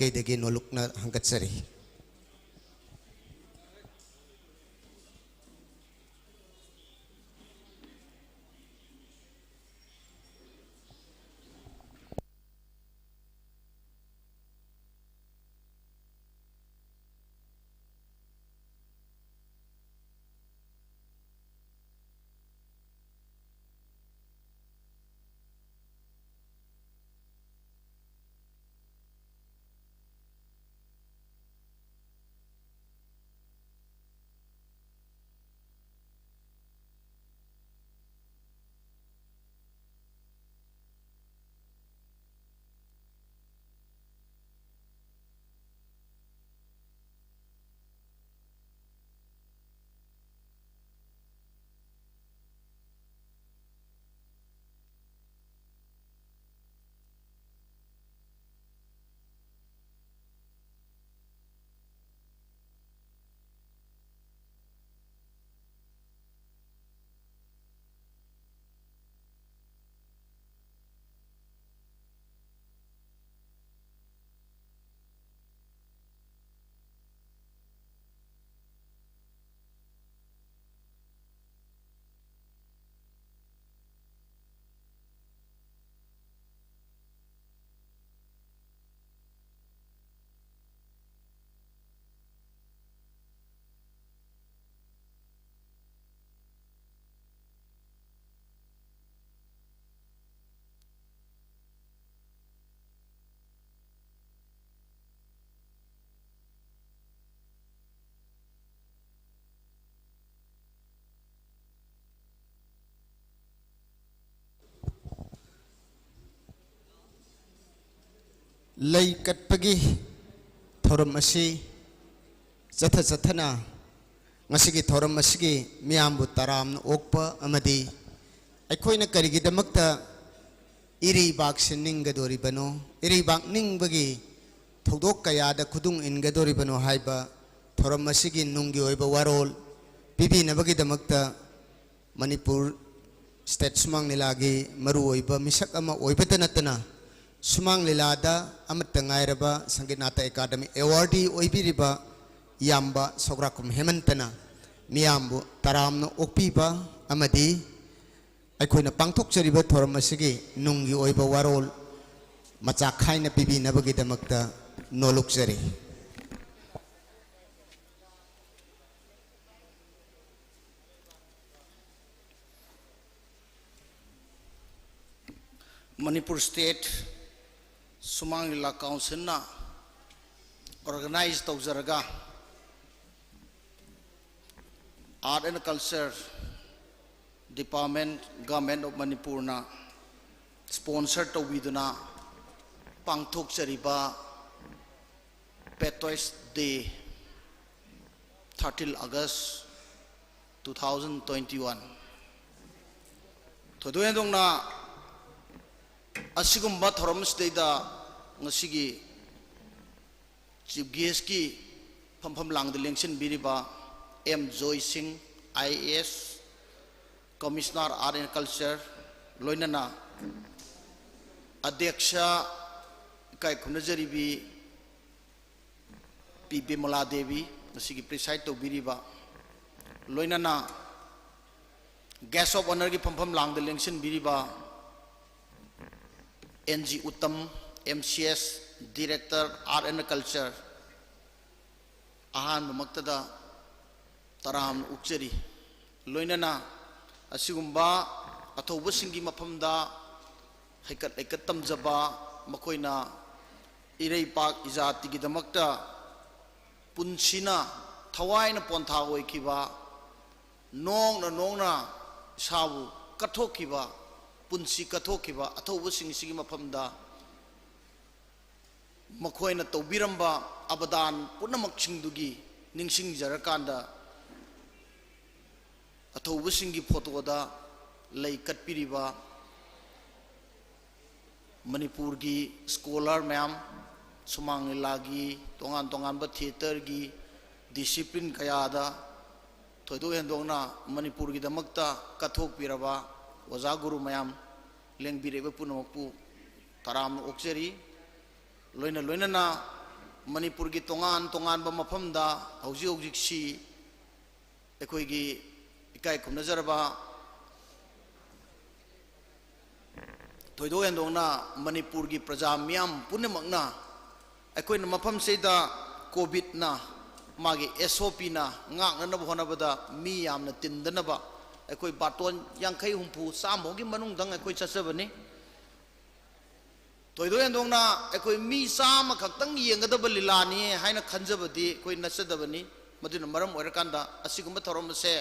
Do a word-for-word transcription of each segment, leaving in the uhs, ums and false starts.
ꯀꯩꯗꯒꯤ ꯅꯣꯂꯨꯛꯅ ꯍꯪꯒꯠꯆꯔꯤ꯫ ꯂꯩ ꯀꯠꯄꯒꯤ ꯊꯧꯔꯝ ꯑꯁꯤ ꯆꯠꯊ ꯆꯠꯊꯅ ꯉꯁꯤꯒꯤ ꯊꯧꯔꯝ ꯑꯁꯤꯒꯤ ꯃꯤꯌꯥꯝꯕꯨ ꯇꯔꯥꯝꯅ ꯑꯣꯛꯄ ꯑꯃꯗꯤ ꯑꯩꯈꯣꯏꯅ ꯀꯔꯤꯒꯤꯗꯃꯛꯇ ꯏꯔꯩꯕꯥꯛꯁꯤ ꯅꯤꯡꯒꯗꯧꯔꯤꯕꯅꯣ, ꯏꯔꯩꯕꯥꯛ ꯅꯤꯡꯕꯒꯤ ꯊꯧꯗꯣꯛ ꯀꯌꯥꯗ ꯈꯨꯗꯨꯡ ꯏꯟꯒꯗꯧꯔꯤꯕꯅꯣ ꯍꯥꯏꯕ ꯊꯧꯔꯝ ꯑꯁꯤꯒꯤ ꯅꯨꯡꯒꯤ ꯑꯣꯏꯕ ꯋꯥꯔꯣꯜ ꯄꯤꯕꯤꯅꯕꯒꯤꯗꯃꯛꯇ ꯃꯅꯤꯄꯨꯔ ꯁ꯭ꯇꯦꯠ ꯁꯨꯃꯥꯡ ꯂꯤꯂꯥꯒꯤ ꯃꯔꯨꯑꯣꯏꯕ ꯃꯤꯁꯛ ꯑꯃ ꯑꯣꯏꯕꯇ ꯅꯠꯇꯅ ꯁꯨꯃꯥꯡ ꯂꯤꯂꯥꯗ ꯑꯃꯠꯇ ꯉꯥꯏꯔꯕ ꯁꯪꯒꯤꯠ ꯅꯥꯇꯛ ꯑꯦꯀꯥꯗꯃꯤ ꯑꯦꯋꯥꯔꯗꯤ ꯑꯣꯏꯕꯤꯔꯤꯕ ꯏꯌꯥꯝꯕ ꯁꯧꯒ꯭ꯔꯥꯛꯈꯨꯝ ꯍꯦꯃꯟꯇꯅ ꯃꯤꯌꯥꯝꯕꯨ ꯇꯔꯥꯝꯅ ꯑꯣꯛꯄꯤꯕ ꯑꯃꯗꯤ ꯑꯩꯈꯣꯏꯅ ꯄꯥꯡꯊꯣꯛꯆꯔꯤꯕ ꯊꯧꯔꯝ ꯑꯁꯤꯒꯤ ꯅꯨꯡꯒꯤ ꯑꯣꯏꯕ ꯋꯥꯔꯣꯜ ꯃꯆꯥ ꯈꯥꯏꯅ ꯄꯤꯕꯤꯅꯕꯒꯤꯗꯃꯛꯇ ꯅꯣꯂꯨꯛꯆꯔꯤ꯫ ꯃꯅꯤꯄꯨꯔ ꯁ꯭ꯇꯦꯠ ꯁꯨꯃꯥꯡ ꯂꯤꯂꯥ ꯀꯥꯎꯟꯁꯤꯜꯅ ꯑꯣꯔꯒꯅꯥꯏꯖ ꯇꯧꯖꯔꯒ Art and Culture Department, Government of ꯃꯅꯤꯄꯨꯔꯅ ꯁ꯭ꯄꯣꯟꯁꯔ ꯇꯧꯕꯤꯗꯨꯅ ꯄꯥꯡꯊꯣꯛꯆꯔꯤꯕ Patriots Day, thirteen August two thousand twenty-one, ꯊꯣꯏꯗꯣꯛ ꯍꯦꯟꯗꯣꯛꯅ ꯑꯁꯤꯒꯨꯝꯕ ꯊꯧꯔꯝꯁꯤꯗꯩꯗ ꯉꯁꯤꯒꯤ ꯆꯤꯐ ꯒꯦꯁꯀꯤ ꯐꯝꯐꯝ ꯂꯥꯡꯗ ꯂꯦꯡꯁꯤꯟꯕꯤꯔꯤꯕ M Joy Singh, I A S, commissioner Art and Culture, ꯂꯣꯏꯅꯅ ꯑꯗ꯭ꯌꯛꯁ ꯏꯀꯥꯏ ꯈꯨꯝꯅꯖꯔꯤꯕꯤ ꯄꯤ ꯕꯤꯃꯂꯥ ꯗꯦꯕꯤ, ꯉꯁꯤꯒꯤ ꯄ꯭ꯔꯤꯁꯥꯏꯗ ꯇꯧꯕꯤꯔꯤꯕ, ꯂꯣꯏꯅꯅ ꯒꯦꯁ ꯑꯣꯐ ꯑꯣꯅꯔꯒꯤ ꯐꯝꯐꯝ ꯂꯥꯡꯗ ꯂꯦꯡꯁꯤꯟꯕꯤꯔꯤꯕ N G Uttam, M C S, Director Art and Culture, ꯑꯍꯥꯟꯕꯃꯛꯇꯗ ꯇꯔꯥꯝꯅ ꯑꯣꯛꯆꯔꯤ꯫ ꯂꯣꯏꯅꯅ ꯑꯁꯤꯒꯨꯝꯕ ꯑꯊꯧꯕꯁꯤꯡꯒꯤ ꯃꯐꯝꯗ ꯍꯩꯀꯠ ꯂꯩꯀꯠ ꯇꯝꯖꯕ, ꯃꯈꯣꯏꯅ ꯏꯔꯩꯄꯥꯛ ꯏꯖꯥꯇꯤꯒꯤꯗꯃꯛꯇ ꯄꯨꯟꯁꯤꯅ ꯊꯋꯥꯏꯅ ꯄꯣꯟꯊꯥ ꯑꯣꯏꯈꯤꯕ, ꯅꯣꯡꯅ ꯅꯣꯡꯅ ꯏꯁꯥꯕꯨ ꯀꯠꯊꯣꯛꯈꯤꯕ, ꯄꯨꯟꯁꯤ ꯀꯠꯊꯣꯛꯈꯤꯕ ꯑꯊꯧꯕꯁꯤꯡꯁꯤꯒꯤ ꯃꯐꯝꯗ ꯃꯈꯣꯏꯅ ꯇꯧꯕꯤꯔꯝꯕ ꯑꯕꯗꯥꯟ ꯄꯨꯝꯅꯃꯛꯁꯤꯡꯗꯨꯒꯤ ꯅꯤꯡꯁꯤꯡꯖꯔꯀꯥꯟꯗ, ꯑꯊꯧꯕꯁꯤꯡꯒꯤ ꯐꯣꯇꯣꯗ ꯂꯩ ꯀꯠꯄꯤꯔꯤꯕ ꯃꯅꯤꯄꯨꯔꯒꯤ ꯁ꯭ꯀꯣꯂꯔ ꯃꯌꯥꯝ, ꯁꯨꯃꯥꯡ ꯂꯤꯂꯥꯒꯤ, ꯇꯣꯉꯥꯟ ꯇꯣꯉꯥꯟꯕ ꯊꯤꯌꯦꯇꯔꯒꯤ ꯗꯤꯁꯤꯄ꯭ꯂꯤꯟ ꯀꯌꯥꯗ ꯊꯣꯏꯗꯣꯛ ꯍꯦꯟꯗꯣꯛꯅ ꯃꯅꯤꯄꯨꯔꯒꯤꯗꯃꯛꯇ ꯀꯠꯊꯣꯛꯄꯤꯔꯕ ꯑꯣꯖꯥ ꯒꯨꯔꯨ ꯃꯌꯥꯝ, ꯂꯦꯡꯕꯤꯔꯛꯏꯕ ꯄꯨꯝꯅꯃꯛꯄꯨ ꯇꯔꯥꯝꯅ ꯑꯣꯛꯆꯔꯤ꯫ ꯂꯣꯏꯅ ꯂꯣꯏꯅꯅ ꯃꯅꯤꯄꯨꯔꯒꯤ ꯇꯣꯉꯥꯟ ꯇꯣꯉꯥꯟꯕ ꯃꯐꯝꯗ ꯍꯧꯖꯤꯛ ꯍꯧꯖꯤꯛꯁꯤ ꯑꯩꯈꯣꯏꯒꯤ ꯏꯀꯥꯏ ꯈꯨꯝꯅꯖꯔꯕ, ꯊꯣꯏꯗꯣꯛ ꯍꯦꯟꯗꯣꯛꯅ ꯃꯅꯤꯄꯨꯔꯒꯤ ꯄ꯭ꯔꯖꯥ ꯃꯤꯌꯥꯝ ꯄꯨꯝꯅꯃꯛꯅ ꯑꯩꯈꯣꯏꯅ ꯃꯐꯝꯁꯤꯗ ꯀꯣꯚꯤꯗꯅ ꯃꯥꯒꯤ ꯑꯦꯁ ꯑꯣ ꯄꯤꯅ ꯉꯥꯛꯅꯅꯕ ꯍꯣꯠꯅꯕꯗ ꯃꯤ ꯌꯥꯝꯅ ꯇꯤꯟꯗꯅꯕ ꯑꯩꯈꯣꯏ ꯕꯥꯔꯇꯣꯟ ꯌꯥꯡꯈꯩ ꯍꯨꯝꯐꯨ ꯆꯥꯝꯃ ꯐꯥꯎꯒꯤ ꯃꯅꯨꯡꯗꯪ ꯑꯩꯈꯣꯏ ꯆꯠꯆꯕꯅꯤ꯫ ꯊꯣꯏꯗꯣꯛ ꯍꯦꯟꯗꯣꯛꯅ ꯑꯩꯈꯣꯏ ꯃꯤ ꯆꯥꯝꯃ ꯈꯛꯇꯪ ꯌꯦꯡꯒꯗꯕ ꯂꯤꯂꯥꯅꯤ ꯍꯥꯏꯅ ꯈꯟꯖꯕꯗꯤ ꯑꯩꯈꯣꯏ ꯅꯠꯆꯗꯕꯅꯤ꯫ ꯃꯗꯨꯅ ꯃꯔꯝ ꯑꯣꯏꯔꯀꯥꯟꯗ ꯑꯁꯤꯒꯨꯝꯕ ꯊꯧꯔꯝ ꯑꯁꯦ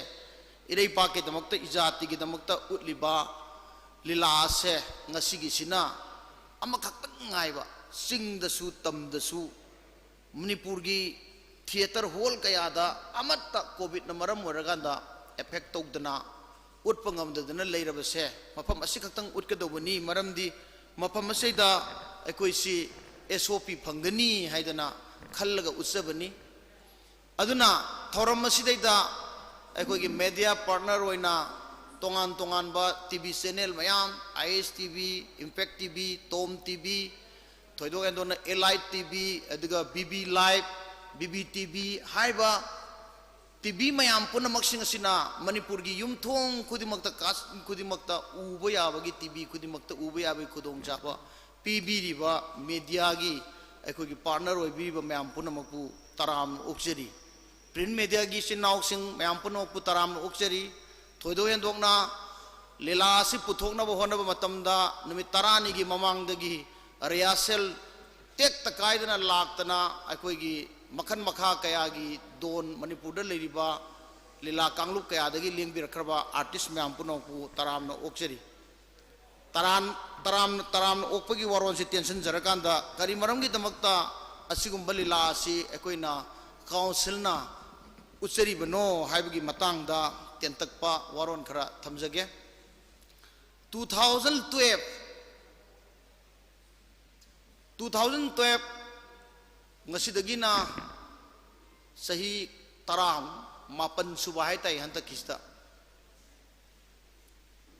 ꯏꯔꯩꯄꯥꯛꯀꯤꯗꯃꯛꯇ, ꯏꯖꯥꯇꯤꯒꯤꯗꯃꯛꯇ ꯎꯠꯂꯤꯕ ꯂꯤꯂꯥ ꯑꯁꯦ ꯉꯁꯤꯒꯤꯁꯤꯅ ꯑꯃꯈꯛꯇꯪ ꯉꯥꯏꯕ, ꯆꯤꯡꯗꯁꯨ ꯇꯝꯗꯁꯨ ꯃꯅꯤꯄꯨꯔꯒꯤ ꯊꯤꯌꯦꯇꯔ ꯍꯣꯜ ꯀꯌꯥꯗ ꯑꯃꯠꯇ ꯀꯣꯚꯤꯗꯅ ꯃꯔꯝ ꯑꯣꯏꯔꯀꯥꯟꯗ ꯑꯦꯐꯦꯛ ꯇꯧꯗꯅ ꯎꯠꯄ ꯉꯝꯗꯗꯅ ꯂꯩꯔꯕꯁꯦ ꯃꯐꯝ ꯑꯁꯤꯈꯛꯇꯪ ꯎꯠꯀꯗꯧꯕꯅꯤ꯫ ꯃꯔꯝꯗꯤ ꯃꯐꯝ ꯑꯁꯤꯗ ꯑꯩꯈꯣꯏꯁꯤ ꯑꯦꯁ ꯑꯣ ꯄꯤ ꯐꯪꯒꯅꯤ ꯍꯥꯏꯗꯅ ꯈꯜꯂꯒ ꯎꯠꯆꯕꯅꯤ꯫ ꯑꯗꯨꯅ ꯊꯧꯔꯝ ꯑꯁꯤꯗꯩꯗ ꯑꯩꯈꯣꯏꯒꯤ ꯃꯦꯗꯤꯌꯥ ꯄꯥꯔꯠꯅꯔ ꯑꯣꯏꯅ ꯇꯣꯉꯥꯟ ꯇꯣꯉꯥꯟꯕ ꯇꯤ ꯚꯤ ꯆꯦꯅꯦꯜ ꯃꯌꯥꯝ, I S T V, impact T V, Tom T V, ꯊꯣꯏꯗꯣꯛ ꯍꯦꯟꯗꯣꯛꯅ ꯑꯦꯂꯥꯏꯠ ꯇꯤ ꯚꯤ, ꯑꯗꯨꯒ B B live, B B T V ꯍꯥꯏꯔꯤꯕ ꯇꯤ ꯚꯤ ꯃꯌꯥꯝ ꯄꯨꯝꯅꯃꯛꯁꯤꯡ ꯑꯁꯤꯅ ꯃꯅꯤꯄꯨꯔꯒꯤ ꯌꯨꯝꯊꯣꯡ ꯈꯨꯗꯤꯡꯃꯛꯇ, ꯀꯥꯁ ꯈꯨꯗꯤꯡꯃꯛꯇ ꯎꯕ ꯌꯥꯕꯒꯤ, ꯇꯤ ꯚꯤ ꯈꯨꯗꯤꯡꯃꯛꯇ ꯎꯕ ꯌꯥꯕꯒꯤ ꯈꯨꯗꯣꯡꯆꯥꯕ ꯄꯤꯕꯤꯔꯤꯕ ꯃꯦꯗꯤꯌꯥꯒꯤ ꯑꯩꯈꯣꯏꯒꯤ ꯄꯥꯔꯠꯅꯔ ꯑꯣꯏꯕꯤꯔꯤꯕ ꯃꯌꯥꯝ ꯄꯨꯝꯅꯃꯛꯄꯨ ꯇꯔꯥꯝꯅ ꯑꯣꯛꯆꯔꯤ꯫ ꯄ꯭ꯔꯤꯟ ꯃꯦꯗꯤꯌꯥꯒꯤ ꯏꯆꯤꯟ ꯏꯅꯥꯎꯁꯤꯡ ꯃꯌꯥꯝ ꯄꯨꯝꯅꯃꯛꯄꯨ ꯇꯔꯥꯝꯅ ꯑꯣꯛꯆꯔꯤ꯫ ꯊꯣꯏꯗꯣꯛ ꯍꯦꯟꯗꯣꯛꯅ ꯂꯤꯂꯥ ꯑꯁꯤ ꯄꯨꯊꯣꯛꯅꯕ ꯍꯣꯠꯅꯕ ꯃꯇꯝꯗ ꯅꯨꯃꯤꯠ ꯇꯔꯥꯅꯤꯒꯤ ꯃꯃꯥꯡꯗꯒꯤ ꯔꯤꯍꯥꯔꯁꯦꯜ ꯇꯦꯛꯇ ꯀꯥꯏꯗꯅ ꯂꯥꯛꯇꯅ ꯑꯩꯈꯣꯏꯒꯤ ꯃꯈꯜ ꯃꯈꯥ ꯀꯌꯥꯒꯤ ꯗꯣꯟ, ꯃꯅꯤꯄꯨꯔꯗ ꯂꯩꯔꯤꯕ ꯂꯤꯂꯥ ꯀꯥꯡꯂꯨꯞ ꯀꯌꯥꯗꯒꯤ ꯂꯦꯡꯕꯤꯔꯛꯈ꯭ꯔꯕ ꯑꯥꯔꯇꯤꯁ ꯃꯌꯥꯝ ꯄꯨꯝꯅꯃꯛꯄꯨ ꯇꯔꯥꯝꯅ ꯑꯣꯛꯆꯔꯤ꯫ ꯇꯔꯥꯝ-, ꯇꯔꯥꯝ-, ꯇꯔꯥꯝꯅ ꯑꯣꯛꯄꯒꯤ ꯋꯥꯔꯣꯜꯁꯤ ꯇꯦꯟꯁꯤꯟꯖꯔꯀꯥꯟꯗ ꯀꯔꯤ ꯃꯔꯝꯒꯤꯗꯃꯛꯇ ꯑꯁꯤꯒꯨꯝꯕ ꯂꯤꯂꯥ ꯑꯁꯤ ꯑꯩꯈꯣꯏꯅ ꯀꯥꯎꯟꯁꯤꯜꯅ ꯎꯠꯆꯔꯤꯕꯅꯣ ꯍꯥꯏꯕꯒꯤ ꯃꯇꯥꯡꯗ ꯇꯦꯟꯇꯛꯄ ꯋꯥꯔꯣꯜ ꯈꯔ ꯊꯝꯖꯒꯦ꯫ Two thousand twelve, two thousand twelve, ꯉꯁꯤꯗꯒꯤꯅ ꯆꯍꯤ ꯇꯔꯥ ꯃꯥꯄꯟ ꯁꯨꯕ ꯍꯥꯏ ꯇꯥꯏ ꯍꯟꯗꯛꯀꯤꯁꯤꯗ꯫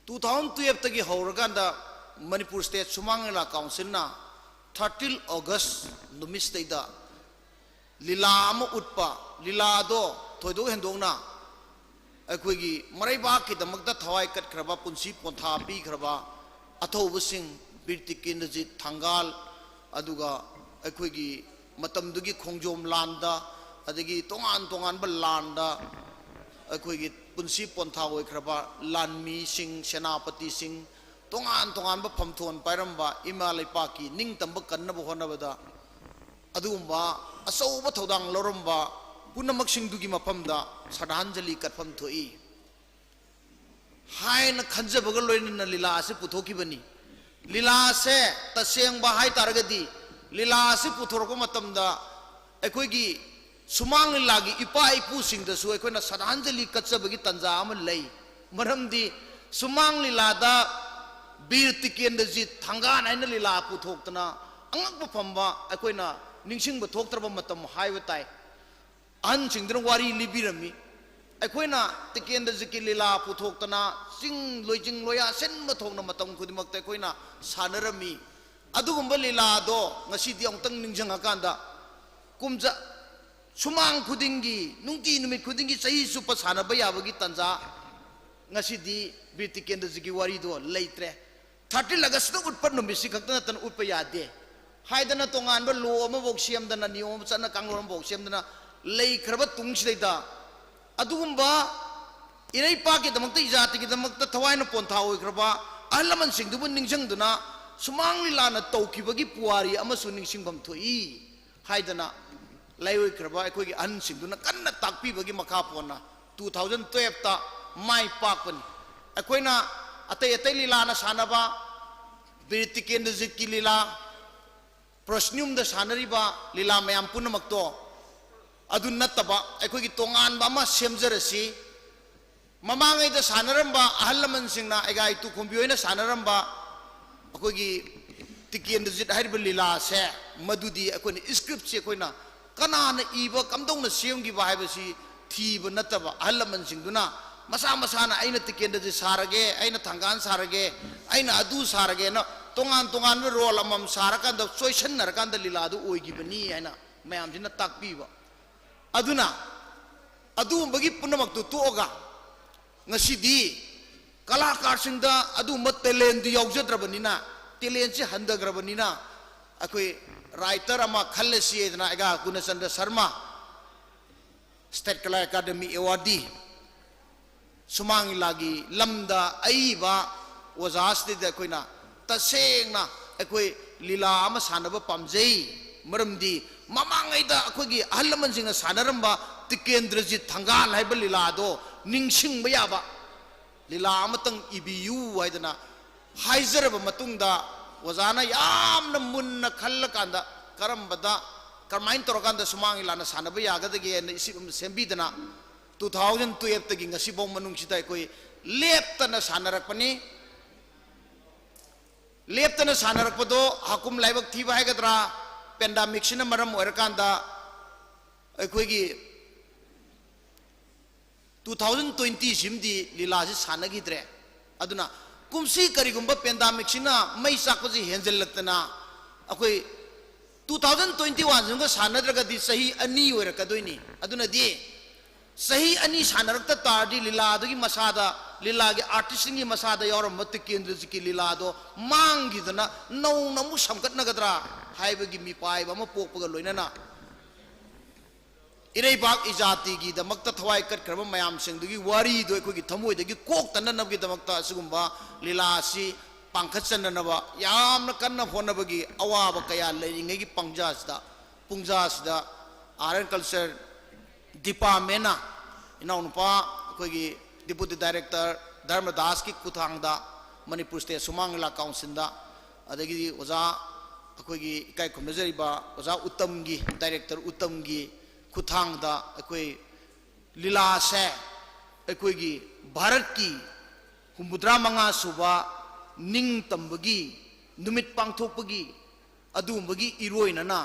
Two thousand twelve ꯇꯒꯤ ꯍꯧꯔꯀꯥꯟꯗ ꯃꯅꯤꯄꯨꯔ ꯁ꯭ꯇꯦꯠ ꯁꯨꯃꯥꯡ ꯂꯤꯂꯥ ꯀꯥꯎꯟꯁꯤꯜꯅ thirteen August ꯅꯨꯃꯤꯠꯁꯤꯗꯩꯗ ꯂꯤꯂꯥ ꯑꯃ ꯎꯠꯄ, ꯂꯤꯂꯥꯗꯣ ꯊꯣꯏꯗꯣꯛ ꯍꯦꯟꯗꯣꯛꯅ ꯑꯩꯈꯣꯏꯒꯤ ꯃꯔꯩꯕꯥꯛꯀꯤꯗꯃꯛꯇ ꯊꯋꯥꯏ ꯀꯠꯈ꯭ꯔꯕ, ꯄꯨꯟꯁꯤ ꯄꯣꯟꯊꯥ ꯄꯤꯈ꯭ꯔꯕ ꯑꯊꯧꯕꯁꯤꯡ, ꯕꯤꯔ ꯇꯤꯀꯦꯟꯗ꯭ꯔꯖꯤꯠ ꯊꯥꯡꯒꯥꯜ, ꯑꯗꯨꯒ ꯑꯩꯈꯣꯏꯒꯤ ꯃꯇꯝꯗꯨꯒꯤ ꯈꯣꯡꯖꯣꯝ ꯂꯥꯟꯗ, ꯑꯗꯒꯤ ꯇꯣꯉꯥꯟ ꯇꯣꯉꯥꯟꯕ ꯂꯥꯟꯗ ꯑꯩꯈꯣꯏꯒꯤ ꯄꯨꯟꯁꯤ ꯄꯣꯟꯊꯥ ꯑꯣꯏꯈ꯭ꯔꯕ ꯂꯥꯟꯃꯤꯁꯤꯡ, ꯁꯦꯅꯥꯄꯇꯤꯁꯤꯡ, ꯇꯣꯉꯥꯟ ꯇꯣꯉꯥꯟꯕ ꯐꯝꯊꯣꯟ ꯄꯥꯏꯔꯝꯕ, ꯏꯃꯥ ꯂꯩꯄꯥꯛꯀꯤ ꯅꯤꯡꯇꯝꯕ ꯀꯟꯅꯕ ꯍꯣꯠꯅꯕꯗ ꯑꯗꯨꯒꯨꯝꯕ ꯑꯆꯧꯕ ꯊꯧꯗꯥꯡ ꯂꯧꯔꯝꯕ ꯄꯨꯝꯅꯃꯛꯁꯤꯡꯗꯨꯒꯤ ꯃꯐꯝꯗ ꯁ꯭ꯔꯗꯥꯟꯖꯂꯤ ꯀꯠꯐꯝ ꯊꯣꯛꯏ ꯍꯥꯏꯅ ꯈꯟꯖꯕꯒ ꯂꯣꯏꯅꯅ ꯂꯤꯂꯥ ꯑꯁꯤ ꯄꯨꯊꯣꯛꯈꯤꯕꯅꯤ꯫ ꯂꯤꯂꯥꯁꯦ ꯇꯁꯦꯡꯕ ꯍꯥꯏ ꯇꯥꯔꯒꯗꯤ, ꯂꯤꯂꯥ ꯑꯁꯤ ꯄꯨꯊꯣꯔꯛꯄ ꯃꯇꯝꯗ ꯑꯩꯈꯣꯏꯒꯤ ꯁꯨꯃꯥꯡ ꯂꯤꯂꯥꯒꯤ ꯏꯄꯥ ꯏꯄꯨꯁꯤꯡꯗꯁꯨ ꯑꯩꯈꯣꯏꯅ ꯁ꯭ꯔꯗꯥꯟꯖꯂꯤ ꯀꯠꯆꯕꯒꯤ ꯇꯥꯟꯖꯥ ꯑꯃ ꯂꯩ꯫ ꯃꯔꯝꯗꯤ ꯁꯨꯃꯥꯡ ꯂꯤꯂꯥꯗ ꯕꯤꯔ ꯇꯤꯀꯦꯟꯗ꯭ꯔꯖꯤꯠ ꯊꯥꯡꯒꯥꯟ ꯍꯥꯏꯅ ꯂꯤꯂꯥ ꯄꯨꯊꯣꯛꯇꯅ ꯑꯉꯛꯄ ꯐꯝꯕ ꯑꯩꯈꯣꯏꯅ ꯅꯤꯡꯁꯤꯡꯕ ꯊꯣꯛꯇ꯭ꯔꯕ ꯃꯇꯝ ꯍꯥꯏꯕ ꯇꯥꯏ꯫ ꯑꯍꯟꯁꯤꯡꯗꯨꯅ ꯋꯥꯔꯤ ꯂꯤꯕꯤꯔꯝꯃꯤ꯫ ꯑꯩꯈꯣꯏꯅ ꯇꯤꯀꯦꯟꯗ꯭ꯔꯖꯤꯠꯀꯤ ꯂꯤꯂꯥ ꯄꯨꯊꯣꯛꯇꯅ ꯆꯤꯡ ꯂꯣꯏꯆꯤꯡ ꯂꯣꯌꯥ ꯁꯤꯟꯕ ꯊꯣꯛꯅ ꯃꯇꯝ ꯈꯨꯗꯤꯡꯃꯛꯇ ꯑꯩꯈꯣꯏꯅ ꯁꯥꯟꯅꯔꯝꯃꯤ꯫ ꯑꯗꯨꯒꯨꯝꯕ ꯂꯤꯂꯥꯗꯣ ꯉꯁꯤꯗꯤ ꯑꯃꯨꯛꯇꯪ ꯅꯤꯡꯁꯤꯡꯉꯀꯥꯟꯗ ꯀꯨꯝꯖ ꯁꯨꯃꯥꯡ ꯈꯨꯗꯤꯡꯒꯤ, ꯅꯨꯡꯇꯤ ꯅꯨꯃꯤꯠ ꯈꯨꯗꯤꯡꯒꯤ, ꯆꯍꯤ ꯆꯨꯞꯄ ꯁꯥꯟꯅꯕ ꯌꯥꯕꯒꯤ ꯇꯥꯟꯖꯥ ꯉꯁꯤꯗꯤ ꯕꯤꯔ ꯇꯤꯀꯦꯟꯗ꯭ꯔꯖꯤꯠꯀꯤ ꯋꯥꯔꯤꯗꯣ ꯂꯩꯇ꯭ꯔꯦ꯫ Thirteen Augustꯇ ꯎꯠꯄ ꯅꯨꯃꯤꯠꯁꯤ ꯈꯛꯇ ꯅꯠꯇꯅ ꯎꯠꯄ ꯌꯥꯗꯦ ꯍꯥꯏꯗꯅ ꯇꯣꯉꯥꯟꯕ law ꯑꯃꯐꯥꯎ ꯁꯦꯝꯗꯅ, ꯅꯤꯌꯣꯝ ꯑꯃ, ꯆꯠꯅ ꯀꯥꯡꯂꯣꯟ ꯑꯃꯐꯥꯎ ꯁꯦꯝꯗꯅ ꯂꯩꯈ꯭ꯔꯕ ꯇꯨꯡꯁꯤꯗꯩꯗ, ꯑꯗꯨꯒꯨꯝꯕ ꯏꯔꯩꯄꯥꯛꯀꯤꯗꯃꯛꯇ, ꯏꯖꯥꯇꯤꯒꯤꯗꯃꯛꯇ ꯊꯋꯥꯏꯅ ꯄꯣꯟꯊꯥ ꯑꯣꯏꯈ꯭ꯔꯕ ꯑꯍꯜ ꯂꯃꯟꯁꯤꯡꯗꯨꯕꯨ ꯅꯤꯡꯁꯤꯡꯗꯨꯅ ꯁꯨꯃꯥꯡ ꯂꯤꯂꯥꯅ ꯇꯧꯈꯤꯕꯒꯤ ꯄꯨꯋꯥꯔꯤ ꯑꯃꯁꯨ ꯅꯤꯡꯁꯤꯡꯐꯝ ꯊꯣꯛꯏ ꯍꯥꯏꯗꯅ ꯂꯩꯔꯣꯏꯈ꯭ꯔꯕ ꯑꯩꯈꯣꯏꯒꯤ ꯑꯍꯟꯁꯤꯡꯗꯨꯅ ꯀꯟꯅ ꯇꯥꯛꯄꯤꯕꯒꯤ ꯃꯈꯥ ꯄꯣꯟꯅ two thousand twelveꯇ ꯃꯥꯏ ꯄꯥꯛꯄꯅꯤ꯫ ꯑꯩꯈꯣꯏꯅ ꯑꯇꯩ ꯑꯇꯩ ꯂꯤꯂꯥꯅ ꯁꯥꯟꯅꯕ, ꯕꯤꯔ ꯇꯤꯀꯦꯟꯗ꯭ꯔꯖꯤꯠꯀꯤ ꯂꯤꯂꯥ, ꯄ꯭ꯔꯣꯁꯅꯤꯌꯝꯗ ꯁꯥꯟꯅꯔꯤꯕ ꯂꯤꯂꯥ ꯃꯌꯥꯝ ꯄꯨꯝꯅꯃꯛꯇꯣ ꯑꯗꯨ ꯅꯠꯇꯕ ꯑꯩꯈꯣꯏꯒꯤ ꯇꯣꯉꯥꯟꯕ ꯑꯃ ꯁꯦꯝꯖꯔꯁꯤ꯫ ꯃꯃꯥꯡꯉꯩꯗ ꯁꯥꯟꯅꯔꯝꯕ ꯑꯍꯜ ꯂꯃꯟꯁꯤꯡꯅ, ꯑꯩꯒꯥ ꯏꯇꯨ ꯈꯣꯝꯕꯤ ꯍꯣꯏꯅ ꯁꯥꯟꯅꯔꯝꯕ ꯑꯩꯈꯣꯏꯒꯤ ꯇꯤꯀꯦꯟꯗ꯭ꯔꯖꯤꯠ ꯍꯥꯏꯔꯤꯕ ꯂꯤꯂꯥꯁꯦ, ꯃꯗꯨꯗꯤ ꯑꯩꯈꯣꯏꯅ scriptꯁꯦ ꯑꯩꯈꯣꯏꯅ ꯀꯅꯥꯅ ꯏꯕ, ꯀꯝꯗꯧꯅ ꯁꯦꯝꯈꯤꯕ ꯍꯥꯏꯕꯁꯤ ꯊꯤꯕ ꯅꯠꯇꯕ, ꯑꯍꯜ ꯂꯃꯟꯁꯤꯡꯗꯨꯅ ꯃꯁꯥ ꯃꯁꯥꯅ "ꯑꯩꯅ ꯇꯤꯀꯦꯟꯗ꯭ꯔꯖꯤꯠ ꯁꯥꯔꯒꯦ, ꯑꯩꯅ ꯊꯥꯡꯒꯥꯟ ꯁꯥꯔꯒꯦ, ꯑꯩꯅ ꯑꯗꯨ ꯁꯥꯔꯒꯦꯅ" ꯇꯣꯉꯥꯟ ꯇꯣꯉꯥꯟꯕ ꯔꯣꯜ ꯑꯃꯃꯝ ꯁꯥꯔꯀꯥꯟꯗ ꯆꯣꯏꯁꯟꯅꯔꯀꯥꯟꯗ ꯂꯤꯂꯥꯗꯨ ꯑꯣꯏꯈꯤꯕꯅꯤ ꯍꯥꯏꯅ ꯃꯌꯥꯝꯁꯤꯅ ꯇꯥꯛꯄꯤꯕ꯫ ꯑꯗꯨꯅ ꯑꯗꯨꯒꯨꯝꯕꯒꯤ ꯄꯨꯝꯅꯃꯛꯇꯨ ꯇꯣꯛꯑꯒ ꯉꯁꯤꯗꯤ ꯀꯂꯥꯀꯥꯔꯁꯤꯡꯗ ꯑꯗꯨꯒꯨꯝꯕ ꯇꯦꯂꯦꯟꯗꯨ ꯌꯥꯎꯖꯗ꯭ꯔꯕꯅꯤꯅ, ꯇꯦꯂꯦꯟꯁꯤ ꯍꯟꯊꯈ꯭ꯔꯕꯅꯤꯅ, ꯑꯩꯈꯣꯏ ꯔꯥꯏꯇꯔ ꯑꯃ ꯈꯜꯂꯁꯤ ꯍꯥꯏꯗꯅ ꯑꯩꯒ ꯒꯨꯅꯆꯟꯗ꯭ꯔ ꯁꯔꯃ, ꯁ꯭ꯇꯦꯠ ꯀꯂꯥ ꯑꯦꯀꯥꯗꯦꯃꯤ ꯑꯦꯋꯥꯔꯗꯤ, ꯁꯨꯃꯥꯡ ꯂꯤꯂꯥꯒꯤ ꯂꯝꯗ ꯑꯏꯕ ꯑꯣꯖꯥꯁꯤꯗ ꯑꯩꯈꯣꯏꯅ ꯇꯁꯦꯡꯅ ꯑꯩꯈꯣꯏ ꯂꯤꯂꯥ ꯑꯃ ꯁꯥꯟꯅꯕ ꯄꯥꯝꯖꯩ꯫ ꯃꯔꯝꯗꯤ ꯃꯃꯥꯡꯉꯩꯗ ꯑꯩꯈꯣꯏꯒꯤ ꯑꯍꯜ ꯂꯃꯟꯁꯤꯡꯅ ꯁꯥꯟꯅꯔꯝꯕ ꯇꯤꯀꯦꯟꯗ꯭ꯔꯖꯤꯠ ꯊꯪꯒꯥꯜ ꯍꯥꯏꯕ ꯂꯤꯂꯥꯗꯣ ꯅꯤꯡꯁꯤꯡꯕ ꯌꯥꯕ ꯂꯤꯂꯥ ꯑꯃꯇꯪ ꯏꯕꯤꯌꯨ ꯍꯥꯏꯗꯅ ꯍꯥꯏꯖꯔꯕ ꯃꯇꯨꯡꯗ, ꯑꯣꯖꯥꯅ ꯌꯥꯝꯅ ꯃꯨꯟꯅ ꯈꯜꯂꯀꯥꯟꯗ ꯀꯔꯝꯕꯗ, ꯀꯔꯝꯍꯥꯏꯅ ꯇꯧꯔꯀꯥꯟꯗ ꯁꯨꯃꯥꯡ ꯂꯤꯂꯥꯅ ꯁꯥꯟꯅꯕ ꯌꯥꯒꯗꯒꯦꯅ ꯏꯁꯤꯞ ꯑꯃ ꯁꯦꯝꯕꯤꯗꯅ, ꯇꯨ ꯊꯥꯎꯖꯟ ꯇꯨꯌꯦꯜꯐꯇꯒꯤ ꯉꯁꯤꯐꯥꯎ ꯃꯅꯨꯡꯁꯤꯗ ꯑꯩꯈꯣꯏ ꯂꯦꯞꯇꯅ ꯁꯥꯟꯅꯔꯛꯄꯅꯤ꯫ ꯂꯦꯞꯇꯅ ꯁꯥꯟꯅꯔꯛꯄꯗꯣ ꯍꯥꯀꯨꯝ ꯂꯥꯏꯕꯛ ꯊꯤꯕ ꯍꯥꯏꯒꯗ꯭ꯔꯥ, ꯄꯦꯟꯗꯥꯃꯤꯛꯁꯤꯅ ꯃꯔꯝ ꯑꯣꯏꯔꯀꯥꯟꯗ ꯑꯩꯈꯣꯏꯒꯤ ꯇꯨ ꯊꯥꯎꯖꯟ ꯇ꯭ꯋꯦꯟꯇꯤꯁꯤꯃꯗꯤ ꯂꯤꯂꯥꯁꯤ ꯁꯥꯟꯅꯈꯤꯗ꯭ꯔꯦ꯫ ꯑꯗꯨꯅ ꯀꯨꯝꯁꯤ ꯀꯔꯤꯒꯨꯝꯕ ꯄꯦꯟꯗꯥꯃꯤꯛꯁꯤꯅ ꯃꯩ ꯆꯥꯛꯄꯁꯤ ꯍꯦꯟꯖꯜꯂꯛꯇꯅ ꯑꯩꯈꯣꯏ ꯇꯨ ꯊꯥꯎꯖꯟ ꯇ꯭ꯋꯦꯟꯇꯤ ꯋꯥꯟꯁꯤꯃꯒ ꯁꯥꯟꯅꯗ꯭ꯔꯒꯗꯤ ꯆꯍꯤ ꯑꯅꯤ ꯑꯣꯏꯔꯛꯀꯗꯣꯏꯅꯤ꯫ ꯑꯗꯨꯅꯗꯤ ꯆꯍꯤ ꯑꯅꯤ ꯁꯥꯟꯅꯔꯛꯇ ꯇꯥꯔꯗꯤ ꯂꯤꯂꯥꯗꯨꯒꯤ ꯃꯁꯥꯗ, ꯂꯤꯂꯥꯒꯤ ꯑꯥꯔꯇꯤꯁꯁꯤꯡꯒꯤ ꯃꯁꯥꯗ ꯌꯥꯎꯔꯝꯕ ꯇꯤꯀꯦꯟꯗ꯭ꯔꯖꯤꯠꯀꯤ ꯂꯤꯂꯥꯗꯣ ꯃꯥꯡꯈꯤꯗꯅ ꯅꯧꯅ ꯑꯃꯨꯛ ꯁꯦꯝꯒꯠꯅꯒꯗ꯭ꯔꯥ ꯍꯥꯏꯕꯒꯤ ꯃꯤꯄꯥꯏꯕ ꯑꯃ ꯄꯣꯛꯄꯒ ꯂꯣꯏꯅꯅ ꯏꯔꯩꯕꯥꯛ ꯏꯖꯥꯇꯤꯒꯤꯗꯃꯛꯇ ꯊꯋꯥꯏ ꯀꯠꯈ꯭ꯔꯕ ꯃꯌꯥꯝꯁꯤꯡꯗꯨꯒꯤ ꯋꯥꯔꯤꯗꯨ ꯑꯩꯈꯣꯏꯒꯤ ꯊꯃꯣꯏꯗꯒꯤ ꯀꯣꯛꯇꯅꯅꯕꯒꯤꯗꯃꯛꯇ ꯑꯁꯤꯒꯨꯝꯕ ꯂꯤꯂꯥ ꯑꯁꯤ ꯄꯥꯡꯈꯠꯆꯅꯅꯕ ꯌꯥꯝꯅ ꯀꯟꯅ ꯍꯣꯠꯅꯕꯒꯤ ꯑꯋꯥꯕ ꯀꯌꯥ ꯂꯩꯔꯤꯉꯩꯒꯤ ꯄꯪꯖꯥꯁꯤꯗ, ꯄꯨꯡꯖꯥꯁꯤꯗ Art and Culture Departmentꯅ ꯏꯅꯥꯎꯅꯨꯄꯥ ꯑꯩꯈꯣꯏꯒꯤ Deputy Director ꯙꯔꯃꯗꯥꯁꯀꯤ ꯈꯨꯠꯊꯥꯡꯗ, ꯃꯅꯤꯄꯨꯔ State ꯁꯨꯃꯥꯡ ꯂꯤꯂꯥ Councilꯗ, ꯑꯗꯒꯤꯗꯤ ꯑꯣꯖꯥ ꯑꯩꯈꯣꯏꯒꯤ ꯏꯀꯥꯏ ꯈꯨꯝꯅꯖꯔꯤꯕ ꯑꯣꯖꯥ ꯎꯠꯇꯝꯒꯤ, Director ꯎꯠꯇꯝꯒꯤ ꯈꯨꯠꯊꯥꯡꯗ ꯑꯩꯈꯣꯏ ꯂꯤꯂꯥꯁꯦ ꯑꯩꯈꯣꯏꯒꯤ ꯚꯥꯔꯠꯀꯤ ꯍꯨꯝꯐꯨꯇꯔꯥ ꯃꯉꯥ ꯁꯨꯕ ꯅꯤꯡꯇꯝꯕꯒꯤ ꯅꯨꯃꯤꯠ ꯄꯥꯡꯊꯣꯛꯄꯒꯤ ꯑꯗꯨꯒꯨꯝꯕꯒꯤ ꯏꯔꯣꯏꯅꯅ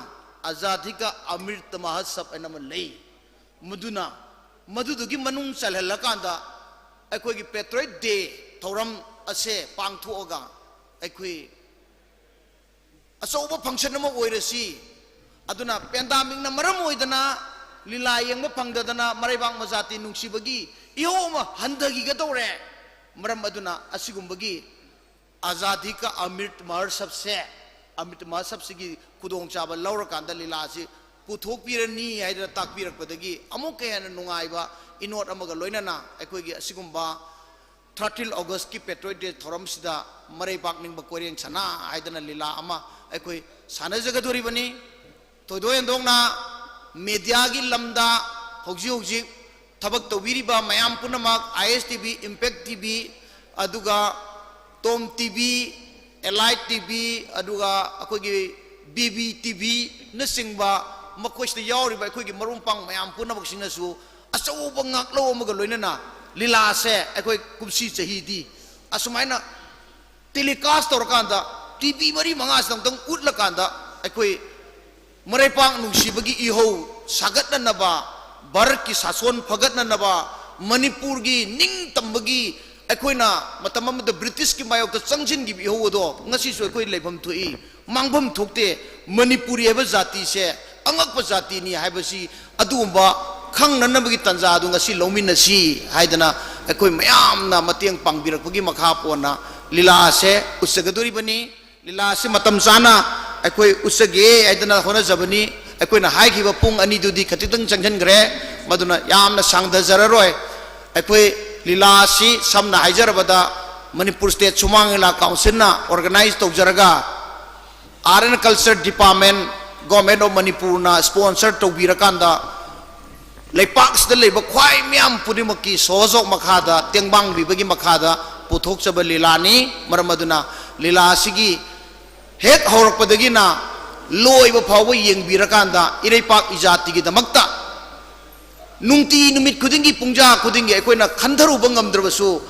ꯑꯖꯥꯗꯤ ꯀꯥ ꯑꯃ꯭ꯔꯤꯇ ꯃꯍꯣꯠꯁꯕ ꯍꯥꯏꯅ ꯑꯃ ꯂꯩ꯫ ꯃꯗꯨꯅ ꯃꯗꯨꯗꯨꯒꯤ ꯃꯅꯨꯡ ꯆꯜꯍꯜꯂꯀꯥꯟꯗ ꯑꯩꯈꯣꯏꯒꯤ Patriot Day ꯊꯧꯔꯝ ꯑꯁꯦ ꯄꯥꯡꯊꯣꯛꯑꯒ ꯑꯩꯈꯣꯏ ꯑꯆꯧꯕ function ꯑꯃ ꯑꯣꯏꯔꯁꯤ꯫ ꯑꯗꯨꯅ pandemicꯅ ꯃꯔꯝ ꯑꯣꯏꯗꯅ ꯂꯤꯂꯥ ꯌꯦꯡꯕ ꯐꯪꯗꯗꯅ ꯃꯔꯩꯕꯥꯛ ꯃꯖꯥꯇꯤ ꯅꯨꯡꯁꯤꯕꯒꯤ ꯏꯍꯧ ꯑꯃ ꯍꯟꯊꯈꯤꯒꯗꯧꯔꯦ꯫ ꯃꯔꯝ ꯑꯗꯨꯅ ꯑꯁꯤꯒꯨꯝꯕꯒꯤ ꯑꯖꯥꯗꯤ ꯀꯥ ꯑꯃ꯭ꯔꯤꯠ ꯃꯍꯣꯠꯁꯕꯁꯦ, ꯑꯃ꯭ꯔꯤꯠ ꯃꯍꯣꯠꯁꯕꯁꯤꯒꯤ ꯈꯨꯗꯣꯡꯆꯥꯕ ꯂꯧꯔꯀꯥꯟꯗ ꯂꯤꯂꯥꯁꯤ ꯄꯨꯊꯣꯛꯄꯤꯔꯅꯤ ꯍꯥꯏꯗꯅ ꯇꯥꯛꯄꯤꯔꯛꯄꯗꯒꯤ ꯑꯃꯨꯛꯀ ꯍꯦꯟꯅ ꯅꯨꯡꯉꯥꯏꯕ ꯏꯅꯣꯠ ꯑꯃꯒ ꯂꯣꯏꯅꯅ ꯑꯩꯈꯣꯏꯒꯤ ꯑꯁꯤꯒꯨꯝꯕ thirteen Augustꯀꯤ Patriot Day ꯊꯧꯔꯝꯁꯤꯗ ꯃꯔꯩ ꯄꯥꯛꯅꯤꯡꯕ ꯀꯣꯏꯔꯦꯡ ꯁꯅꯥ ꯍꯥꯏꯗꯅ ꯂꯤꯂꯥ ꯑꯃ ꯑꯩꯈꯣꯏ ꯁꯥꯟꯅꯖꯒꯗꯣꯔꯤꯕꯅꯤ꯫ ꯊꯣꯏꯗꯣꯛ ꯍꯦꯟꯗꯣꯛꯅ mediaꯒꯤ ꯂꯝꯗ ꯍꯧꯖꯤꯛ ꯍꯧꯖꯤꯛ ꯊꯕꯛ ꯇꯧꯕꯤꯔꯤꯕ ꯃꯌꯥꯝ ꯄꯨꯝꯅꯃꯛ, ISTV, Impact TV, ꯑꯗꯨꯒ Tom TV, Elite TV, ꯑꯗꯨꯒ ꯑꯩꯈꯣꯏꯒꯤ BBTVꯅꯆꯤꯡꯕ, ꯃꯈꯣꯏꯁꯤꯗ ꯌꯥꯎꯔꯤꯕ ꯑꯩꯈꯣꯏꯒꯤ ꯃꯔꯨꯞ ꯃꯄꯥꯡ ꯃꯌꯥꯝ ꯄꯨꯝꯅꯃꯛꯁꯤꯡꯅꯁꯨ ꯑꯆꯧꯕ ꯉꯥꯛꯂꯧ ꯑꯃꯒ ꯂꯣꯏꯅꯅ ꯂꯤꯂꯥꯁꯦ ꯑꯩꯈꯣꯏ ꯀꯨꯝꯁꯤ ꯆꯍꯤꯗꯤ ꯑꯁꯨꯃꯥꯏꯅ telecast ꯇꯧꯔꯀꯥꯟꯗ, TV ꯃꯔꯤ ꯃꯉꯥꯁꯤꯗ ꯑꯃꯨꯛꯇꯪ ꯎꯠꯂꯀꯥꯟꯗ, ꯑꯩꯈꯣꯏ ꯃꯔꯩꯄꯥꯛ ꯅꯨꯡꯁꯤꯕꯒꯤ ꯏꯍꯧ ꯁꯥꯒꯠꯅꯅꯕ, ꯚꯥꯔꯠꯀꯤ ꯁꯥꯁꯣꯟ ꯐꯒꯠꯅꯅꯕ, ꯃꯅꯤꯄꯨꯔꯒꯤ ꯅꯤꯡꯇꯝꯕꯒꯤ, ꯑꯩꯈꯣꯏꯅ ꯃꯇꯝ ꯑꯃꯗ ꯕ꯭ꯔꯤꯇꯤꯁꯀꯤ ꯃꯥꯌꯣꯛꯇ ꯆꯪꯁꯤꯟꯈꯤꯕ ꯏꯍꯧ ꯑꯗꯣ ꯉꯁꯤꯁꯨ ꯑꯩꯈꯣꯏ ꯂꯩꯐꯝ ꯊꯣꯛꯏ꯫ ꯃꯥꯡꯐꯝ ꯊꯣꯛꯇꯦ꯫ ꯃꯅꯤꯄꯨꯔꯤ ꯍꯥꯏꯕ ꯖꯥꯇꯤꯁꯦ ꯑꯉꯛꯄ ꯖꯥꯇꯤꯅꯤ ꯍꯥꯏꯕꯁꯤ ꯑꯗꯨꯒꯨꯝꯕ ꯈꯪꯅꯅꯕꯒꯤ ꯇꯥꯟꯖꯥ ꯑꯗꯨ ꯉꯁꯤ ꯂꯧꯃꯤꯟꯅꯁꯤ ꯍꯥꯏꯗꯅ ꯑꯩꯈꯣꯏ ꯃꯌꯥꯝꯅ ꯃꯇꯦꯡ ꯄꯥꯡꯕꯤꯔꯛꯄꯒꯤ ꯃꯈꯥ ꯄꯣꯟꯅ ꯂꯤꯂꯥ ꯑꯁꯦ ꯎꯠꯆꯒꯗꯣꯔꯤꯕꯅꯤ꯫ ꯂꯤꯂꯥ ꯑꯁꯤ ꯃꯇꯝ ꯆꯥꯅ ꯑꯩꯈꯣꯏ ꯎꯠꯆꯒꯦ ꯍꯥꯏꯗꯅ ꯍꯣꯠꯅꯖꯕꯅꯤ꯫ ꯑꯩꯈꯣꯏꯅ ꯍꯥꯏꯈꯤꯕ ꯄꯨꯡ ꯑꯅꯤꯗꯨꯗꯤ ꯈꯖꯤꯛꯇꯪ ꯆꯪꯁꯤꯟꯈ꯭ꯔꯦ, ꯃꯗꯨꯅ ꯌꯥꯝꯅ ꯁꯥꯡꯊꯖꯔꯔꯣꯏ꯫ ꯑꯩꯈꯣꯏ ꯂꯤꯂꯥ ꯑꯁꯤ ꯁꯝꯅ ꯍꯥꯏꯖꯔꯕꯗ ꯃꯅꯤꯄꯨꯔ State ꯁꯨꯃꯥꯡ ꯂꯤꯂꯥ Councilꯅ organise ꯇꯧꯖꯔꯒ, Art and Culture Department, Government of ꯃꯅꯤꯄꯨꯔꯅ sponsor ꯇꯧꯕꯤꯔꯀꯥꯟꯗ, ꯂꯩꯄꯥꯛꯁꯤꯗ ꯂꯩꯕ ꯈ꯭ꯋꯥꯏ ꯃꯤꯌꯥꯝ ꯄꯨꯝꯅꯃꯛꯀꯤ ꯁꯍꯣꯖꯣꯛ ꯃꯈꯥꯗ, ꯇꯦꯡꯕꯥꯡꯕꯤꯕꯒꯤ ꯃꯈꯥꯗ ꯄꯨꯊꯣꯛꯆꯕ ꯂꯤꯂꯥꯅꯤ꯫ ꯃꯔꯝ ꯑꯗꯨꯅ ꯂꯤꯂꯥ ꯑꯁꯤꯒꯤ ꯍꯦꯛ ꯍꯧꯔꯛꯄꯗꯒꯤꯅ ꯂꯣꯏꯕ ꯐꯥꯎꯕ ꯌꯦꯡꯕꯤꯔꯀꯥꯟꯗ, ꯏꯔꯩꯄꯥꯛ ꯏꯖꯥꯇꯤꯒꯤꯗꯃꯛꯇ ꯅꯨꯡꯇꯤ ꯅꯨꯃꯤꯠ ꯈꯨꯗꯤꯡꯒꯤ, ꯄꯨꯡꯖꯥ ꯈꯨꯗꯤꯡꯒꯤ ꯑꯩꯈꯣꯏꯅ ꯈꯟꯊꯔꯨꯕ ꯉꯝꯗ꯭ꯔꯕꯁꯨ,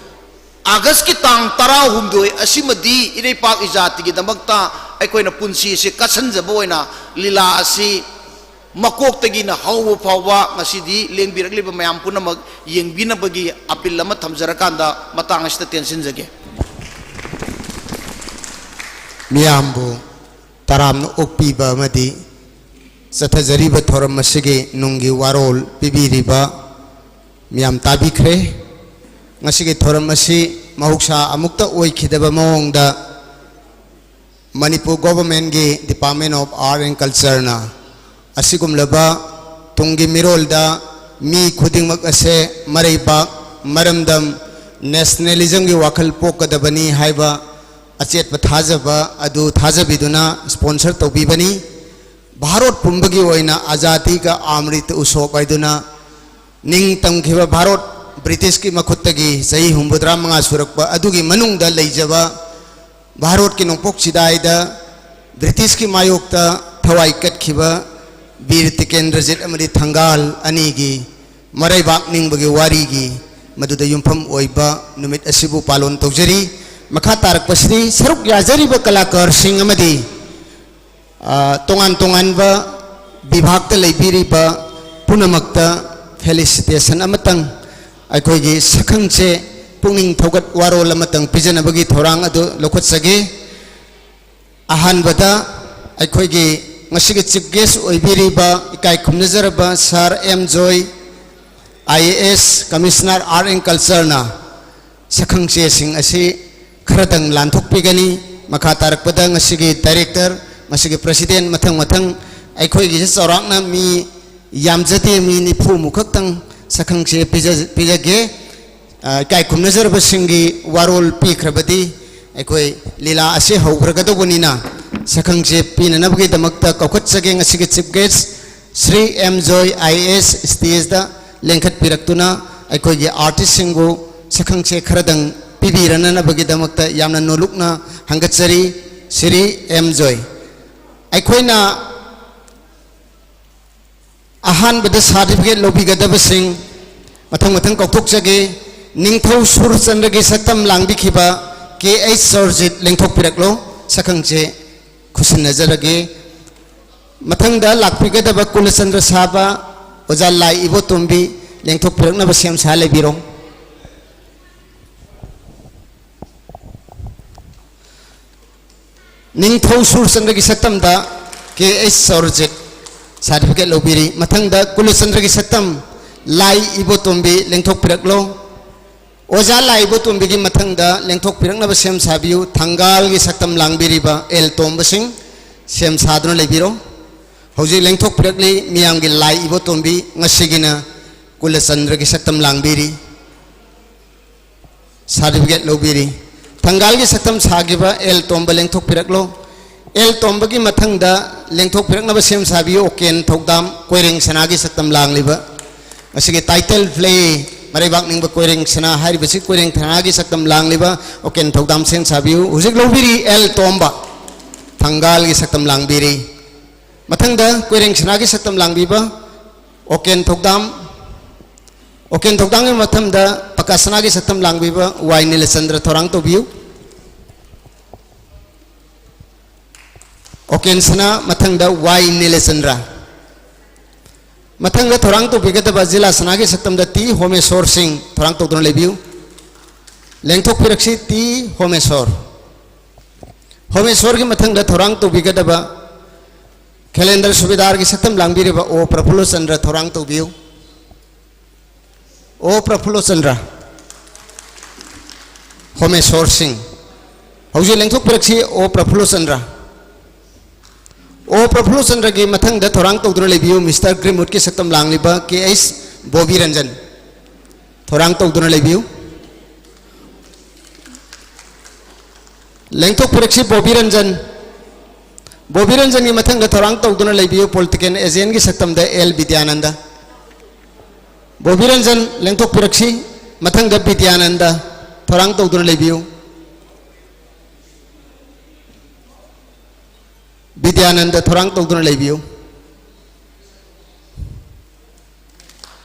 Augustꯀꯤ ꯇꯥꯡ ꯇꯔꯥꯍꯨꯝꯗꯣꯏ ꯑꯁꯤꯃꯗꯤ ꯏꯔꯩꯄꯥꯛ ꯏꯖꯥꯇꯤꯒꯤꯗꯃꯛꯇ ꯑꯩꯈꯣꯏꯅ ꯄꯨꯟꯁꯤ ꯑꯁꯤ ꯀꯠꯁꯟꯖꯕ ꯑꯣꯏꯅ ꯂꯤꯂꯥ ꯑꯁꯤ ꯃꯀꯣꯛꯇꯒꯤꯅ ꯍꯧꯕ ꯐꯥꯎꯕ ꯉꯁꯤꯗꯤ ꯂꯦꯡꯕꯤꯔꯛꯂꯤꯕ ꯃꯌꯥꯝ ꯄꯨꯝꯅꯃꯛ ꯌꯦꯡꯕꯤꯅꯕꯒꯤ ꯑꯄꯤꯜ ꯑꯃ ꯊꯝꯖꯔꯀꯥꯟꯗ ꯃꯇꯥꯡ ꯑꯁꯤꯗ ꯇꯦꯟꯁꯤꯟꯖꯒꯦ꯫ ꯃꯤꯌꯥꯝꯕꯨ ꯇꯔꯥꯝꯅ ꯑꯣꯛꯄꯤꯕ ꯑꯃꯗꯤ ꯆꯠꯊꯖꯔꯤꯕ ꯊꯧꯔꯝ ꯑꯁꯤꯒꯤ ꯅꯨꯡꯒꯤ ꯋꯥꯔꯣꯜ ꯄꯤꯕꯤꯔꯤꯕ ꯃꯤꯌꯥꯝ ꯇꯥꯕꯤꯈ꯭ꯔꯦ꯫ ꯉꯁꯤꯒꯤ ꯊꯧꯔꯝ ꯑꯁꯤ ꯃꯍꯧꯁꯥ ꯑꯃꯨꯛꯇ ꯑꯣꯏꯈꯤꯗꯕ ꯃꯑꯣꯡꯗ Manipur ꯒꯣꯚꯔꯟꯃꯦꯟꯠꯀꯤ Department of Art and Cultureꯅ ꯑꯁꯤꯒꯨꯝꯂꯕ ꯇꯨꯡꯒꯤ ꯃꯤꯔꯣꯜꯗ ꯃꯤ ꯈꯨꯗꯤꯡꯃꯛ ꯑꯁꯦ ꯃꯔꯩꯕꯥꯛ, ꯃꯔꯝꯗꯝ, nationalismꯒꯤ ꯋꯥꯈꯜ ꯄꯣꯛꯀꯗꯕꯅꯤ ꯍꯥꯏꯕ ꯑꯆꯦꯠꯄ ꯊꯥꯖꯕ ꯑꯗꯨ ꯊꯥꯖꯕꯤꯗꯨꯅ sponsor ꯇꯧꯕꯤꯕꯅꯤ꯫ ꯚꯥꯔꯠ ꯄꯨꯝꯕꯒꯤ ꯑꯣꯏꯅ ꯑꯖꯥꯗꯤ ꯀꯥ ꯑꯃ꯭ꯔꯤꯠ ꯎꯠꯁꯣꯕ ꯍꯥꯏꯗꯨꯅ ꯅꯤꯡꯇꯝꯈꯤꯕ ꯚꯥꯔꯠ ꯕ꯭ꯔꯤꯇꯤꯁꯀꯤ ꯃꯈꯨꯠꯇꯒꯤ ꯆꯍꯤ ꯍꯨꯝꯐꯨꯇꯔꯥ ꯃꯉꯥ ꯁꯨꯔꯛꯄ ꯑꯗꯨꯒꯤ ꯃꯅꯨꯡꯗ ꯂꯩꯖꯕ ꯚꯥꯔꯠꯀꯤ ꯅꯣꯡꯄꯣꯛ ꯆꯤꯗꯥꯏꯗ ꯕ꯭ꯔꯤꯇꯤꯁꯀꯤ ꯃꯥꯌꯣꯛꯇ ꯊꯋꯥꯏ ꯀꯠꯈꯤꯕ ꯕꯤꯔ ꯇꯤꯀꯦꯟꯗ꯭ꯔꯖꯤꯠ ꯑꯃꯗꯤ ꯊꯪꯒꯥꯜ ꯑꯅꯤꯒꯤ ꯃꯔꯩꯕꯥꯛ ꯅꯤꯡꯕꯒꯤ ꯋꯥꯔꯤꯒꯤ ꯃꯗꯨꯗ ꯌꯨꯝꯐꯝ ꯑꯣꯏꯕ ꯅꯨꯃꯤꯠ ꯑꯁꯤꯕꯨ ꯄꯥꯂꯣꯟ ꯇꯧꯖꯔꯤ꯫ ꯃꯈꯥ ꯇꯥꯔꯛꯄꯁꯤꯗꯤ ꯁꯔꯨꯛ ꯌꯥꯖꯔꯤꯕ ꯀꯂꯥꯀꯥꯔꯁꯤꯡ ꯑꯃꯗꯤ, ꯑ, ꯇꯣꯉꯥꯟ ꯇꯣꯉꯥꯟꯕ ꯕꯤꯚꯥꯒꯇ ꯂꯩꯕꯤꯔꯤꯕ ꯄꯨꯝꯅꯃꯛꯇ felicitation ꯑꯃꯇꯪ ꯑꯩꯈꯣꯏꯒꯤ ꯁꯛꯈꯪꯁꯦ ꯄꯨꯛꯅꯤꯡ ꯊꯧꯒꯠ ꯋꯥꯔꯣꯜ ꯑꯃꯇꯪ ꯄꯤꯖꯅꯕꯒꯤ ꯊꯧꯔꯥꯡ ꯑꯗꯨ ꯂꯧꯈꯠꯆꯒꯦ꯫ ꯑꯍꯥꯟꯕꯗ ꯑꯩꯈꯣꯏꯒꯤ ꯉꯁꯤꯒꯤ chief guest ꯑꯣꯏꯕꯤꯔꯤꯕ ꯏꯀꯥꯏ ꯈꯨꯝꯅꯖꯔꯕ Sir M Joy, I A S, Commissioner Art and Cultureꯅ ꯁꯛꯈꯪꯆꯦꯁꯤꯡ ꯑꯁꯤ ꯈꯔꯗꯪ ꯂꯥꯟꯊꯣꯛꯄꯤꯒꯅꯤ꯫ ꯃꯈꯥ ꯇꯥꯔꯛꯄꯗ ꯉꯁꯤꯒꯤ director, ꯉꯁꯤꯒꯤ president, ꯃꯊꯪ ꯃꯊꯪ ꯑꯩꯈꯣꯏꯒꯤꯁꯤ ꯆꯥꯎꯔꯥꯛꯅ ꯃꯤ ꯌꯥꯝꯖꯗꯦ, ꯃꯤ ꯅꯤꯐꯨꯃꯨꯛ ꯈꯛꯇꯪ ꯁꯛꯈꯪꯆꯦ ꯄꯤꯖ-, ꯄꯤꯖꯒꯦ꯫ ꯑ, ꯏꯀꯥꯏ ꯈꯨꯝꯅꯖꯔꯕꯁꯤꯡꯒꯤ ꯋꯥꯔꯣꯜ ꯄꯤꯈ꯭ꯔꯕꯗꯤ ꯑꯩꯈꯣꯏ ꯂꯤꯂꯥ ꯑꯁꯤ ꯍꯧꯈ꯭ꯔꯒꯗꯧꯕꯅꯤꯅ ꯁꯛꯈꯪꯆꯦ ꯄꯤꯅꯅꯕꯒꯤꯗꯃꯛꯇ ꯀꯧꯈꯠꯆꯒꯦ꯫ ꯉꯁꯤꯒꯤ chief guest Shri M Joy, I A S, stageꯇ ꯂꯦꯡꯈꯠꯄꯤꯔꯛꯇꯨꯅ ꯑꯩꯈꯣꯏꯒꯤ artistꯁꯤꯡꯕꯨ ꯁꯛꯈꯪꯆꯦ ꯈꯔꯗꯪ ꯄꯤꯕꯤꯔꯅꯅꯕꯒꯤꯗꯃꯛꯇ ꯌꯥꯝꯅ ꯅꯣꯂꯨꯛꯅ ꯍꯪꯒꯠꯆꯔꯤ꯫ ꯁ꯭ꯔꯤ ꯑꯦꯝ ꯖꯣꯏ, ꯑꯩꯈꯣꯏꯅ ꯑꯍꯥꯟꯕꯗ certificate ꯂꯧꯕꯤꯒꯗꯕꯁꯤꯡ ꯃꯊꯪ ꯃꯊꯪ ꯀꯧꯊꯣꯛꯆꯒꯦ꯫ ꯅꯤꯡꯊꯧ ꯁꯨꯔꯆꯟꯗ꯭ꯔꯒꯤ ꯁꯛꯇꯝ ꯂꯥꯡꯕꯤꯈꯤꯕ ꯀꯦ ꯑꯩꯆ ꯁꯔꯖꯤꯠ ꯂꯦꯡꯊꯣꯛꯄꯤꯔꯛꯂꯣ꯫ ꯁꯛꯈꯪꯆꯦ ꯈꯨꯠꯁꯤꯟꯅꯖꯔꯒꯦ꯫ ꯃꯊꯪꯗ ꯂꯥꯛꯄꯤꯒꯗꯕ ꯀꯨꯂꯆꯟꯗ꯭ꯔ ꯁꯥꯕ ꯑꯣꯖꯥ ꯂꯥꯏ ꯏꯕꯣꯇꯣꯝꯕꯤ ꯂꯦꯡꯊꯣꯛꯄꯤꯔꯛꯅꯕ ꯁꯦꯝ ꯁꯥ ꯂꯩꯕꯤꯔꯣ꯫ ꯅꯤꯡꯊꯧ ꯁꯨꯔꯆꯟꯗ꯭ꯔꯒꯤ ꯁꯛꯇꯝꯗ ꯀꯦ ꯑꯩꯆ ꯁꯧꯔꯖꯤꯠ certificate ꯂꯧꯕꯤꯔꯤ꯫ ꯃꯊꯪꯗ ꯀꯨꯂꯆꯟꯗ꯭ꯔꯒꯤ ꯁꯛꯇꯝ ꯂꯥꯏ ꯏꯕꯣꯇꯣꯝꯕꯤ ꯂꯦꯡꯊꯣꯛꯄꯤꯔꯛꯂꯣ꯫ ꯑꯣꯖꯥ ꯂꯥꯏ ꯏꯕꯣꯇꯣꯝꯕꯤꯒꯤ ꯃꯊꯪꯗ ꯂꯦꯡꯊꯣꯛꯄꯤꯔꯛꯅꯕ ꯁꯦꯝ ꯁꯥꯕꯤꯌꯨ꯫ ꯊꯪꯒꯥꯜꯒꯤ ꯁꯛꯇꯝ ꯂꯥꯡꯕꯤꯔꯤꯕ ꯑꯦꯜ ꯇꯣꯝꯕꯁꯤꯡ ꯁꯦꯝ ꯁꯥꯗꯨꯅ ꯂꯩꯕꯤꯔꯣ꯫ ꯍꯧꯖꯤꯛ ꯂꯦꯡꯊꯣꯛꯄꯤꯔꯛꯂꯤ ꯃꯤꯌꯥꯝꯒꯤ ꯂꯥꯏ ꯏꯕꯣꯇꯣꯝꯕꯤ, ꯉꯁꯤꯒꯤꯅ ꯀꯨꯂꯆꯟꯗ꯭ꯔꯒꯤ ꯁꯛꯇꯝ ꯂꯥꯡꯕꯤꯔꯤ꯫ Certificate ꯂꯧꯕꯤꯔꯤ꯫ ꯊꯪꯒꯥꯜꯒꯤ ꯁꯛꯇꯝ ꯁꯥꯈꯤꯕ ꯑꯦꯜ ꯇꯣꯝꯕ ꯂꯦꯡꯊꯣꯛꯄꯤꯔꯛꯂꯣ꯫ ꯑꯦꯜ ꯇꯣꯝꯕꯒꯤ ꯃꯊꯪꯗ ꯂꯦꯡꯊꯣꯛꯄꯤꯔꯛꯅꯕ ꯁꯦꯝ ꯁꯥꯕꯤꯌꯨ ꯑꯣꯀꯦꯟ ꯊꯧꯗꯥꯝ, ꯀꯣꯏꯔꯦꯡ ꯁꯅꯥꯒꯤ ꯁꯛꯇꯝ ꯂꯥꯡꯂꯤꯕ꯫ ꯃꯁꯤꯒꯤ title play ꯃꯔꯩꯕꯥꯛ ꯅꯤꯡꯕ ꯀꯣꯏꯔꯦꯡ ꯁꯅꯥ ꯍꯥꯏꯔꯤꯕꯁꯤ ꯀꯣꯏꯔꯦꯡ ꯁꯅꯥꯒꯤ ꯁꯛꯇꯝ ꯂꯥꯡꯂꯤꯕ ꯑꯣꯀꯦꯟ ꯊꯧꯗꯥꯝ ꯁꯦꯝ ꯁꯥꯕꯤꯌꯨ꯫ ꯍꯧꯖꯤꯛ ꯂꯧꯕꯤꯔꯤ ꯑꯦꯜ ꯇꯣꯝꯕ, ꯊꯪꯒꯥꯜꯒꯤ ꯁꯛꯇꯝ ꯂꯥꯡꯕꯤꯔꯤ꯫ ꯃꯊꯪꯗ ꯀꯣꯏꯔꯦꯡ ꯁꯅꯥꯒꯤ ꯁꯛꯇꯝ ꯂꯥꯡꯕꯤꯕ ꯑꯣꯀꯦꯟ ꯊꯧꯗꯥꯝ, ꯑꯣꯀꯦꯟ ꯊꯧꯗꯥꯝꯒꯤ ꯃꯊꯪꯗ ꯄꯀꯥ ꯁꯅꯥꯒꯤ ꯁꯛꯇꯝ ꯂꯥꯡꯕꯤꯕ ꯋꯥꯏ ꯅꯤꯂꯆꯟꯗ꯭ꯔ ꯊꯧꯔꯥꯡ ꯇꯧꯕꯤꯌꯨ꯫ ꯑꯣꯀꯦꯟ ꯁꯅꯥ, ꯃꯊꯪꯗ ꯋꯥꯏ ꯅꯤꯂꯆꯟꯗ꯭ꯔ꯫ ꯃꯊꯪꯗ ꯊꯧꯔꯥꯡ ꯇꯧꯕꯤꯒꯗꯕ ꯖꯤꯂꯥ ꯁꯅꯥꯒꯤ ꯁꯛꯇꯝꯗ ꯇꯤ ꯍꯣꯃꯦꯁꯣꯔ ꯁꯤꯡ ꯊꯧꯔꯥꯡ ꯇꯧꯗꯨꯅ ꯂꯩꯕꯤꯌꯨ꯫ ꯂꯦꯡꯊꯣꯛꯄꯤꯔꯛꯁꯤ ꯇꯤ ꯍꯣꯃꯦꯁꯣꯔ꯫ ꯍꯣꯃꯦꯁꯣꯔꯒꯤ ꯃꯊꯪꯗ ꯊꯧꯔꯥꯡ ꯇꯧꯕꯤꯒꯗꯕ ꯈꯦꯂꯦꯟꯗ꯭ꯔ ꯁꯨꯕꯦꯗꯥꯔꯒꯤ ꯁꯛꯇꯝ ꯂꯥꯡꯕꯤꯔꯤꯕ ꯑꯣ ꯄ꯭ꯔꯐꯨꯜꯂ ꯆꯟꯗ꯭ꯔ ꯊꯧꯔꯥꯡ ꯇꯧꯕꯤꯌꯨ꯫ ꯑꯣ ꯄ꯭ꯔꯐꯨꯜꯂ ꯆꯟꯗ꯭ꯔ, ꯍꯣꯃꯦꯁꯣꯔ ꯁꯤꯡ꯫ ꯍꯧꯖꯤꯛ ꯂꯦꯡꯊꯣꯛꯄꯤꯔꯛꯁꯤ ꯑꯣ ꯄ꯭ꯔꯐꯨꯜꯂ ꯆꯟꯗ꯭ꯔ꯫ ꯑꯣ ꯄ꯭ꯔꯐꯨꯜꯂ ꯆꯟꯗ꯭ꯔꯒꯤ ꯃꯊꯪꯗ ꯊꯧꯔꯥꯡ ꯇꯧꯗꯨꯅ ꯂꯩꯕꯤꯌꯨ ꯃꯤꯁꯇꯔ ꯒ꯭ꯔꯤꯟꯋꯨꯗꯀꯤ ꯁꯛꯇꯝ ꯂꯥꯡꯂꯤꯕ ꯀꯦ ꯑꯩꯆ ꯕꯣꯕꯤ ꯔꯟꯖꯟ꯫ ꯊꯧꯔꯥꯡ ꯇꯧꯗꯨꯅ ꯂꯩꯕꯤꯌꯨ꯫ ꯂꯦꯡꯊꯣꯛꯄꯤꯔꯛꯁꯤ ꯕꯣꯕꯤ ꯔꯟꯖꯟ꯫ ꯕꯣꯕꯤ ꯔꯟꯖꯟꯒꯤ ꯃꯊꯪꯗ ꯊꯧꯔꯥꯡ ꯇꯧꯗꯨꯅ ꯂꯩꯕꯤꯌꯨ political agentꯒꯤ ꯁꯛꯇꯝꯗ ꯑꯦꯜ ꯕꯤꯗ꯭ꯌꯥꯅꯟꯗ꯫ ꯕꯣꯕꯤ ꯔꯟꯖꯟ ꯂꯦꯡꯊꯣꯛꯄꯤꯔꯛꯁꯤ꯫ ꯃꯊꯪꯗ ꯕꯤꯗ꯭ꯌꯥꯅꯟꯗ ꯊꯧꯔꯥꯡ ꯇꯧꯗꯨꯅ ꯂꯩꯕꯤꯌꯨ꯫ ꯕꯤꯗ꯭ꯌꯥꯅꯟꯗ ꯊꯧꯔꯥꯡ ꯇꯧꯗꯨꯅ ꯂꯩꯕꯤꯌꯨ꯫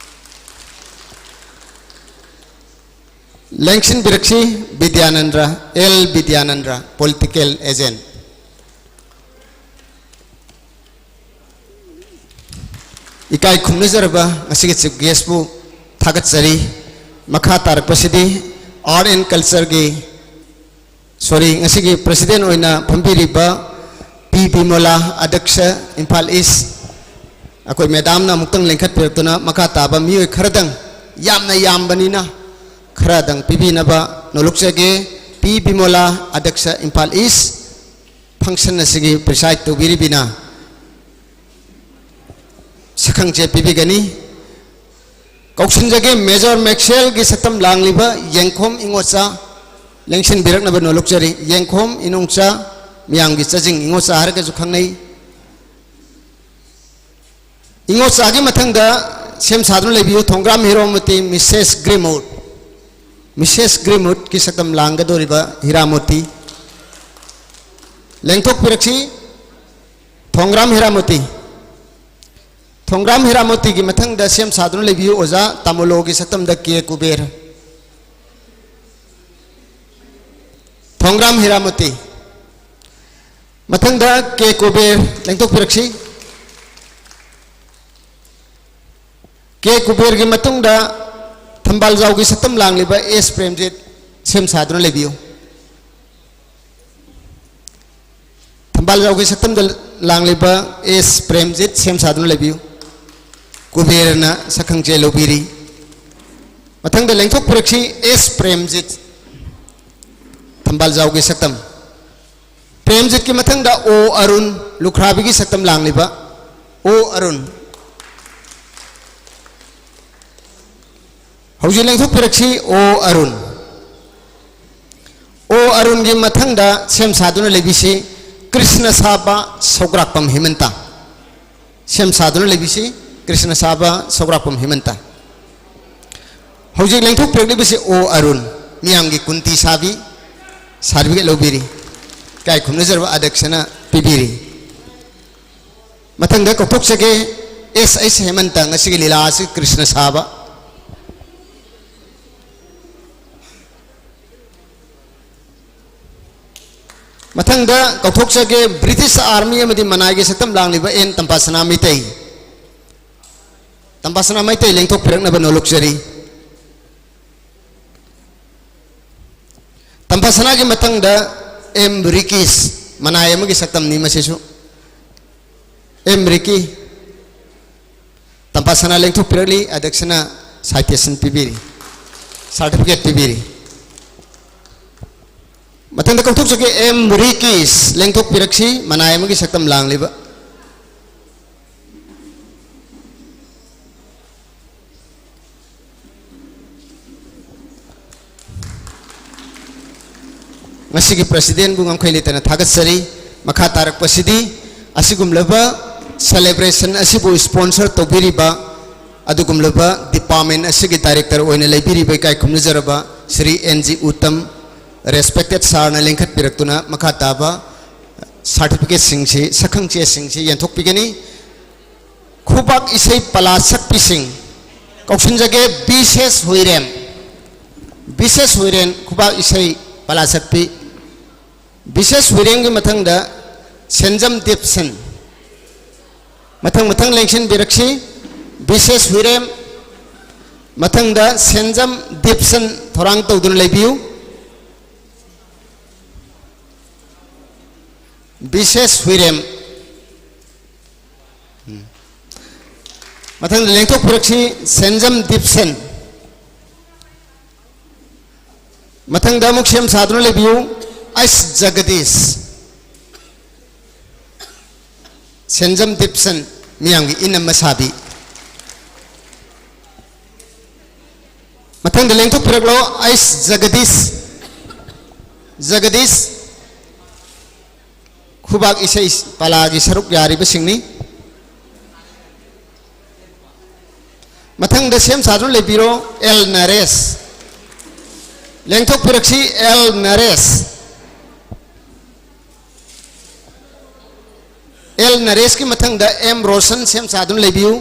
ꯂꯦꯡꯁꯤꯟꯕꯤꯔꯛꯁꯤ ꯕꯤꯗ꯭ꯌꯥꯅꯟꯗ꯭ꯔ, ꯑꯦꯜ ꯕꯤꯗ꯭ꯌꯥꯅꯟꯗ꯭ꯔ, political agent꯫ ꯏꯀꯥꯏ ꯈꯨꯝꯅꯖꯔꯕ ꯉꯁꯤꯒꯤ chief guest ꯄꯨ ꯊꯥꯒꯠꯆꯔꯤ꯫ ꯃꯈꯥ ꯇꯥꯔꯛꯄꯁꯤꯗꯤ Art and Culture ꯒꯤ, sorry, ꯉꯁꯤꯒꯤ president ꯑꯣꯏꯅ ꯐꯝꯕꯤꯔꯤꯕ ꯄꯤ ꯕꯤꯃꯣꯂꯥ, ꯑꯗ꯭ꯌꯛꯁ, ꯏꯝꯐꯥꯜ ꯏꯁ, ꯑꯩꯈꯣꯏ madam ꯅ ꯑꯃꯨꯛꯇꯪ ꯂꯦꯡꯈꯠꯄꯤꯔꯛꯇꯨꯅ ꯃꯈꯥ ꯇꯥꯕ ꯃꯤꯑꯣꯏ ꯈꯔꯗꯪ, ꯌꯥꯝꯅ ꯌꯥꯝꯕꯅꯤꯅ ꯈꯔꯗꯪ ꯄꯤꯕꯤꯅꯕ ꯅꯣꯂꯨꯛꯆꯒꯦ꯫ ꯄꯤ ꯕꯤꯃꯣꯂꯥ, ꯑꯗ꯭ꯌꯛꯁ, ꯏꯝꯐꯥꯜ ꯏꯁ, function ꯑꯁꯤꯒꯤ preside ꯇꯧꯕꯤꯔꯤꯕꯤꯅ ꯁꯛꯈꯪꯆꯦ ꯄꯤꯕꯤꯒꯅꯤ꯫ ꯀꯧꯁꯤꯟꯖꯒꯦ, Major Maxwell ꯒꯤ ꯁꯛꯇꯝ ꯂꯥꯡꯂꯤꯕ ꯌꯦꯡꯈꯣꯝ ꯏꯉꯣꯆꯥ, ꯂꯦꯡꯁꯤꯟꯕꯤꯔꯛꯅꯕ ꯅꯣꯂꯨꯛꯆꯔꯤ꯫ ꯌꯦꯡꯈꯣꯝ ꯏꯅꯣꯡꯆꯥ, ꯃꯤꯌꯥꯝꯒꯤ ꯆꯥꯖꯤꯡ ꯏꯉꯣꯆꯥ ꯍꯥꯏꯔꯒꯁꯨ ꯈꯪꯅꯩ꯫ ꯏꯉꯣꯆꯥꯒꯤ ꯃꯊꯪꯗ ꯁꯦꯝ ꯁꯥꯗꯨꯅ ꯂꯩꯕꯤꯌꯨ, ꯊꯣꯡꯒ꯭ꯔꯥꯝ ꯍꯤꯔꯥꯃꯣꯇꯤ, Missus Greenwood꯫ Missus Greenwood ꯀꯤ ꯁꯛꯇꯝ ꯂꯥꯡꯒꯗꯧꯔꯤꯕ ꯍꯤꯔꯥꯃꯣꯇꯤ꯫ ꯂꯦꯡꯊꯣꯛꯄꯤꯔꯛꯁꯤ, ꯊꯣꯡꯒ꯭ꯔꯥꯝ ꯍꯤꯔꯥꯃꯣꯇꯤ꯫ ꯊꯣꯡꯒ꯭ꯔꯥꯝ ꯍꯤꯔꯥꯃꯣꯇꯤꯒꯤ ꯃꯊꯪꯗ ꯁꯦꯝ ꯁꯥꯗꯨꯅ ꯂꯩꯕꯤꯌꯨ ꯑꯣꯖꯥ ꯇꯥꯃꯣꯂꯣꯒꯤ ꯁꯛꯇꯝꯗ ꯀꯦ ꯀꯨꯕꯦꯔ꯫ ꯊꯣꯡꯒ꯭ꯔꯥꯝ ꯍꯤꯔꯥꯃꯣꯇꯤ꯫ ꯃꯊꯪꯗ ꯀꯦ ꯀꯨꯕꯦꯔ ꯂꯦꯡꯊꯣꯛꯄꯤꯔꯛꯁꯤ꯫ ꯀꯦ ꯀꯨꯕꯦꯔꯒꯤ ꯃꯇꯨꯡꯗ ꯊꯝꯕꯥꯜꯖꯥꯎꯒꯤ ꯁꯛꯇꯝ ꯂꯥꯡꯂꯤꯕ ꯑꯦꯁ ꯄ꯭ꯔꯦꯝꯖꯤꯠ ꯁꯦꯝ ꯁꯥꯗꯨꯅ ꯂꯩꯕꯤꯌꯨ꯫ ꯊꯝꯕꯥꯜꯖꯥꯎꯒꯤ ꯁꯛꯇꯝꯗ ꯂꯥꯡꯂꯤꯕ ꯑꯦꯁ ꯄ꯭ꯔꯦꯝꯖꯤꯠ ꯁꯦꯝ ꯁꯥꯗꯨꯅ ꯂꯩꯕꯤꯌꯨ꯫ ꯀꯨꯕꯦꯔꯅ ꯁꯛꯈꯪꯆꯦ ꯂꯧꯕꯤꯔꯤ꯫ ꯃꯊꯪꯗ ꯂꯦꯡꯊꯣꯛꯄꯤꯔꯛꯁꯤ ꯑꯦꯁ ꯄ꯭ꯔꯦꯝꯖꯤꯠ, ꯊꯝꯕꯥꯜꯖꯥꯎꯒꯤ ꯁꯛꯇꯝ꯫ ꯄ꯭ꯔꯦꯝꯖꯤꯠꯀꯤ ꯃꯊꯪꯗ ꯑꯣ ꯑꯔꯨꯟ, ꯂꯨꯈ꯭ꯔꯥꯕꯤꯒꯤ ꯁꯛꯇꯝ ꯂꯥꯡꯂꯤꯕ ꯑꯣ ꯑꯔꯨꯟ꯫ ꯍꯧꯖꯤꯛ ꯂꯦꯡꯊꯣꯛꯄꯤꯔꯛꯁꯤ ꯑꯣ ꯑꯔꯨꯟ꯫ ꯑꯣ ꯑꯔꯨꯟꯒꯤ ꯃꯊꯪꯗ ꯁꯦꯝ ꯁꯥꯗꯨꯅ ꯂꯩꯕꯤꯁꯤ ꯀ꯭ꯔꯤꯁꯅ ꯁꯥꯕ ꯁꯧꯒ꯭ꯔꯥꯛꯄꯝ ꯍꯦꯃꯟꯇ꯫ ꯁꯦꯝ ꯁꯥꯗꯨꯅ ꯂꯩꯕꯤꯁꯤ ꯀ꯭ꯔꯤꯁꯅ ꯁꯥꯕ ꯁꯧꯒ꯭ꯔꯥꯛꯄꯝ ꯍꯦꯃꯟꯇ꯫ ꯍꯧꯖꯤꯛ ꯂꯦꯡꯊꯣꯛꯄꯤꯔꯛꯂꯤꯕꯁꯤ ꯑꯣ ꯑꯔꯨꯟ, ꯃꯤꯌꯥꯝꯒꯤ ꯀꯨꯟꯇꯤ ꯁꯥꯕꯤ, certificate ꯂꯧꯕꯤꯔꯤ꯫ ꯏꯀꯥꯏ ꯈꯨꯝꯅꯖꯔꯕ ꯑꯗ꯭ꯌꯛꯁꯅ ꯄꯤꯕꯤꯔꯤ꯫ ꯃꯊꯪꯗ ꯀꯧꯊꯣꯛꯆꯒꯦ ꯑꯦꯁ ꯑꯩꯆ ꯍꯦꯃꯟꯇ, ꯉꯁꯤꯒꯤ ꯂꯤꯂꯥ ꯑꯁꯤ ꯀ꯭ꯔꯤꯁꯅ ꯁꯥꯕ꯫ ꯃꯊꯪꯗ ꯀꯧꯊꯣꯛꯆꯒꯦ British Army ꯑꯃꯗꯤ ꯃꯅꯥꯏꯒꯤ ꯁꯛꯇꯝ ꯂꯥꯡꯂꯤꯕ ꯑꯦꯟ ꯇꯝꯐꯥꯁꯅꯥ ꯃꯩꯇꯩ꯫ ꯇꯝꯐꯥꯁꯅꯥ ꯃꯩꯇꯩ ꯂꯦꯡꯊꯣꯛꯄꯤꯔꯛꯅꯕ ꯅꯣꯜꯂꯨꯛꯆꯔꯤ꯫ ꯇꯝꯐꯥꯁꯅꯥꯒꯤ ꯃꯊꯪꯗ ꯑꯦꯝ ꯔꯤꯀꯤꯁ, ꯃꯅꯥꯏ ꯑꯃꯒꯤ ꯁꯛꯇꯝꯅꯤ ꯃꯁꯤꯁꯨ꯫ ꯑꯦꯝ ꯔꯤꯀꯤ, ꯇꯝꯐꯥꯁꯅꯥ ꯂꯦꯡꯊꯣꯛꯄꯤꯔꯛꯂꯤ, ꯑꯗꯛꯁꯅ citation ꯄꯤꯕꯤꯔꯤ, certificate ꯄꯤꯕꯤꯔꯤ꯫ ꯃꯊꯪꯗ ꯀꯧꯊꯣꯛꯆꯒꯦ ꯑꯦꯝ ꯔꯤꯀꯤꯁ, ꯂꯦꯡꯊꯣꯛꯄꯤꯔꯛꯁꯤ, ꯃꯅꯥꯏ ꯑꯃꯒꯤ ꯁꯛꯇꯝ ꯂꯥꯡꯂꯤꯕ꯫ ꯉꯁꯤꯒꯤ presidentꯕꯨ ꯉꯝꯈꯩ ꯂꯩꯇꯅ ꯊꯥꯒꯠꯆꯔꯤ꯫ ꯃꯈꯥ ꯇꯥꯔꯛꯄꯁꯤꯗꯤ ꯑꯁꯤꯒꯨꯝꯂꯕ celebration ꯑꯁꯤꯕꯨ sponsor ꯇꯧꯕꯤꯔꯤꯕ ꯑꯗꯨꯒꯨꯝꯂꯕ department ꯑꯁꯤꯒꯤ director ꯑꯣꯏꯅ ꯂꯩꯕꯤꯔꯤꯕ ꯏꯀꯥꯏ ꯈꯨꯝꯅꯖꯔꯕ Shri and G Uttam, respected sirꯅ ꯂꯦꯡꯈꯠꯄꯤꯔꯛꯇꯨꯅ ꯃꯈꯥ ꯇꯥꯕ certificateꯁꯤꯡꯁꯤ, ꯁꯛꯈꯪ ꯆꯦꯁꯤꯡꯁꯤ ꯌꯦꯟꯊꯣꯛꯄꯤꯒꯅꯤ꯫ ꯈꯨꯕꯥꯛ ꯏꯁꯩ ꯄꯂꯥ ꯁꯛꯄꯤꯁꯤꯡ ꯀꯧꯁꯤꯟꯖꯒꯦ꯫ ꯕꯤꯁꯦꯁ ꯍꯨꯏꯔꯦꯝ, ꯕꯤꯁꯦꯁ ꯍꯨꯏꯔꯦꯝ, ꯈꯨꯕꯥꯛ ꯏꯁꯩ ꯄꯂꯥ ꯁꯛꯄꯤ꯫ ꯕꯤꯁꯦꯁ ꯍꯨꯏꯔꯦꯝꯒꯤ ꯃꯊꯪꯗ ꯁꯦꯟꯖꯝ ꯗꯤꯞꯁꯟ꯫ ꯃꯊꯪ ꯃꯊꯪ ꯂꯦꯡꯁꯤꯟꯕꯤꯔꯛꯁꯤ꯫ ꯕꯤꯁꯦꯁ ꯍꯨꯏꯔꯦꯝ, ꯃꯊꯪꯗ ꯁꯦꯟꯖꯝ ꯗꯤꯞꯁꯟ, ꯊꯧꯔꯥꯡ ꯇꯧꯗꯨꯅ ꯂꯩꯕꯤꯌꯨ꯫ ꯕꯤꯁꯦꯁ ꯍꯨꯏꯔꯦꯝ꯫ ꯎꯝ꯫ ꯃꯊꯪꯗ ꯂꯦꯡꯊꯣꯛꯄꯤꯔꯛꯁꯤ ꯁꯦꯟꯖꯝ ꯗꯤꯞꯁꯟ꯫ ꯃꯊꯪꯗ ꯑꯃꯨꯛ ꯁꯦꯝ ꯁꯥꯗꯨꯅ ꯂꯩꯕꯤꯌꯨ ꯑꯩꯁ ꯖꯒꯗꯤꯁ꯫ ꯁꯦꯟꯖꯝ ꯗꯤꯞꯁꯟ, ꯃꯤꯌꯥꯝꯒꯤ ꯏꯅꯝꯃ ꯁꯥꯕꯤ꯫ ꯃꯊꯪꯗ ꯂꯦꯡꯊꯣꯛꯄꯤꯔꯛꯂꯣ ꯑꯩꯁ ꯖꯒꯗꯤꯁ꯫ ꯖꯒꯗꯤꯁ, ꯈꯨꯕꯥꯛ ꯏꯁꯩ ꯄꯂꯥꯒꯤ ꯁꯔꯨꯛ ꯌꯥꯔꯤꯕꯁꯤꯡꯅꯤ꯫ ꯃꯊꯪꯗ ꯁꯦꯝ ꯁꯥꯗꯨꯅ ꯂꯩꯕꯤꯔꯣ ꯑꯦꯜ ꯅꯔꯦꯁ꯫ ꯂꯦꯡꯊꯣꯛꯄꯤꯔꯛꯁꯤ ꯑꯦꯜ ꯅꯔꯦꯁ꯫ ꯑꯦꯜ ꯅꯔꯦꯁꯀꯤ ꯃꯊꯪꯗ ꯑꯦꯝ ꯔꯣꯁꯟ, ꯁꯦꯝ ꯁꯥꯗꯨꯅ ꯂꯩꯕꯤꯌꯨ꯫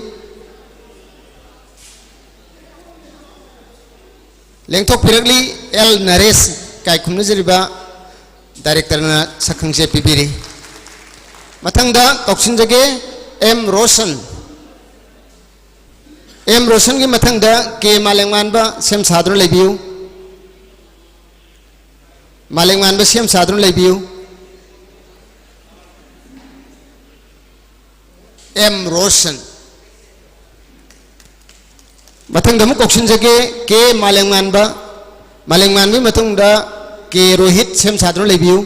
ꯂꯦꯡꯊꯣꯛꯄꯤꯔꯛꯂꯤ ꯑꯦꯜ ꯅꯔꯦꯁ, ꯏꯀꯥꯏ ꯈꯨꯝꯅꯖꯔꯤꯕ directorꯅ ꯁꯛꯈꯪꯆꯦ ꯄꯤꯕꯤꯔꯤ꯫ ꯃꯊꯪꯗ ꯀꯧꯁꯤꯟꯖꯒꯦ ꯑꯦꯝ ꯔꯣꯁꯟ꯫ ꯑꯦꯝ ꯔꯣꯁꯟꯒꯤ ꯃꯊꯪꯗ ꯀꯦ ꯃꯥꯂꯦꯝꯉꯥꯟꯕ ꯁꯦꯝ ꯁꯥꯗꯨꯅ ꯂꯩꯕꯤꯌꯨ꯫ ꯃꯥꯂꯦꯝꯉꯥꯟꯕ ꯁꯦꯝ ꯁꯥꯗꯨꯅ ꯂꯩꯕꯤꯌꯨ꯫ ꯑꯦꯝ ꯔꯣꯁꯟ꯫ ꯃꯊꯪꯗ ꯑꯃꯨꯛ ꯀꯧꯁꯤꯟꯖꯒꯦ, ꯀꯦ ꯃꯥꯂꯦꯝꯉꯥꯟꯕ꯫ ꯃꯥꯂꯦꯝꯉꯥꯟꯕꯒꯤ ꯃꯇꯨꯡꯗ ꯀꯦ ꯔꯣꯍꯤꯠ ꯁꯦꯝ ꯁꯥꯗꯨꯅ ꯂꯩꯕꯤꯌꯨ꯫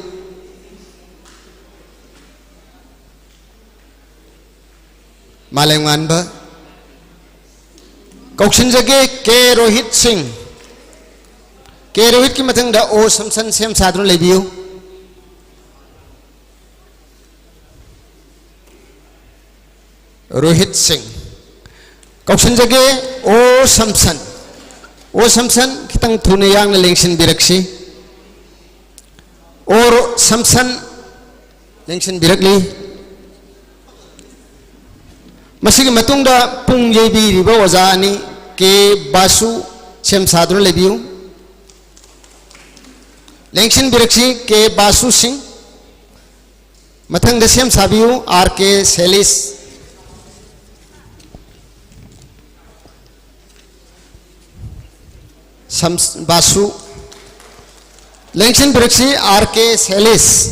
ꯃꯥꯂꯦꯝꯉꯥꯟꯕ꯫ ꯀꯧꯁꯤꯟꯖꯒꯦ, ꯀꯦ ꯔꯣꯍꯤꯠ ꯁꯤꯡ꯫ ꯀꯦ ꯔꯣꯍꯤꯠꯀꯤ ꯃꯊꯪꯗ ꯑꯣ ꯁꯝꯁꯟ ꯁꯦꯝ ꯁꯥꯗꯨꯅ ꯂꯩꯕꯤꯌꯨ꯫ ꯔꯣꯍꯤꯠ ꯁꯤꯡ꯫ ꯀꯧꯁꯤꯟꯖꯒꯦ, ꯑꯣ ꯁꯝꯁꯟ꯫ ꯑꯣ ꯁꯝꯁꯟ, ꯈꯤꯇꯪ ꯊꯨꯅ ꯌꯥꯡꯅ ꯂꯦꯡꯁꯤꯟꯕꯤꯔꯛꯁꯤ꯫ ꯑꯣ ꯔꯣ-, ꯁꯝꯁꯟ ꯂꯦꯡꯁꯤꯟꯕꯤꯔꯛꯂꯤ꯫ ꯃꯁꯤꯒꯤ ꯃꯇꯨꯡꯗ ꯄꯨꯡ ꯌꯩꯕꯤꯔꯤꯕ ꯑꯣꯖꯥ ꯑꯅꯤ, ꯀꯦ ꯕꯥꯁꯨ ꯁꯦꯝ ꯁꯥꯗꯨꯅ ꯂꯩꯕꯤꯌꯨ꯫ ꯂꯦꯡꯁꯤꯟꯕꯤꯔꯛꯁꯤ, ꯀꯦ ꯕꯥꯁꯨ ꯁꯤꯡ꯫ ꯃꯊꯪꯗ ꯁꯦꯝ ꯁꯥꯕꯤꯌꯨ, ꯑꯥꯔ ꯀꯦ ꯁꯦꯂꯤꯁ꯫ ꯁꯝꯁ-, ꯕꯥꯁꯨ꯫ ꯂꯦꯡꯁꯤꯟꯕꯤꯔꯛꯁꯤ, ꯑꯥꯔ ꯀꯦ ꯁꯦꯂꯤꯁ꯫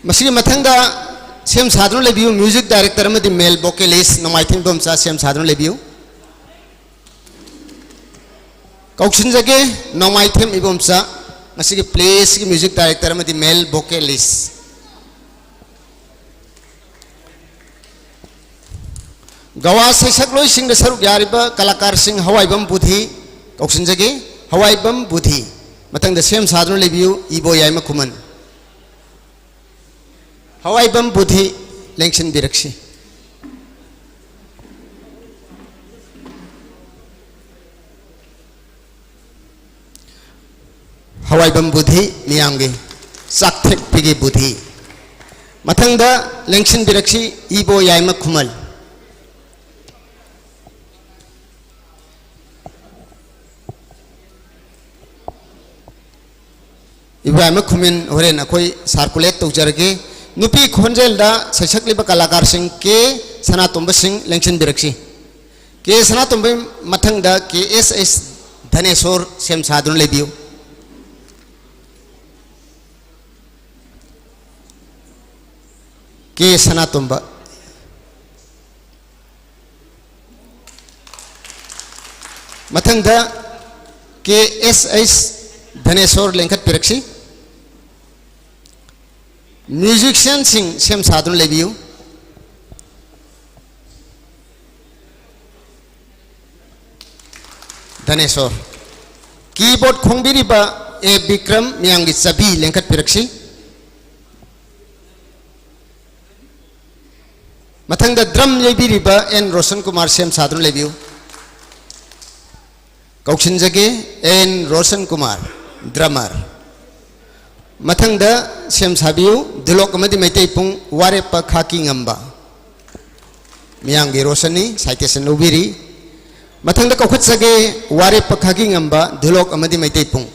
ꯃꯁꯤꯒꯤ ꯃꯊꯪꯗ ꯁꯦꯝ ꯁꯥꯗꯨꯅ ꯂꯩꯕꯤꯌꯨ, ꯃ꯭ꯌꯨꯖꯤꯛ ꯗꯥꯏꯔꯦꯛꯇꯔ ꯑꯃꯗꯤ ꯃꯦꯜ ꯚꯣꯀꯦꯂꯤꯁ ꯅꯣꯡꯃꯥꯏꯊꯦꯝ ꯏꯕꯣꯝꯆꯥ ꯁꯦꯝ ꯁꯥꯗꯨꯅ ꯂꯩꯕꯤꯌꯨ꯫ ꯀꯧꯁꯤꯟꯖꯒꯦ, ꯅꯣꯡꯃꯥꯏꯊꯦꯝ ꯏꯕꯣꯝꯆꯥ, ꯉꯁꯤꯒꯤ ꯄ꯭ꯂꯦꯁꯤꯒꯤ ꯃ꯭ꯌꯨꯖꯤꯛ ꯗꯥꯏꯔꯦꯛꯇꯔ ꯑꯃꯗꯤ ꯃꯦꯜ ꯚꯣꯀꯦꯂꯤꯁ꯫ ꯒꯋꯥ ꯁꯩꯁꯛꯂꯣꯏꯁꯤꯡꯗ ꯁꯔꯨꯛ ꯌꯥꯔꯤꯕ ꯀꯂꯥꯀꯥꯔꯁꯤꯡ ꯍꯋꯥꯏꯕꯝ ꯕꯨꯙꯤ ꯀꯧꯁꯤꯟꯖꯒꯦ꯫ ꯍꯋꯥꯏꯕꯝ ꯕꯨꯙꯤ꯫ ꯃꯊꯪꯗ ꯁꯦꯝ ꯁꯥꯗꯨꯅ ꯂꯩꯕꯤꯌꯨ, ꯏꯕꯣ ꯌꯥꯏꯃ ꯈꯨꯃꯟ꯫ ꯍꯋꯥꯏꯕꯝ ꯕꯨꯙꯤ ꯂꯦꯡꯁꯤꯟꯕꯤꯔꯛꯁꯤ꯫ ꯍꯋꯥꯏꯕꯝ ꯕꯨꯙꯤ ꯃꯤꯌꯥꯝꯒꯤ ꯆꯥꯛꯊꯦꯛꯄꯤꯒꯤ ꯕꯨꯙꯤ꯫ ꯃꯊꯪꯗ ꯂꯦꯡꯁꯤꯟꯕꯤꯔꯛꯁꯤ ꯏꯕꯣ ꯌꯥꯏꯃ ꯈꯨꯃꯟ꯫ ꯏꯕꯣ ꯌꯥꯏꯃ ꯈꯨꯃꯟ ꯍꯣꯔꯦꯟ ꯑꯩꯈꯣꯏ circulate ꯇꯧꯖꯔꯒꯦ꯫ ꯅꯨꯄꯤ ꯈꯣꯟꯖꯦꯜꯗ ꯁꯩꯁꯛꯂꯤꯕ ꯀꯂꯥꯀꯥꯔꯁꯤꯡ ꯀꯦ ꯁꯅꯥꯇꯣꯝꯕ ꯁꯤꯡ ꯂꯦꯡꯁꯤꯟꯕꯤꯔꯛꯁꯤ꯫ ꯀꯦ ꯁꯅꯥꯇꯣꯝꯕꯒꯤ ꯃꯊꯪꯗ ꯀꯦ ꯑꯦꯁ ꯑꯩꯆ ꯙꯅꯦꯁꯣꯔ ꯁꯦꯝ ꯁꯥꯗꯨꯅ ꯂꯩꯕꯤꯌꯨ꯫ ꯀꯦ ꯁꯅꯥꯇꯣꯝꯕ꯫ ꯃꯊꯪꯗ ꯀꯦ ꯑꯦꯁ ꯑꯩꯆ ꯙꯅꯦꯁꯣꯔ ꯂꯦꯡꯈꯠꯄꯤꯔꯛꯁꯤ꯫ ꯃ꯭ꯌꯨꯖꯤꯁꯤꯌꯥꯟꯁꯤꯡ ꯁꯦꯝ ꯁꯥꯗꯨꯅ ꯂꯩꯕꯤꯌꯨ꯫ ꯙꯅꯦꯁꯣꯔ꯫ ꯀꯤꯕꯣꯔꯗ ꯈꯣꯡꯕꯤꯔꯤꯕ ꯑꯦ ꯕꯤꯀ꯭ꯔꯝ ꯃꯤꯌꯥꯝꯒꯤ ꯆꯥꯕꯤ ꯂꯦꯡꯈꯠꯄꯤꯔꯛꯁꯤ꯫ ꯃꯊꯪꯗ ꯗ꯭ꯔꯝ ꯌꯩꯕꯤꯔꯤꯕ ꯑꯦꯟ ꯔꯣꯁꯟ ꯀꯨꯃꯥꯔ ꯁꯦꯝ ꯁꯥꯗꯨꯅ ꯂꯩꯕꯤꯌꯨ꯫ ꯀꯧꯁꯤꯟꯖꯒꯦ, ꯑꯦꯟ ꯔꯣꯁꯟ ꯀꯨꯃꯥꯔ, ꯗ꯭ꯔꯃꯔ꯫ ꯃꯊꯪꯗ ꯁꯦꯝ ꯁꯥꯕꯤꯌꯨ, ꯙꯨꯂꯣꯛ ꯑꯃꯗꯤ ꯃꯩꯇꯩ ꯄꯨꯡ, ꯋꯥꯔꯦꯞꯄ ꯈꯥꯀꯤ ꯉꯝꯕ꯫ ꯃꯤꯌꯥꯝꯒꯤ ꯔꯣꯁꯟꯅꯤ, ꯁꯥꯏꯇꯦꯁꯟ ꯂꯧꯕꯤꯔꯤ꯫ ꯃꯊꯪꯗ ꯀꯧꯈꯠꯆꯒꯦ, ꯋꯥꯔꯦꯞꯄ ꯈꯥꯀꯤ ꯉꯝꯕ, ꯙꯨꯂꯣꯛ ꯑꯃꯗꯤ ꯃꯩꯇꯩ ꯄꯨꯡ꯫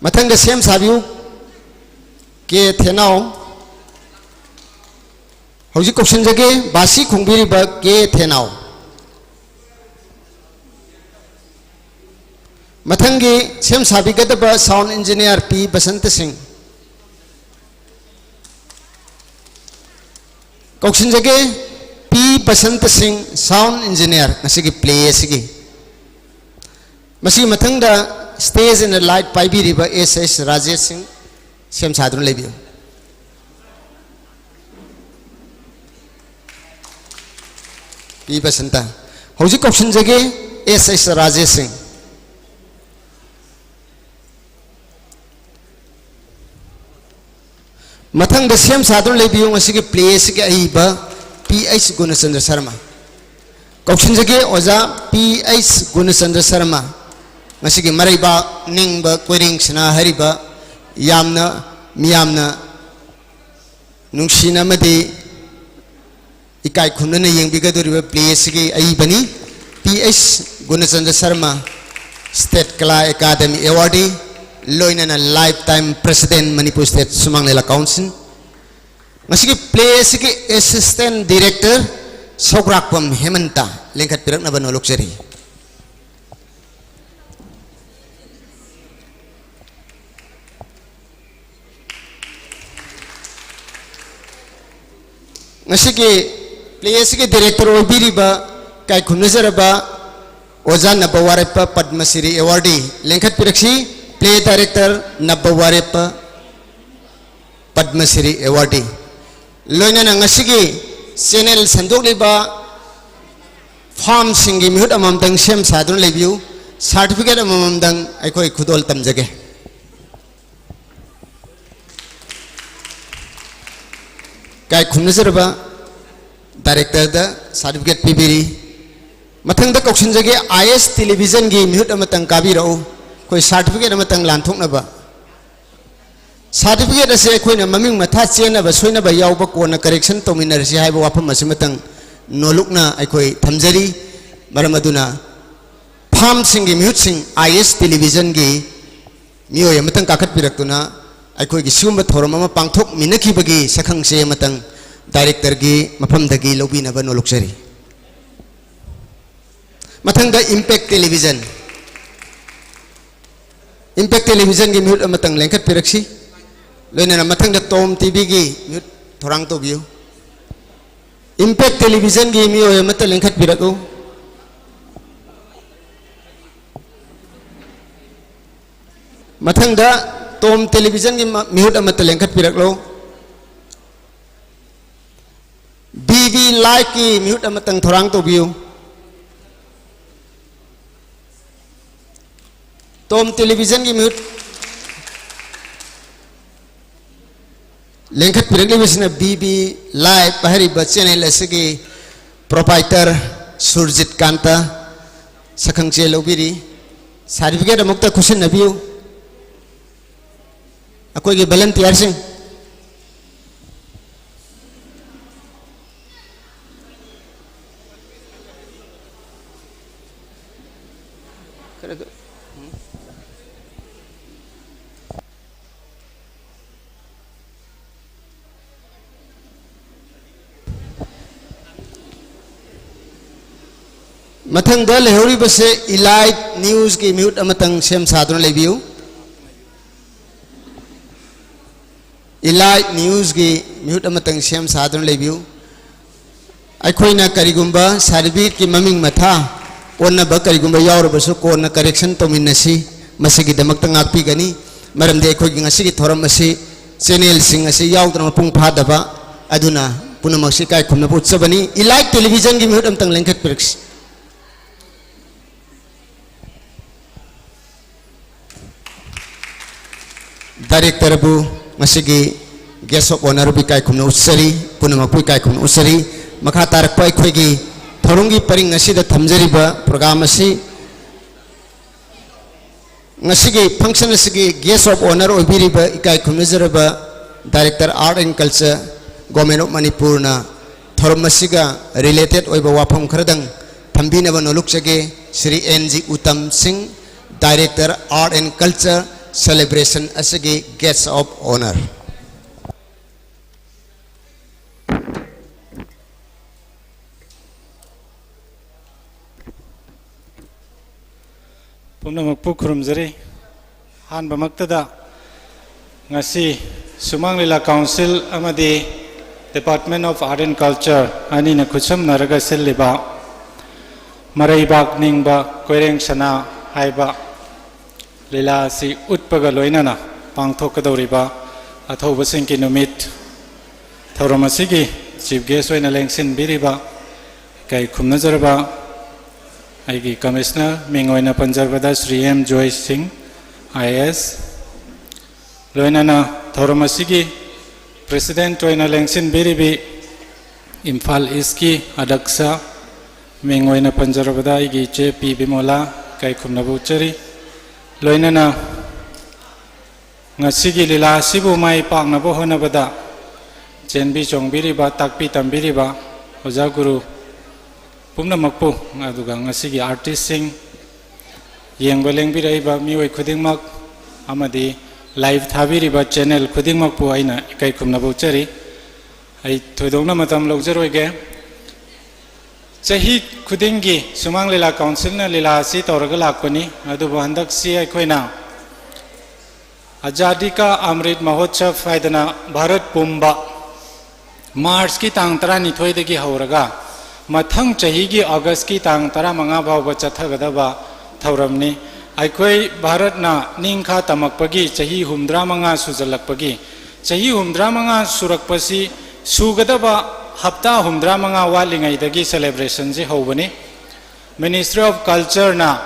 ꯃꯊꯪꯗ ꯁꯦꯝ ꯁꯥꯕꯤꯌꯨ, ꯀꯦ ꯊꯦꯅꯥꯎ꯫ ꯍꯧꯖꯤꯛ ꯀꯧꯁꯤꯟꯖꯒꯦ, ꯕꯥꯁꯤ ꯈꯣꯡꯕꯤꯔꯤꯕ ꯀꯦ ꯊꯦꯅꯥꯎ꯫ ꯃꯊꯪꯒꯤ ꯁꯦꯝ ꯁꯥꯕꯤꯒꯗꯕ ꯁꯥꯎꯟ ꯏꯟꯖꯤꯅꯤꯌꯥꯔ ꯄꯤ ꯕꯁꯟꯇ ꯁꯤꯡ꯫ ꯀꯧꯁꯤꯟꯖꯒꯦ, ꯄꯤ ꯕꯁꯟꯇ ꯁꯤꯡ, ꯁꯥꯎꯟ ꯏꯟꯖꯤꯅꯤꯌꯥꯔ, ꯉꯁꯤꯒꯤ ꯄ꯭ꯂꯦ ꯑꯁꯤꯒꯤ꯫ ꯃꯁꯤꯒꯤ ꯃꯊꯪꯗ stage and light ꯄꯥꯏꯕꯤꯔꯤꯕ S S Rajesh ꯁꯤꯡ ꯁꯦꯝ ꯁꯥꯗꯨꯅ ꯂꯩꯕꯤꯌꯨ꯫ ꯄꯤ ꯕꯁꯟꯇ꯫ ꯍꯧꯖꯤꯛ ꯀꯧꯁꯤꯟꯖꯒꯦ ꯑꯦꯁ ꯑꯦꯁ ꯔꯥꯖꯦꯁ ꯁꯤꯡ꯫ ꯃꯊꯪꯗ ꯁꯦꯝ ꯁꯥꯗꯨꯅ ꯂꯩꯕꯤꯌꯨ ꯉꯁꯤꯒꯤ ꯄ꯭ꯂꯦ ꯑꯁꯤꯒꯤ ꯑꯏꯕ ꯄꯤ ꯑꯩꯆ ꯒꯨꯅꯆꯟꯗ꯭ꯔ ꯁꯔꯃ꯫ ꯀꯧꯁꯤꯟꯖꯒꯦ ꯑꯣꯖꯥ ꯄꯤ ꯑꯩꯆ ꯒꯨꯅꯆꯟꯗ꯭ꯔ ꯁꯔꯃ꯫ ꯉꯁꯤꯒꯤ ꯃꯔꯩꯕꯥꯛ ꯅꯤꯡꯕ ꯀꯣꯏꯔꯦꯡꯁꯤꯅ ꯍꯥꯏꯔꯤꯕ ꯌꯥꯝꯅ ꯃꯤꯌꯥꯝꯅ ꯅꯨꯡꯁꯤꯅ ꯑꯃꯗꯤ ꯏꯀꯥꯏ ꯈꯨꯝꯅꯅ ꯌꯦꯡꯕꯤꯒꯗꯧꯔꯤꯕ ꯄ꯭ꯂꯦ ꯑꯁꯤꯒꯤ ꯑꯏꯕꯅꯤ꯫ ꯄꯤ ꯑꯩꯆ ꯒꯨꯅꯆꯟꯗ꯭ꯔ ꯁꯔꯃ, ꯁ꯭ꯇꯦꯠ ꯀꯂꯥ ꯑꯦꯀꯥꯗꯃꯤ ꯑꯦꯋꯥꯔꯗꯤ, ꯂꯣꯏꯅꯅ lifetime president Manipur State Sumang Lila Council꯫ ꯉꯁꯤꯒꯤ play ꯑꯁꯤꯒꯤ assistant director ꯁꯧꯒ꯭ꯔꯥꯛꯄꯝ ꯍꯦꯃꯟꯇ ꯂꯦꯡꯈꯠꯄꯤꯔꯛꯅꯕ ꯅꯣꯂꯨꯛꯆꯔꯤ꯫ ꯉꯁꯤꯒꯤ play ꯑꯁꯤꯒꯤ director ꯑꯣꯏꯕꯤꯔꯤꯕ ꯏꯀꯥꯏ ꯈꯨꯝꯅꯖꯔꯕ ꯑꯣꯖꯥ ꯅꯕꯋꯥꯔꯦꯞꯄ Padma Shri awardee ꯂꯦꯡꯈꯠꯄꯤꯔꯛꯁꯤ꯫ Play director ꯅꯕꯋꯥꯔꯦꯞꯄ Padma Shri awardee꯫ ꯂꯣꯏꯅꯅ ꯉꯁꯤꯒꯤ channel ꯁꯟꯗꯣꯛꯂꯤꯕ farm ꯁꯤꯡꯒꯤ ꯃꯤꯍꯨꯠ ꯑꯃꯃꯝꯇꯪ ꯁꯦꯝ ꯁꯥꯗꯨꯅ ꯂꯩꯕꯤꯌꯨ꯫ Certificate ꯑꯃꯃꯝꯇꯪ ꯑꯩꯈꯣꯏ ꯈꯨꯗꯣꯜ ꯇꯝꯖꯒꯦ꯫ ꯏꯀꯥꯏ ꯈꯨꯝꯅꯖꯔꯕ director ꯗ certificate ꯄꯤꯕꯤꯔꯤ꯫ ꯃꯊꯪꯗ ꯀꯧꯁꯤꯟꯖꯒꯦ, I S Television ꯒꯤ ꯃꯤꯍꯨꯠ ꯑꯃꯇꯪ ꯀꯥꯕꯤꯔꯛꯎ꯫ ꯑꯩꯈꯣꯏ certificate ꯑꯃꯇꯪ ꯂꯥꯟꯊꯣꯛꯅꯕ꯫ Certificate ꯑꯁꯤ ꯑꯩꯈꯣꯏꯅ ꯃꯃꯤꯡ ꯃꯊꯥ ꯆꯦꯟꯅꯕ, ꯁꯣꯏꯅꯕ ꯌꯥꯎꯕ ꯀꯣꯟꯅ correction ꯇꯧꯃꯤꯟꯅꯔꯁꯤ ꯍꯥꯏꯕ ꯋꯥꯐꯝ ꯑꯁꯤꯃꯇꯪ ꯅꯣꯂꯨꯛꯅ ꯑꯩꯈꯣꯏ ꯊꯝꯖꯔꯤ꯫ ꯃꯔꯝ ꯑꯗꯨꯅ farm ꯁꯤꯡꯒꯤ ꯃꯤꯍꯨꯠꯁꯤꯡ I S Television ꯒꯤ ꯃꯤꯑꯣꯏ ꯑꯃꯇꯪ ꯀꯥꯈꯠꯄꯤꯔꯛꯇꯨꯅ ꯑꯩꯈꯣꯏꯒꯤ ꯁꯤꯒꯨꯝꯕ ꯊꯧꯔꯝ ꯑꯃ ꯄꯥꯡꯊꯣꯛꯃꯤꯟꯅꯈꯤꯕꯒꯤ ꯁꯛꯈꯪꯆꯦ ꯑꯃꯇꯪ director ꯒꯤ ꯃꯐꯝꯗꯒꯤ ꯂꯧꯕꯤꯅꯕ ꯅꯣꯂꯨꯛꯆꯔꯤ꯫ ꯃꯊꯪꯗ Impact Television, Impact Television ꯒꯤ ꯃꯤꯍꯨꯠ ꯑꯃꯇꯪ ꯂꯦꯡꯈꯠꯄꯤꯔꯛꯁꯤ꯫ ꯂꯣꯏꯅꯅ ꯃꯊꯪꯗ Tom T V ꯒꯤ ꯃꯤꯍꯨꯠ ꯊꯧꯔꯥꯡ ꯇꯧꯕꯤꯌꯨ꯫ Impact Television ꯒꯤ ꯃꯤꯑꯣꯏ ꯑꯃꯠꯇ ꯂꯦꯡꯈꯠꯄꯤꯔꯛꯎ꯫ ꯃꯊꯪꯗ Tom Television ꯒꯤ ꯃ-, ꯃꯤꯍꯨꯠ ꯑꯃꯠꯇ ꯂꯦꯡꯈꯠꯄꯤꯔꯛꯂꯣ꯫ B B Live ꯀꯤ ꯃꯤꯍꯨꯠ ꯑꯃꯇꯪ ꯊꯧꯔꯥꯡ ꯇꯧꯕꯤꯌꯨ꯫ Tom Television ꯒꯤ ꯃꯤꯍꯨꯠ ꯂꯦꯡꯈꯠꯄꯤꯔꯛꯂꯤꯕꯁꯤꯅ B B Live ꯍꯥꯏꯔꯤꯕ channel ꯑꯁꯤꯒꯤ proprietor ꯁꯨꯔꯖꯤꯠ ꯀꯥꯟꯇ ꯁꯛꯈꯪꯆꯦ ꯂꯧꯕꯤꯔꯤ꯫ Certificate ꯑꯃꯨꯛꯇ ꯈꯨꯠꯁꯤꯟꯅꯕꯤꯌꯨ꯫ ꯑꯩꯈꯣꯏꯒꯤ volunteer ꯁꯤꯡ꯫ ꯈꯔ ꯈ-, ꯎꯝ꯫ ꯃꯊꯪꯗ ꯂꯩꯍꯧꯔꯤꯕꯁꯦ Elite Newsꯀꯤ ꯃꯤꯍꯨꯠ ꯑꯃꯇꯪ ꯁꯦꯝ ꯁꯥꯗꯨꯅ ꯂꯩꯕꯤꯌꯨ꯫ Elite Newsꯀꯤ ꯃꯤꯍꯨꯠ ꯑꯃꯇꯪ ꯁꯦꯝ ꯁꯥꯗꯨꯅ ꯂꯩꯕꯤꯌꯨ꯫ ꯑꯩꯈꯣꯏꯅ ꯀꯔꯤꯒꯨꯝꯕ certificateꯀꯤ ꯃꯃꯤꯡ ꯃꯊꯥ ꯑꯣꯟꯅꯕ ꯀꯔꯤꯒꯨꯝꯕ ꯌꯥꯎꯔꯕꯁꯨ ꯀꯣꯟꯅ correction ꯇꯧꯃꯤꯟꯅꯁꯤ꯫ ꯃꯁꯤꯒꯤꯗꯃꯛꯇ ꯉꯥꯛꯄꯤꯒꯅꯤ꯫ ꯃꯔꯝꯗꯤ ꯑꯩꯈꯣꯏꯒꯤ ꯉꯁꯤꯒꯤ ꯊꯧꯔꯝ ꯑꯁꯤ channelꯁꯤꯡ ꯑꯁꯤ ꯌꯥꯎꯗꯅ ꯃꯄꯨꯡ ꯐꯥꯗꯕ ꯑꯗꯨꯅ ꯄꯨꯝꯅꯃꯛꯁꯤ ꯏꯀꯥꯏ ꯈꯨꯝꯅꯕ ꯎꯠꯆꯕꯅꯤ꯫ Elite Televisionꯒꯤ ꯃꯤꯍꯨꯠ ꯑꯃꯇꯪ ꯂꯦꯡꯈꯠꯄꯤꯔꯛꯁꯤ꯫ Directorꯕꯨ ꯉꯁꯤꯒꯤ Guest of Honourꯕꯨ ꯏꯀꯥꯏ ꯈꯨꯝꯅ ꯎꯠꯆꯔꯤ, ꯄꯨꯝꯅꯃꯛꯄꯨ ꯏꯀꯥꯏ ꯈꯨꯝꯅ ꯎꯠꯆꯔꯤ꯫ ꯃꯈꯥ ꯇꯥꯔꯛꯄ ꯑꯩꯈꯣꯏꯒꯤ ꯊꯧꯔꯝꯒꯤ ꯄꯔꯤꯡ ꯑꯁꯤꯗ ꯊꯝꯖꯔꯤꯕ program ꯑꯁꯤ, ꯉꯁꯤꯒꯤ function ꯑꯁꯤꯒꯤ Guest of Honour ꯑꯣꯏꯕꯤꯔꯤꯕ ꯏꯀꯥꯏ ꯈꯨꯝꯅꯖꯔꯕ Director Art and Culture, Government of Manipurꯅ ꯊꯧꯔꯝ ꯑꯁꯤꯒ related ꯑꯣꯏꯕ ꯋꯥꯐꯝ ꯈꯔꯗꯪ ꯊꯝꯕꯤꯅꯕ ꯅꯣꯂꯨꯛꯆꯒꯦ꯫ ꯁ꯭ꯔꯤ ꯑꯦꯟ ꯖꯤ ꯎꯇꯝ ꯁꯤꯡ, Director Art and Culture, celebration ꯑꯁꯤꯒꯤ Guest of Honour꯫ ꯄꯨꯝꯅꯃꯛꯄꯨ ꯈꯨꯔꯨꯝꯖꯔꯤ꯫ ꯑꯍꯥꯟꯕꯃꯛꯇꯗ, ꯉꯁꯤ ꯁꯨꯃꯥꯡ ꯂꯤꯂꯥ Council ꯑꯃꯗꯤ Department of Art and Culture ꯑꯅꯤꯅ ꯈꯨꯠꯁꯝꯅꯔꯒ ꯁꯤꯜꯂꯤꯕ ꯃꯔꯩꯕꯥꯛ ꯅꯤꯡꯕ ꯀꯣꯏꯔꯦꯡ ꯁꯅꯥ ꯍꯥꯏꯕ ꯂꯤꯂꯥ ꯑꯁꯤ ꯎꯠꯄꯒ ꯂꯣꯏꯅꯅ ꯄꯥꯡꯊꯣꯛꯀꯗꯧꯔꯤꯕ ꯑꯊꯧꯕꯁꯤꯡꯒꯤ ꯅꯨꯃꯤꯠ ꯊꯧꯔꯝ ꯑꯁꯤꯒꯤ Chief Guest ꯑꯣꯏꯅ ꯂꯦꯡꯁꯤꯟꯕꯤꯔꯤꯕ ꯏꯀꯥꯏ ꯈꯨꯝꯅꯖꯔꯕ ꯑꯩꯒꯤ Commissioner, ꯃꯤꯡ ꯑꯣꯏꯅ ꯄꯟꯖꯔꯕꯗ Shri M Joy Singh, I A ꯑꯦꯁ, ꯂꯣꯏꯅꯅ ꯊꯧꯔꯝ ꯑꯁꯤꯒꯤ President ꯑꯣꯏꯅ ꯂꯦꯡꯁꯤꯟꯕꯤꯔꯤꯕꯤ ꯏꯝꯐꯥꯜ Eastꯀꯤ ꯑꯗꯛꯁ, ꯃꯤꯡ ꯑꯣꯏꯅ ꯄꯟꯖꯔꯕꯗ ꯑꯩꯒꯤ ꯏꯆꯦ ꯄꯤ ꯕꯤꯃꯣꯂꯥ, ꯏꯀꯥꯏ ꯈꯨꯝꯅꯕ ꯎꯠꯆꯔꯤ꯫ ꯂꯣꯏꯅꯅ ꯉꯁꯤꯒꯤ ꯂꯤꯂꯥ ꯑꯁꯤꯕꯨ ꯃꯥꯏ ꯄꯥꯛꯅꯕ ꯍꯣꯠꯅꯕꯗ ꯆꯦꯟꯕꯤ ꯆꯣꯡꯕꯤꯔꯤꯕ, ꯇꯥꯛꯄꯤ ꯇꯝꯕꯤꯔꯤꯕ ꯑꯣꯖꯥ ꯒꯨꯔꯨ ꯄꯨꯝꯅꯃꯛꯄꯨ, ꯑꯗꯨꯒ ꯉꯁꯤꯒꯤ artistꯁꯤꯡ, ꯌꯦꯡꯕ ꯂꯦꯡꯕꯤꯔꯛꯏꯕ ꯃꯤꯑꯣꯏ ꯈꯨꯗꯤꯡꯃꯛ ꯑꯃꯗꯤ live ꯊꯥꯕꯤꯔꯤꯕ channel ꯈꯨꯗꯤꯡꯃꯛꯄꯨ ꯑꯩꯅ ꯏꯀꯥꯏ ꯈꯨꯝꯅꯕ ꯎꯠꯆꯔꯤ꯫ ꯑꯩ ꯊꯣꯏꯗꯣꯛꯅ ꯃꯇꯝ ꯂꯧꯖꯔꯣꯏꯒꯦ꯫ ꯆꯍꯤ ꯈꯨꯗꯤꯡꯒꯤ ꯁꯨꯃꯥꯡ ꯂꯤꯂꯥ ꯀꯥꯎꯟꯁꯤꯜꯅ ꯂꯤꯂꯥ ꯑꯁꯤ ꯇꯧꯔꯒ ꯂꯥꯛꯄꯅꯤ꯫ ꯑꯗꯨꯕꯨ ꯍꯟꯗꯛꯁꯤ ꯑꯩꯈꯣꯏꯅ ꯑꯖꯥꯗꯤ ꯀꯥ ꯑꯃ꯭ꯔꯤꯠ ꯃꯍꯣꯠꯁꯕ ꯍꯥꯏꯗꯅ ꯚꯥꯔꯠ ꯄꯨꯝꯕ ꯃꯥꯔꯆꯀꯤ ꯇꯥꯡ ꯇꯔꯥꯅꯤꯊꯣꯏꯗꯒꯤ ꯍꯧꯔꯒ ꯃꯊꯪ ꯆꯍꯤꯒꯤ ꯑꯣꯒꯁꯀꯤ ꯇꯥꯡ ꯇꯔꯥꯃꯉꯥ ꯐꯥꯎꯕ ꯆꯠꯊꯒꯗꯕ ꯊꯧꯔꯝꯅꯤ꯫ ꯑꯩꯈꯣꯏ ꯚꯥꯔꯠꯅ ꯅꯤꯡꯈꯥ ꯇꯝꯃꯛꯄꯒꯤ ꯆꯍꯤ ꯍꯨꯝꯗ꯭ꯔꯥ ꯃꯉꯥ ꯁꯨꯖꯜꯂꯛꯄꯒꯤ, ꯆꯍꯤ ꯍꯨꯝꯗ꯭ꯔꯥ ꯃꯉꯥ ꯁꯨꯔꯛꯄꯁꯤ ꯁꯨꯒꯗꯕ ꯍꯞꯇꯥ ꯍꯨꯝꯗ꯭ꯔꯥ ꯃꯉꯥ ꯋꯥꯠꯂꯤꯉꯩꯗꯒꯤ ꯁꯦꯂꯦꯕ꯭ꯔꯦꯁꯟꯁꯤ ꯍꯧꯕꯅꯤ꯫ Ministry of Cultureꯅ,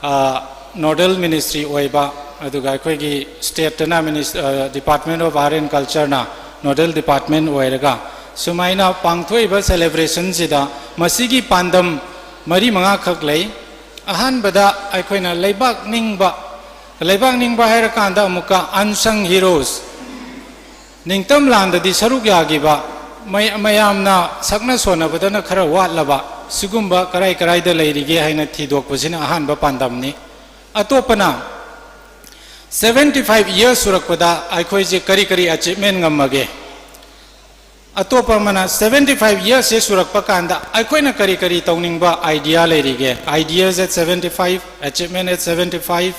ꯑ, nodal ministry ꯑꯣꯏꯕ, ꯑꯗꯨꯒ ꯑꯩꯈꯣꯏꯒꯤ stateꯇꯅ minis-, ꯑ, Department of Art and Cultureꯅ nodal department ꯑꯣꯏꯔꯒ ꯁꯨꯃꯥꯏꯅ ꯄꯥꯡꯊꯣꯛꯏꯕ ꯁꯦꯂꯦꯕ꯭ꯔꯦꯁꯟꯁꯤꯗ ꯃꯁꯤꯒꯤ ꯄꯥꯟꯗꯝ ꯃꯔꯤ ꯃꯉꯥꯈꯛ ꯂꯩ꯫ ꯑꯍꯥꯟꯕꯗ ꯑꯩꯈꯣꯏꯅ ꯂꯩꯕꯥꯛ ꯅꯤꯡꯕ, ꯂꯩꯕꯥꯛ ꯅꯤꯡꯕ ꯍꯥꯏꯔꯀꯥꯟꯗ ꯑꯃꯨꯛꯀ unsung heroes, ꯅꯤꯡꯇꯝ ꯂꯥꯟꯗꯗꯤ ꯁꯔꯨꯛ ꯌꯥꯈꯤꯕ, ꯃꯩ-, ꯃꯌꯥꯝꯅ ꯁꯛꯅ ꯁꯣꯟꯅꯕꯗꯅ ꯈꯔ ꯋꯥꯠꯂꯕ, ꯁꯤꯒꯨꯝꯕ ꯀꯔꯥꯏ ꯀꯔꯥꯏꯗ ꯂꯩꯔꯤꯒꯦ ꯍꯥꯏꯅ ꯊꯤꯗꯣꯛꯄꯁꯤꯅ ꯑꯍꯥꯟꯕ ꯄꯥꯟꯗꯝꯅꯤ꯫ ꯑꯇꯣꯞꯄꯅ seventy five years ꯁꯨꯔꯛꯄꯗ ꯑꯩꯈꯣꯏꯁꯦ ꯀꯔꯤ ꯀꯔꯤ achievement ꯉꯝꯃꯒꯦ? ꯑꯇꯣꯞꯄ ꯑꯃꯅ seventy five yearsꯁꯦ ꯁꯨꯔꯛꯄ ꯀꯥꯟꯗ ꯑꯩꯈꯣꯏꯅ ꯀꯔꯤ ꯀꯔꯤ ꯇꯧꯅꯤꯡꯕ idea ꯂꯩꯔꯤꯒꯦ? Ideas at seventy five, achievement at seventy five,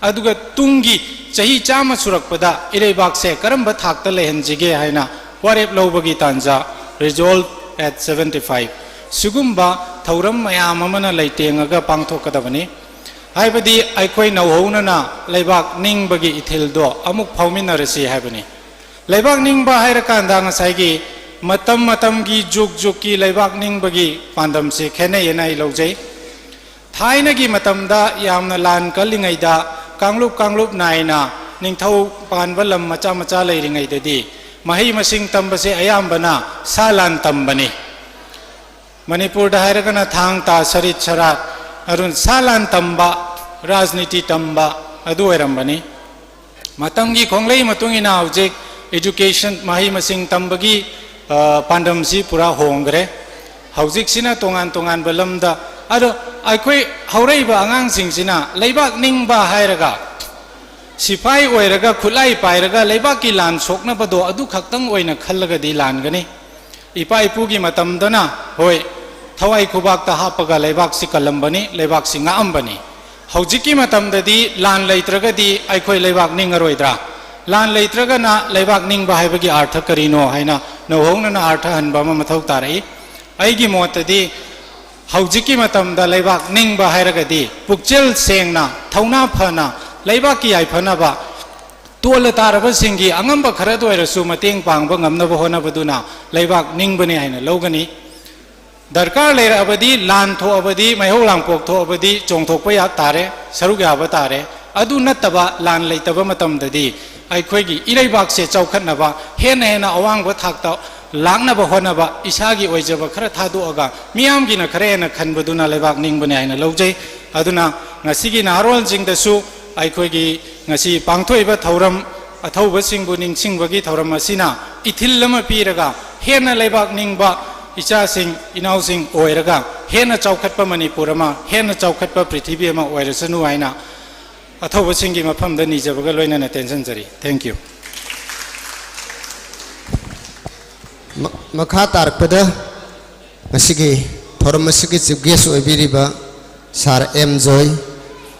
ꯑꯗꯨꯒ ꯇꯨꯡꯒꯤ ꯆꯍꯤ ꯆꯥꯝꯃ ꯁꯨꯔꯛꯄꯗ ꯏꯔꯩꯕꯥꯛꯁꯦ ꯀꯔꯝꯕ ꯊꯥꯛꯇ ꯂꯩꯍꯟꯁꯤꯒꯦ ꯍꯥꯏꯅ ꯋꯥꯔꯦꯞ ꯂꯧꯕꯒꯤ ꯇꯥꯟꯖꯥ, resolve at seventy five꯫ ꯁꯤꯒꯨꯝꯕ ꯊꯧꯔꯝ ꯃꯌꯥꯝ ꯑꯃꯅ ꯂꯩꯇꯦꯡꯉꯒ ꯄꯥꯡꯊꯣꯛꯀꯗꯕꯅꯤ꯫ ꯍꯥꯏꯕꯗꯤ ꯑꯩꯈꯣꯏ ꯅꯧꯍꯧꯅꯅ ꯂꯩꯕꯥꯛ ꯅꯤꯡꯕꯒꯤ ꯏꯊꯤꯜꯗꯣ ꯑꯃꯨꯛ ꯐꯥꯎꯃꯤꯟꯅꯔꯁꯤ ꯍꯥꯏꯕꯅꯤ꯫ ꯂꯩꯕꯥꯛ ꯅꯤꯡꯕ ꯍꯥꯏꯔꯀꯥꯟꯗ ꯉꯁꯥꯏꯒꯤ ꯃꯇꯝ ꯃꯇꯝꯒꯤ, ꯖꯨꯒ ꯖꯨꯒꯀꯤ ꯂꯩꯕꯥꯛ ꯅꯤꯡꯕꯒꯤ ꯄꯥꯟꯗꯝꯁꯦ ꯈꯦꯠꯅꯩꯌꯦꯅ ꯑꯩ ꯂꯧꯖꯩ꯫ ꯊꯥꯏꯅꯒꯤ ꯃꯇꯝꯗ ꯌꯥꯝꯅ ꯂꯥꯟ ꯀꯜꯂꯤꯉꯩꯗ, ꯀꯥꯡꯂꯨꯞ ꯀꯥꯡꯂꯨꯞ ꯅꯥꯏꯅ ꯅꯤꯡꯊꯧ ꯄꯥꯟꯕ ꯂꯝ ꯃꯆꯥ ꯃꯆꯥ ꯂꯩꯔꯤꯉꯩꯗꯗꯤ ꯃꯍꯩ ꯃꯁꯤꯡ ꯇꯝꯕꯁꯦ ꯑꯌꯥꯝꯕꯅ ꯁꯥ ꯂꯥꯟ ꯇꯝꯕꯅꯤ꯫ ꯃꯅꯤꯄꯨꯔꯗ ꯍꯥꯏꯔꯒꯅ ꯊꯥꯡ ꯇꯥ, ꯁꯔꯤꯠ ꯁꯔꯥꯠ, ꯑꯗꯨꯅ ꯁꯥ ꯂꯥꯟ ꯇꯝꯕ, ꯔꯥꯖꯅꯤꯇꯤ ꯇꯝꯕ ꯑꯗꯨ ꯑꯣꯏꯔꯝꯕꯅꯤ꯫ ꯃꯇꯝꯒꯤ ꯈꯣꯡꯂꯩ ꯃꯇꯨꯡ ꯏꯟꯅ ꯍꯧꯖꯤꯛ education, ꯃꯍꯩ ꯃꯁꯤꯡ ꯇꯝꯕꯒꯤ, ꯑ, ꯄꯥꯟꯗꯝꯁꯤ ꯄꯨꯔꯥ ꯍꯣꯡꯈ꯭ꯔꯦ꯫ ꯍꯧꯖꯤꯛꯁꯤꯅ ꯇꯣꯉꯥꯟ ꯇꯣꯉꯥꯟꯕ ꯂꯝꯗ, ꯑꯗꯣ ꯑꯩꯈꯣꯏ ꯍꯧꯔꯛꯏꯕ ꯑꯉꯥꯡꯁꯤꯡꯁꯤꯅ ꯂꯩꯕꯥꯛ ꯅꯤꯡꯕ ꯍꯥꯏꯔꯒ ꯁꯤꯐꯥꯏ ꯑꯣꯏꯔꯒ ꯈꯨꯠꯂꯥꯏ ꯄꯥꯏꯔꯒ ꯂꯩꯕꯥꯛꯀꯤ ꯂꯥꯟ ꯁꯣꯛꯅꯕꯗꯣ ꯑꯗꯨ ꯈꯛꯇꯪ ꯑꯣꯏꯅ ꯈꯜꯂꯒꯗꯤ ꯂꯥꯟꯒꯅꯤ꯫ ꯏꯄꯥ ꯏꯄꯨꯒꯤ ꯃꯇꯝꯗꯅ, ꯍꯣꯏ, ꯊꯋꯥꯏ ꯈꯨꯕꯥꯛꯇ ꯍꯥꯞꯄꯒ ꯂꯩꯕꯥꯛꯁꯤ ꯀꯜꯂꯝꯕꯅꯤ, ꯂꯩꯕꯥꯛꯁꯤ ꯉꯥꯛꯑꯝꯕꯅꯤ꯫ ꯍꯧꯖꯤꯛꯀꯤ ꯃꯇꯝꯗꯗꯤ ꯂꯥꯟ ꯂꯩꯇ꯭ꯔꯒꯗꯤ ꯑꯩꯈꯣꯏ ꯂꯩꯕꯥꯛ ꯅꯤꯡꯉꯔꯣꯏꯗ꯭ꯔꯥ? ꯂꯥꯟ ꯂꯩꯇ꯭ꯔꯒꯅ ꯂꯩꯕꯥꯛ ꯅꯤꯡꯕ ꯍꯥꯏꯕꯒꯤ ꯑꯥꯔꯊ ꯀꯔꯤꯅꯣ ꯍꯥꯏꯅ ꯅꯧꯍꯧꯅꯅ ꯑꯥꯔꯊ ꯍꯟꯕ ꯑꯃ ꯃꯊꯧ ꯇꯥꯔꯛꯏ꯫ ꯑꯩꯒꯤ ꯃꯣꯠꯇꯗꯤ ꯍꯧꯖꯤꯛꯀꯤ ꯃꯇꯝꯗ ꯂꯩꯕꯥꯛ ꯅꯤꯡꯕ ꯍꯥꯏꯔꯒꯗꯤ ꯄꯨꯛꯆꯦꯜ ꯁꯦꯡꯅ, ꯊꯧꯅꯥ ꯐꯅ, ꯂꯩꯕꯥꯛꯀꯤ ꯌꯥꯏꯐꯅꯕ, ꯇꯣꯜꯂ ꯇꯥꯔꯕꯁꯤꯡꯒꯤ ꯑꯉꯝꯕ ꯈꯔꯗ ꯑꯣꯏꯔꯁꯨ ꯃꯇꯦꯡ ꯄꯥꯡꯕ ꯉꯝꯅꯕ ꯍꯣꯠꯅꯕꯗꯨꯅ ꯂꯩꯕꯥꯛ ꯅꯤꯡꯕꯅꯤ ꯍꯥꯏꯅ ꯂꯧꯒꯅꯤ꯫ ꯗꯔꯀꯥꯔ ꯂꯩꯔꯛꯑꯕꯗꯤ, ꯂꯥꯟ ꯊꯣꯛꯑꯕꯗꯤ, ꯃꯩꯍꯧ ꯂꯥꯡꯄꯣꯛ ꯊꯣꯛꯑꯕꯗꯤ ꯆꯣꯡꯊꯣꯛꯄ ꯌꯥ ꯇꯥꯔꯦ, ꯁꯔꯨꯛ ꯌꯥꯕ ꯇꯥꯔꯦ꯫ ꯑꯗꯨ ꯅꯠꯇꯕ ꯂꯥꯟ ꯂꯩꯇꯕ ꯃꯇꯝꯗꯗꯤ ꯑꯩꯈꯣꯏꯒꯤ ꯏꯔꯩꯕꯥꯛꯁꯦ ꯆꯥꯎꯈꯠꯅꯕ, ꯍꯦꯟꯅ ꯍꯦꯟꯅ ꯑꯋꯥꯡꯕ ꯊꯥꯛꯇ ꯂꯥꯛꯅꯕ ꯍꯣꯠꯅꯕ, ꯏꯁꯥꯒꯤ ꯑꯣꯏꯖꯕ ꯈꯔ ꯊꯥꯗꯣꯛꯑꯒ ꯃꯤꯌꯥꯝꯒꯤꯅ ꯈꯔ ꯍꯦꯟꯅ ꯈꯟꯕꯗꯨꯅ ꯂꯩꯕꯥꯛ ꯅꯤꯡꯕꯅꯤ ꯍꯥꯏꯅ ꯂꯧꯖꯩ꯫ ꯑꯗꯨꯅ ꯉꯁꯤꯒꯤ ꯅꯍꯥꯔꯣꯜꯁꯤꯡꯗꯁꯨ ꯑꯩꯈꯣꯏꯒꯤ ꯉꯁꯤ ꯄꯥꯡꯊꯣꯛꯏꯕ ꯊꯧꯔꯝ, ꯑꯊꯧꯕꯁꯤꯡꯕꯨ ꯅꯤꯡꯁꯤꯡꯕꯒꯤ ꯊꯧꯔꯝ ꯑꯁꯤꯅ ꯏꯊꯤꯜ ꯑꯃ ꯄꯤꯔꯒ ꯍꯦꯟꯅ ꯂꯩꯕꯥꯛ ꯅꯤꯡꯕ ꯏꯆꯥꯁꯤꯡ ꯏꯅꯥꯎꯁꯤꯡ ꯑꯣꯏꯔꯒ ꯍꯦꯟꯅ ꯆꯥꯎꯈꯠꯄ ꯃꯅꯤꯄꯨꯔ ꯑꯃ, ꯍꯦꯟꯅ ꯆꯥꯎꯈꯠꯄ ꯄ꯭ꯔꯤꯊꯤꯕꯤ ꯑꯃ ꯑꯣꯏꯔꯁꯅꯨ ꯍꯥꯏꯅ ꯑꯊꯧꯕꯁꯤꯡꯒꯤ ꯃꯐꯝꯗ ꯅꯤꯖꯕꯒ ꯂꯣꯏꯅꯅ ꯇꯦꯟꯁꯤꯟꯖꯔꯤ꯫ Thank you꯫ ꯃ-, ꯃꯈꯥ ꯇꯥꯔꯛꯄꯗ ꯉꯁꯤꯒꯤ ꯊꯧꯔꯝ ꯑꯁꯤꯒꯤ chief guest ꯑꯣꯏꯕꯤꯔꯤꯕ sir M Joy,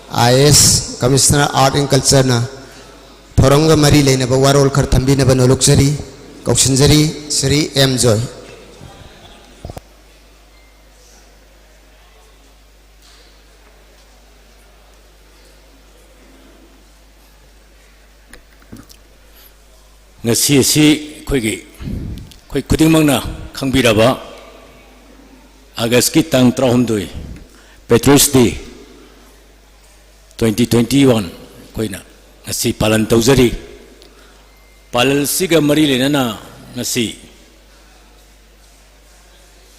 I A S, Commissioner Art and Cultureꯅ ꯊꯧꯔꯝꯒ ꯃꯔꯤ ꯂꯩꯅꯕ ꯋꯥꯔꯣꯜ ꯈꯔ ꯊꯝꯕꯤꯅꯕ ꯅꯣꯂꯨꯛꯆꯔꯤ, ꯀꯧꯁꯤꯟꯖꯔꯤ꯫ ꯁ꯭ꯔꯤ ꯑꯦꯝ ꯖꯣꯏ꯫ ꯉꯁꯤ ꯑꯁꯤ ꯑꯩꯈꯣꯏꯒꯤ, ꯑꯩꯈꯣꯏ ꯈꯨꯗꯤꯡꯃꯛꯅ ꯈꯪꯕꯤꯔꯕ Augustꯀꯤ ꯇꯥꯡ ꯇꯔꯥꯍꯨꯝꯗꯣꯏ, Patriots Day twenty twenty-one ꯑꯩꯈꯣꯏꯅ ꯉꯁꯤ ꯄꯥꯂꯟ ꯇꯧꯖꯔꯤ꯫ ꯄꯥꯂꯟꯁꯤꯒ ꯃꯔꯤ ꯂꯩꯅꯅ ꯉꯁꯤ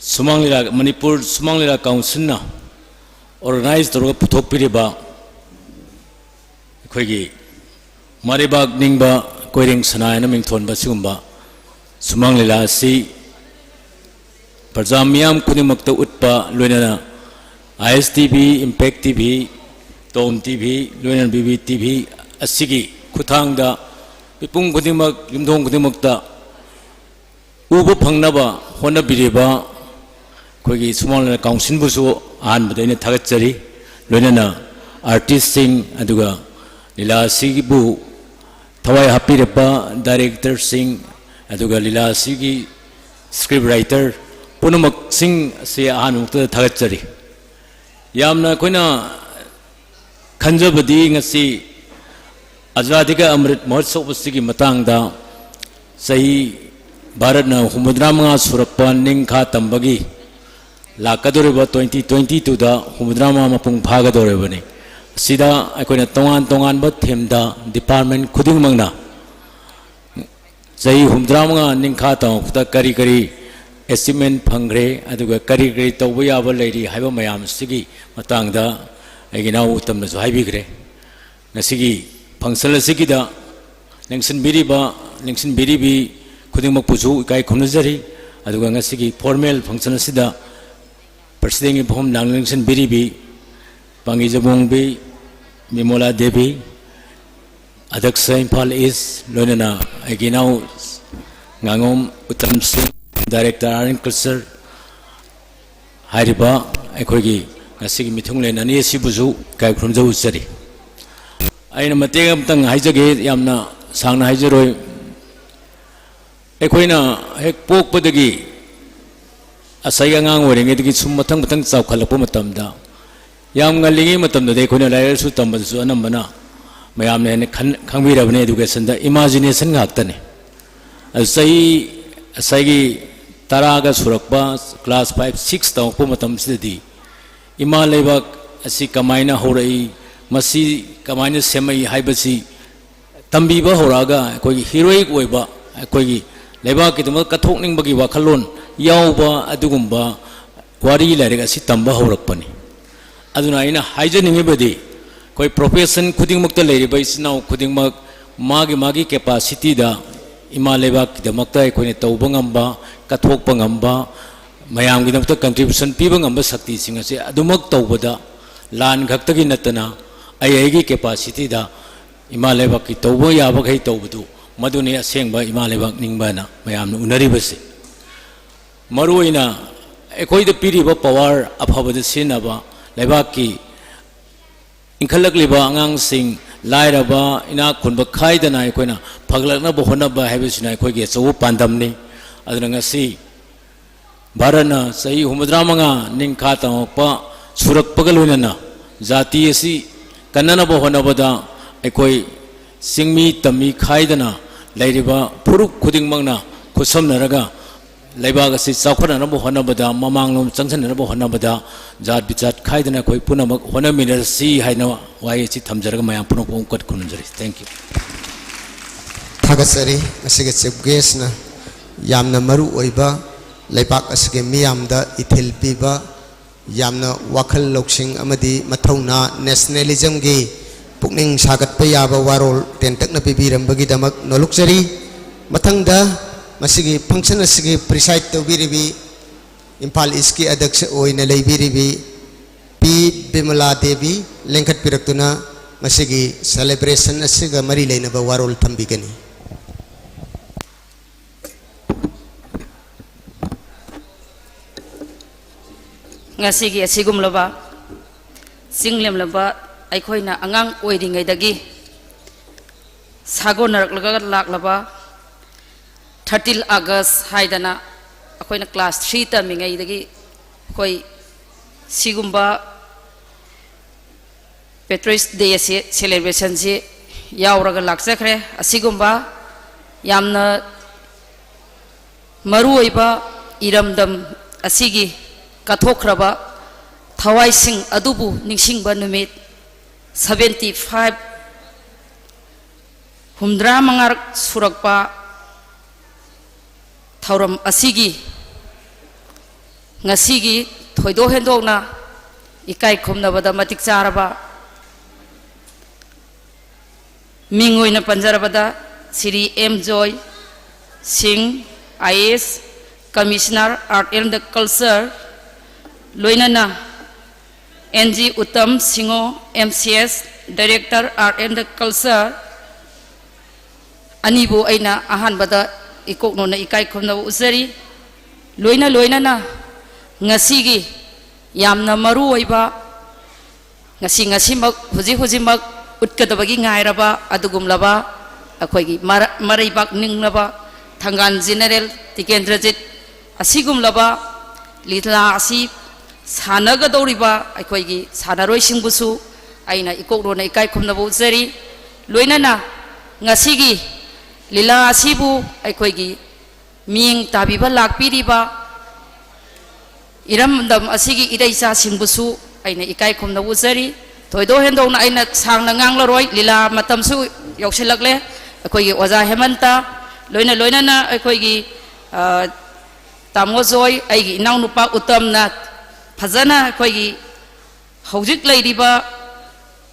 ꯁꯨꯃꯥꯡ ꯂꯤꯂꯥ, ꯃꯅꯤꯄꯨꯔ ꯁꯨꯃꯥꯡ ꯂꯤꯂꯥ Councilꯅ organize ꯇꯧꯔꯒ ꯄꯨꯊꯣꯛꯄꯤꯔꯤꯕ ꯑꯩꯈꯣꯏꯒꯤ ꯃꯔꯩꯕꯥꯛ ꯅꯤꯡꯕ ꯀꯣꯏꯔꯦꯡ ꯁꯅꯥ ꯍꯥꯏꯅ ꯃꯤꯡꯊꯣꯟꯕ ꯑꯁꯤꯒꯨꯝꯕ ꯁꯨꯃꯥꯡ ꯂꯤꯂꯥ ꯑꯁꯤ ꯄ꯭ꯔꯖꯥ ꯃꯤꯌꯥꯝ ꯈꯨꯗꯤꯡꯃꯛꯇ ꯎꯠꯄ, ꯂꯣꯏꯅꯅ I S T V, Impact T V, Tom T V, ꯂꯣꯏꯅꯅ ꯕꯤ ꯕꯤ ꯇꯤ ꯚꯤ ꯑꯁꯤꯒꯤ ꯈꯨꯠꯊꯥꯡꯗ ꯃꯤꯄꯨꯝ ꯈꯨꯗꯤꯡꯃꯛ, ꯌꯨꯝꯊꯣꯡ ꯈꯨꯗꯤꯡꯃꯛꯇ ꯎꯕ ꯐꯪꯅꯕ ꯍꯣꯠꯅꯕꯤꯔꯤꯕ ꯑꯩꯈꯣꯏꯒꯤ ꯁꯨꯃꯥꯡ ꯂꯤꯂꯥ ꯀꯥꯎꯟꯁꯤꯜꯕꯨꯁꯨ ꯑꯍꯥꯟꯕꯗ ꯑꯩꯅ ꯊꯥꯒꯠꯆꯔꯤ꯫ ꯂꯣꯏꯅꯅ ꯑꯥꯔꯇꯤꯁꯁꯤꯡ, ꯑꯗꯨꯒ ꯂꯤꯂꯥ ꯑꯁꯤꯕꯨ ꯊꯋꯥꯏ ꯍꯥꯞꯄꯤꯔꯕ ꯗꯥꯏꯔꯦꯛꯇꯔꯁꯤꯡ, ꯑꯗꯨꯒ ꯂꯤꯂꯥ ꯑꯁꯤꯒꯤ ꯁ꯭ꯀ꯭ꯔꯤꯞ ꯔꯥꯏꯇꯔ ꯄꯨꯝꯅꯃꯛꯁꯤꯡ ꯑꯁꯤ ꯑꯍꯥꯟꯕ ꯃꯛꯇꯗ ꯊꯥꯒꯠꯆꯔꯤ꯫ ꯌꯥꯝꯅ ꯑꯩꯈꯣꯏꯅ ꯈꯟꯖꯕꯗꯤ ꯉꯁꯤ ꯑꯖꯥꯗꯤ ꯀꯥ ꯑꯃ꯭ꯔꯤꯠ ꯃꯍꯣꯠꯁꯕ ꯑꯁꯤꯒꯤ ꯃꯇꯥꯡꯗ ꯆꯍꯤ ꯚꯥꯔꯠꯅ ꯍꯨꯝꯐꯨꯇꯔꯥ ꯃꯉꯥ ꯁꯨꯔꯛꯄ ꯅꯤꯡꯈꯥ ꯇꯝꯕꯒꯤ ꯂꯥꯛꯀꯗꯧꯔꯤꯕ twenty twenty twoꯗ ꯍꯨꯝꯐꯨꯇꯔꯥ ꯃꯉꯥ ꯃꯄꯨꯡ ꯐꯥꯒꯗꯧꯔꯤꯕꯅꯤ꯫ ꯑꯁꯤꯗ ꯑꯩꯈꯣꯏꯅ ꯇꯣꯉꯥꯟ ꯇꯣꯉꯥꯟꯕ ꯊꯤꯝꯗ ꯗꯤꯄꯥꯔꯠꯃꯦꯟ ꯈꯨꯗꯤꯡꯃꯛꯅ ꯆꯍꯤ ꯍꯨꯝꯐꯨꯇꯔꯥ ꯃꯉꯥ ꯅꯤꯡꯈꯥ ꯇꯝꯃꯛꯄꯗ ꯀꯔꯤ ꯀꯔꯤ ꯑꯦꯆꯤꯞꯃꯦꯟ ꯐꯪꯈ꯭ꯔꯦ, ꯑꯗꯨꯒ ꯀꯔꯤ ꯀꯔꯤ ꯇꯧꯕ ꯌꯥꯕ ꯂꯩꯔꯤ ꯍꯥꯏꯕ ꯃꯌꯥꯝꯁꯤꯒꯤ ꯃꯇꯥꯡꯗ ꯑꯩꯒꯤ ꯏꯅꯥꯎ ꯎꯇꯝꯅꯁꯨ ꯍꯥꯏꯕꯤꯈ꯭ꯔꯦ꯫ ꯉꯁꯤꯒꯤ ꯐꯪꯁꯟ ꯑꯁꯤꯒꯤꯗ ꯂꯦꯡꯁꯤꯟꯕꯤꯔꯤꯕ, ꯂꯦꯡꯁꯤꯟꯕꯤꯔꯤꯕꯤ ꯈꯨꯗꯤꯡꯃꯛꯄꯨꯁꯨ ꯏꯀꯥꯏ ꯈꯨꯝꯅꯖꯔꯤ꯫ ꯑꯗꯨꯒ ꯉꯁꯤꯒꯤ ꯐꯣꯔꯃꯦꯜ ꯐꯪꯁꯟ ꯑꯁꯤꯗ ꯄ꯭ꯔꯁꯤꯗꯦꯟꯒꯤ ꯐꯝꯐꯝ ꯂꯥꯡ ꯂꯦꯡꯁꯤꯟꯕꯤꯔꯤꯕꯤ ꯄꯥꯡꯒꯤ ꯖꯃꯣꯡꯕꯤ ꯕꯤꯃꯣꯂꯥ ꯗꯦꯕꯤ, ꯑꯗꯛꯁ ꯏꯝꯐꯥꯜ ꯏꯁ, ꯂꯣꯏꯅꯅ ꯑꯩꯒꯤ ꯏꯅꯥꯎ ꯉꯥꯉꯣꯝ ꯎꯇꯝ ꯁꯤꯡ, ꯗꯥꯏꯔꯦꯛꯇꯔ ꯑꯥꯔꯠ ꯑꯦꯟ ꯀꯜꯆꯔ, ꯍꯥꯏꯔꯤꯕ ꯑꯩꯈꯣꯏꯒꯤ ꯉꯁꯤꯒꯤ ꯃꯤꯊꯨꯡꯂꯦꯟ ꯑꯅꯤ ꯑꯁꯤꯕꯨꯁꯨ ꯏꯀꯥꯏ ꯈꯨꯔꯨꯝꯖ ꯎꯠꯆꯔꯤ꯫ ꯑꯩꯅ ꯃꯇꯦꯛ ꯑꯃꯇꯪ ꯍꯥꯏꯖꯒꯦ, ꯌꯥꯝꯅ ꯁꯥꯡꯅ ꯍꯥꯏꯖꯔꯣꯏ꯫ ꯑꯩꯈꯣꯏꯅ ꯍꯦꯛ ꯄꯣꯛꯄꯗꯒꯤ ꯉꯁꯥꯏꯒꯤ ꯑꯉꯥꯡ ꯑꯣꯏꯔꯤꯉꯩꯗꯒꯤ ꯁꯨꯝ ꯃꯊꯪ ꯃꯊꯪ ꯆꯥꯎꯈꯠꯂꯛꯄ ꯃꯇꯝꯗ, ꯌꯥꯝ ꯉꯜꯂꯤꯉꯩ ꯃꯇꯝꯗꯗꯤ ꯑꯩꯈꯣꯏꯅ ꯂꯥꯏꯔꯤꯛ ꯂꯥꯏꯁꯨ ꯇꯝꯕꯗꯁꯨ ꯑꯅꯝꯕꯅ ꯃꯌꯥꯝꯅ ꯍꯦꯟꯅ ꯈꯟ-, ꯈꯪꯕꯤꯔꯕꯅꯤ, educationꯗ imagination ꯉꯥꯛꯇꯅꯤ꯫ ꯑꯗꯨ ꯆꯍꯤ ꯉꯁꯥꯏꯒꯤ ꯇꯔꯥꯒ ꯁꯨꯔꯛꯄ, class five six ꯇꯝꯃꯛꯄ ꯃꯇꯝꯁꯤꯗꯗꯤ ꯏꯃꯥ ꯂꯩꯕꯥꯛ ꯑꯁꯤ ꯀꯃꯥꯏꯅ ꯍꯧꯔꯛꯏ, ꯃꯁꯤ ꯀꯃꯥꯏꯅ ꯁꯦꯝꯃꯛꯏ ꯍꯥꯏꯕꯁꯤ ꯇꯝꯕꯤꯕ ꯍꯧꯔꯛꯑꯒ, ꯑꯩꯈꯣꯏꯒꯤ heroic ꯑꯣꯏꯕ, ꯑꯩꯈꯣꯏꯒꯤ ꯂꯩꯕꯥꯛꯀꯤꯗꯃꯛ ꯀꯠꯊꯣꯛꯅꯤꯡꯕꯒꯤ ꯋꯥꯈꯜꯂꯣꯟ ꯌꯥꯎꯕ ꯑꯗꯨꯒꯨꯝꯕ ꯋꯥꯔꯤ ꯂꯥꯏꯔꯤꯛ ꯑꯁꯤ ꯇꯝꯕ ꯍꯧꯔꯛꯄꯅꯤ꯫ ꯑꯗꯨꯅ ꯑꯩꯅ ꯍꯥꯏꯖꯅꯤꯡꯉꯤꯕꯗꯤ, ꯑꯩꯈꯣꯏ profession ꯈꯨꯗꯤꯡꯃꯛꯇ ꯂꯩꯔꯤꯕ ꯏꯆꯤꯟ ꯏꯅꯥꯎ ꯈꯨꯗꯤꯡꯃꯛ ꯃꯥꯒꯤ ꯃꯥꯒꯤ capacityꯗ ꯏꯃꯥ ꯂꯩꯕꯥꯛꯀꯤꯗꯃꯛꯇ ꯑꯩꯈꯣꯏꯅ ꯇꯧꯕ ꯉꯝꯕ, ꯀꯠꯊꯣꯛꯄ ꯉꯝꯕ, ꯃꯌꯥꯝꯒꯤꯗꯃꯛꯇ contribution ꯄꯤꯕ ꯉꯝꯕ ꯁꯛꯇꯤꯁꯤꯡ ꯑꯁꯤ ꯑꯗꯨꯃꯛ ꯇꯧꯕꯗ, ꯂꯥꯟ ꯈꯛꯇꯒꯤ ꯅꯠꯇꯅ ꯑꯩ ꯑꯩꯒꯤ capacityꯗ ꯏꯃꯥ ꯂꯩꯕꯥꯛꯀꯤ ꯇꯧꯕ ꯌꯥꯕꯈꯩ ꯇꯧꯕꯗꯨ, ꯃꯗꯨꯅꯤ ꯑꯁꯦꯡꯕ ꯏꯃꯥ ꯂꯩꯕꯥꯛ ꯅꯤꯡꯕ ꯍꯥꯏꯅ ꯃꯌꯥꯝꯅ ꯎꯅꯔꯤꯕꯁꯤ꯫ ꯃꯔꯨꯑꯣꯏꯅ ꯑꯩꯈꯣꯏꯗ ꯄꯤꯔꯤꯕ ꯄꯋꯥꯔ ꯑꯐꯕꯗ ꯁꯤꯖꯤꯟꯅꯕ, ꯂꯩꯕꯥꯛꯀꯤ ꯏꯟꯈꯠꯂꯛꯂꯤꯕ ꯑꯉꯥꯡꯁꯤꯡ, ꯂꯥꯏꯔꯕ ꯏꯅꯥꯛ ꯈꯨꯟꯕ ꯈꯥꯏꯗꯅ ꯑꯩꯈꯣꯏꯅ ꯐꯒꯠꯂꯛꯅꯕ ꯍꯣꯠꯅꯕ ꯍꯥꯏꯕꯁꯤꯅ ꯑꯩꯈꯣꯏꯒꯤ ꯑꯆꯧꯕ ꯄꯥꯟꯗꯝꯅꯤ꯫ ꯑꯗꯨꯅ ꯉꯁꯤ ꯚꯥꯔꯠꯅ ꯆꯍꯤ ꯍꯨꯝꯐꯨꯇꯔꯥ ꯃꯉꯥ ꯅꯤꯡꯈꯥ ꯇꯝꯃꯛꯄ ꯁꯨꯔꯛꯄꯒ ꯂꯣꯏꯅꯅ ꯖꯥꯇꯤ ꯑꯁꯤ ꯀꯟꯅꯅꯕ ꯍꯣꯠꯅꯕꯗ ꯑꯩꯈꯣꯏ ꯆꯤꯡꯃꯤ ꯇꯝꯃꯤ ꯈꯥꯏꯗꯅ ꯂꯩꯔꯤꯕ ꯐꯨꯔꯨꯞ ꯈꯨꯗꯤꯡꯃꯛꯅ ꯈꯨꯠꯁꯝꯅꯔꯒ ꯂꯩꯕꯥꯛ ꯑꯁꯤ ꯆꯥꯎꯈꯠꯅꯅꯕ ꯍꯣꯠꯅꯕꯗ, ꯃꯃꯥꯡꯂꯣꯝ ꯆꯪꯁꯤꯟꯅꯅꯕ ꯍꯣꯠꯅꯕꯗ ꯖꯥꯠ ꯕꯤꯖꯥꯠ ꯈꯥꯏꯗꯅ ꯑꯩꯈꯣꯏ ꯄꯨꯝꯅꯃꯛ ꯍꯣꯠꯅꯃꯤꯟꯅꯔꯁꯤ ꯍꯥꯏꯅ ꯋꯥꯍꯩ ꯑꯁꯤ ꯊꯝꯖꯔꯒ ꯃꯌꯥꯝ ꯄꯨꯝꯅꯃꯛꯄꯨ ꯑꯃꯨꯛꯀ ꯈꯨꯔꯨꯝꯖꯔꯤ꯫ Thank you꯫ ꯊꯥꯒꯠꯆꯔꯤ꯫ ꯉꯁꯤꯒꯤ ꯆꯤꯐ ꯒꯦꯁꯅ ꯌꯥꯝꯅ ꯃꯔꯨ ꯑꯣꯏꯕ, ꯂꯩꯕꯥꯛ ꯑꯁꯤꯒꯤ ꯃꯤꯌꯥꯝꯗ ꯏꯊꯤꯜ ꯄꯤꯕ, ꯌꯥꯝꯅ ꯋꯥꯈꯜ ꯂꯧꯁꯤꯡ ꯑꯃꯗꯤ ꯃꯊꯧꯅꯥ, ꯅꯦꯁꯅꯦꯂꯤꯖꯝꯒꯤ ꯄꯨꯛꯅꯤꯡ ꯁꯥꯒꯠꯄ ꯌꯥꯕ ꯋꯥꯔꯣꯜ ꯇꯦꯟꯇꯛꯅ ꯄꯤꯕꯤꯔꯝꯕꯒꯤꯗꯃꯛ ꯅꯣꯂꯨꯛꯆꯔꯤ꯫ ꯃꯊꯪꯗ ꯃꯁꯤꯒꯤ ꯐꯪꯁꯟ ꯑꯁꯤꯒꯤ ꯄ꯭ꯔꯤꯁꯥꯏꯗ ꯇꯧꯕꯤꯔꯤꯕꯤ ꯏꯝꯐꯥꯜ ꯏꯁꯀꯤ ꯑꯗ꯭ꯌꯛꯁ ꯑꯣꯏꯅ ꯂꯩꯕꯤꯔꯤꯕꯤ ꯄꯤ ꯕꯤꯃꯂꯥ ꯗꯦꯕꯤ ꯂꯦꯡꯈꯠꯄꯤꯔꯛꯇꯨꯅ ꯃꯁꯤꯒꯤ ꯁꯦꯂꯦꯕ꯭ꯔꯦꯁꯟ ꯑꯁꯤꯒ ꯃꯔꯤ ꯂꯩꯅꯕ ꯋꯥꯔꯣꯜ ꯊꯝꯕꯤꯒꯅꯤ꯫ ꯉꯁꯤꯒꯤ ꯑꯁꯤꯒꯨꯝꯂꯕ ꯆꯤꯡ ꯂꯦꯝꯂꯕ ꯑꯩꯈꯣꯏꯅ ꯑꯉꯥꯡ ꯑꯣꯏꯔꯤꯉꯩꯗꯒꯤ ꯁꯥꯒꯣꯟꯅꯔꯛꯂꯒ ꯂꯥꯛꯂꯕ ꯊꯥꯔꯇꯤꯟ ꯑꯥꯒꯁ ꯍꯥꯏꯗꯅ ꯑꯩꯈꯣꯏꯅ ꯀ꯭ꯂꯥꯁ ꯊ꯭ꯔꯤ ꯇꯝꯃꯤꯉꯩꯗꯒꯤ ꯑꯩꯈꯣꯏ ꯁꯤꯒꯨꯝꯕ ꯄꯦꯇ꯭ꯔꯣꯏꯠꯁ ꯗꯦ ꯑꯁꯤ ꯁꯦꯂꯦꯕ꯭ꯔꯦꯁꯟꯁꯤ ꯌꯥꯎꯔꯒ ꯂꯥꯛꯆꯈ꯭ꯔꯦ꯫ ꯑꯁꯤꯒꯨꯝꯕ ꯌꯥꯝꯅ ꯃꯔꯨꯑꯣꯏꯕ ꯏꯔꯝꯗꯝ ꯑꯁꯤꯒꯤ ꯀꯠꯊꯣꯛꯈ꯭ꯔꯕ ꯊꯋꯥꯏꯁꯤꯡ ꯑꯗꯨꯕꯨ ꯅꯤꯡꯁꯤꯡꯕ ꯅꯨꯃꯤꯠ ꯁꯕꯦꯟꯇꯤ ꯐꯥꯏꯚ ꯍꯨꯝꯗ꯭ꯔꯥ ꯃꯉꯥꯔꯛ ꯁꯨꯔꯛꯄ ꯊꯧꯔꯝ ꯑꯁꯤꯒꯤ ꯉꯁꯤꯒꯤ ꯊꯣꯏꯗꯣꯛ ꯍꯦꯟꯗꯣꯛꯅ ꯏꯀꯥꯏ ꯈꯨꯝꯅꯕꯗ ꯃꯇꯤꯛ ꯆꯥꯔꯕ ꯃꯤꯡ ꯑꯣꯏꯅ ꯄꯟꯖꯔꯕꯗ Shri M Joy Singh, I A S, Commissioner Art and Culture, ꯂꯣꯏꯅꯅ ꯑꯦꯟ ꯖꯤ ꯎꯠꯇꯝ ꯁꯤꯡꯍꯣ, M C S, Director Art and Culture, ꯑꯅꯤꯕꯨ ꯑꯩꯅ ꯑꯍꯥꯟꯕꯗ ꯏꯀꯣꯛꯅꯣꯅ ꯏꯀꯥꯏ ꯈꯨꯝꯅꯕ ꯎꯠꯆꯔꯤ꯫ ꯂꯣꯏꯅ ꯂꯣꯏꯅꯅ ꯉꯁꯤꯒꯤ ꯌꯥꯝꯅ ꯃꯔꯨ ꯑꯣꯏꯕ, ꯉꯁꯤ ꯉꯁꯤꯃꯛ, ꯍꯧꯖꯤꯛ ꯍꯧꯖꯤꯛꯃꯛ ꯎꯠꯀꯗꯕꯒꯤ ꯉꯥꯏꯔꯕ ꯑꯗꯨꯒꯨꯝꯂꯕ ꯑꯩꯈꯣꯏꯒꯤ ꯃꯔ-, ꯃꯔꯩꯕꯥꯛ ꯅꯤꯡꯂꯕ ꯊꯪꯒꯥꯜ ꯖꯦꯅꯦꯔꯦꯜ ꯇꯤꯀꯦꯟꯗ꯭ꯔꯖꯤꯠ ꯑꯁꯤꯒꯨꯝꯂꯕ ꯂꯤꯂꯥ ꯑꯁꯤ ꯁꯥꯟꯅꯒꯗꯧꯔꯤꯕ ꯑꯩꯈꯣꯏꯒꯤ ꯁꯥꯟꯅꯔꯣꯏꯁꯤꯡꯕꯨꯁꯨ ꯑꯩꯅ ꯏꯀꯣꯛꯂꯣꯟꯅ ꯏꯀꯥꯏ ꯈꯨꯝꯅꯕ ꯎꯠꯆꯔꯤ꯫ ꯂꯣꯏꯅꯅ ꯉꯁꯤꯒꯤ ꯂꯤꯂꯥ ꯑꯁꯤꯕꯨ ꯑꯩꯈꯣꯏꯒꯤ ꯃꯤꯠꯌꯦꯡ ꯇꯥꯕꯤꯕ ꯂꯥꯛꯄꯤꯔꯤꯕ ꯏꯔꯝꯗꯝ ꯑꯁꯤꯒꯤ ꯏꯔꯩꯆꯥꯁꯤꯡꯕꯨꯁꯨ ꯑꯩꯅ ꯏꯀꯥꯏ ꯈꯨꯝꯅꯕ ꯎꯠꯆꯔꯤ꯫ ꯊꯣꯏꯗꯣꯛ ꯍꯦꯟꯗꯣꯛꯅ ꯑꯩꯅ ꯁꯥꯡꯅ ꯉꯥꯡꯂꯔꯣꯏ, ꯂꯤꯂꯥ ꯃꯇꯝꯁꯨ ꯌꯧꯁꯤꯜꯂꯛꯂꯦ꯫ ꯑꯩꯈꯣꯏꯒꯤ ꯑꯣꯖꯥ ꯍꯦꯃꯟꯇ, ꯂꯣꯏꯅ ꯂꯣꯏꯅꯅ ꯑꯩꯈꯣꯏꯒꯤ, ꯑ, ꯇꯥꯃꯣ ꯖꯣꯏ, ꯑꯩꯒꯤ ꯏꯅꯥꯎꯅꯨꯄꯥ ꯎꯇꯝꯅ ꯐꯖꯅ ꯑꯩꯈꯣꯏꯒꯤ ꯍꯧꯖꯤꯛ ꯂꯩꯔꯤꯕ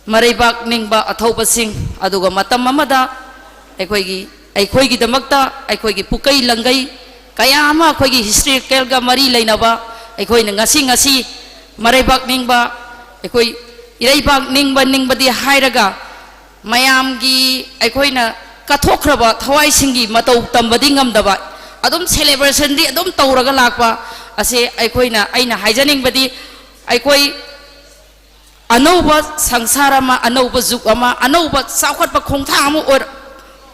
ꯃꯔꯩꯕꯥꯛ ꯅꯤꯡꯕ ꯑꯊꯧꯕꯁꯤꯡ, ꯑꯗꯨꯒ ꯃꯇꯝ ꯑꯃꯗ ꯑꯩꯈꯣꯏꯒꯤ, ꯑꯩꯈꯣꯏꯒꯤꯗꯃꯛꯇ ꯑꯩꯈꯣꯏꯒꯤ ꯄꯨꯀꯩ ꯂꯪꯒꯩ ꯀꯌꯥ ꯑꯃ, ꯑꯩꯈꯣꯏꯒꯤ ꯍꯤꯁꯇꯣꯔꯤꯀꯦꯜꯒ ꯃꯔꯤ ꯂꯩꯅꯕ, ꯑꯩꯈꯣꯏꯅ ꯉꯁꯤ ꯉꯁꯤ ꯃꯔꯩꯕꯥꯛ ꯅꯤꯡꯕ, ꯑꯩꯈꯣꯏ ꯏꯔꯩꯕꯥꯛ ꯅꯤꯡꯕ ꯅꯤꯡꯕꯗꯤ ꯍꯥꯏꯔꯒ, ꯃꯌꯥꯝꯒꯤ ꯑꯩꯈꯣꯏꯅ ꯀꯠꯊꯣꯛꯈ꯭ꯔꯕ ꯊꯋꯥꯏꯁꯤꯡꯒꯤ ꯃꯇꯧ ꯇꯝꯕꯗꯤ ꯉꯝꯗꯕ, ꯑꯗꯨꯝ ꯁꯦꯂꯦꯕ꯭ꯔꯦꯁꯟꯗꯤ ꯑꯗꯨꯝ ꯇꯧꯔꯒ ꯂꯥꯛꯄ ꯑꯁꯦ ꯑꯩꯈꯣꯏꯅ, ꯑꯩꯅ ꯍꯥꯏꯖꯅꯤꯡꯕꯗꯤ, ꯑꯩꯈꯣꯏ ꯑꯅꯧꯕ ꯁꯪꯁꯥꯔ ꯑꯃ, ꯑꯅꯧꯕ ꯖꯨꯒ ꯑꯃ, ꯑꯅꯧꯕ ꯆꯥꯎꯈꯠꯄ ꯈꯣꯡꯊꯥꯡ ꯑꯃ ꯑꯣꯏꯔ-,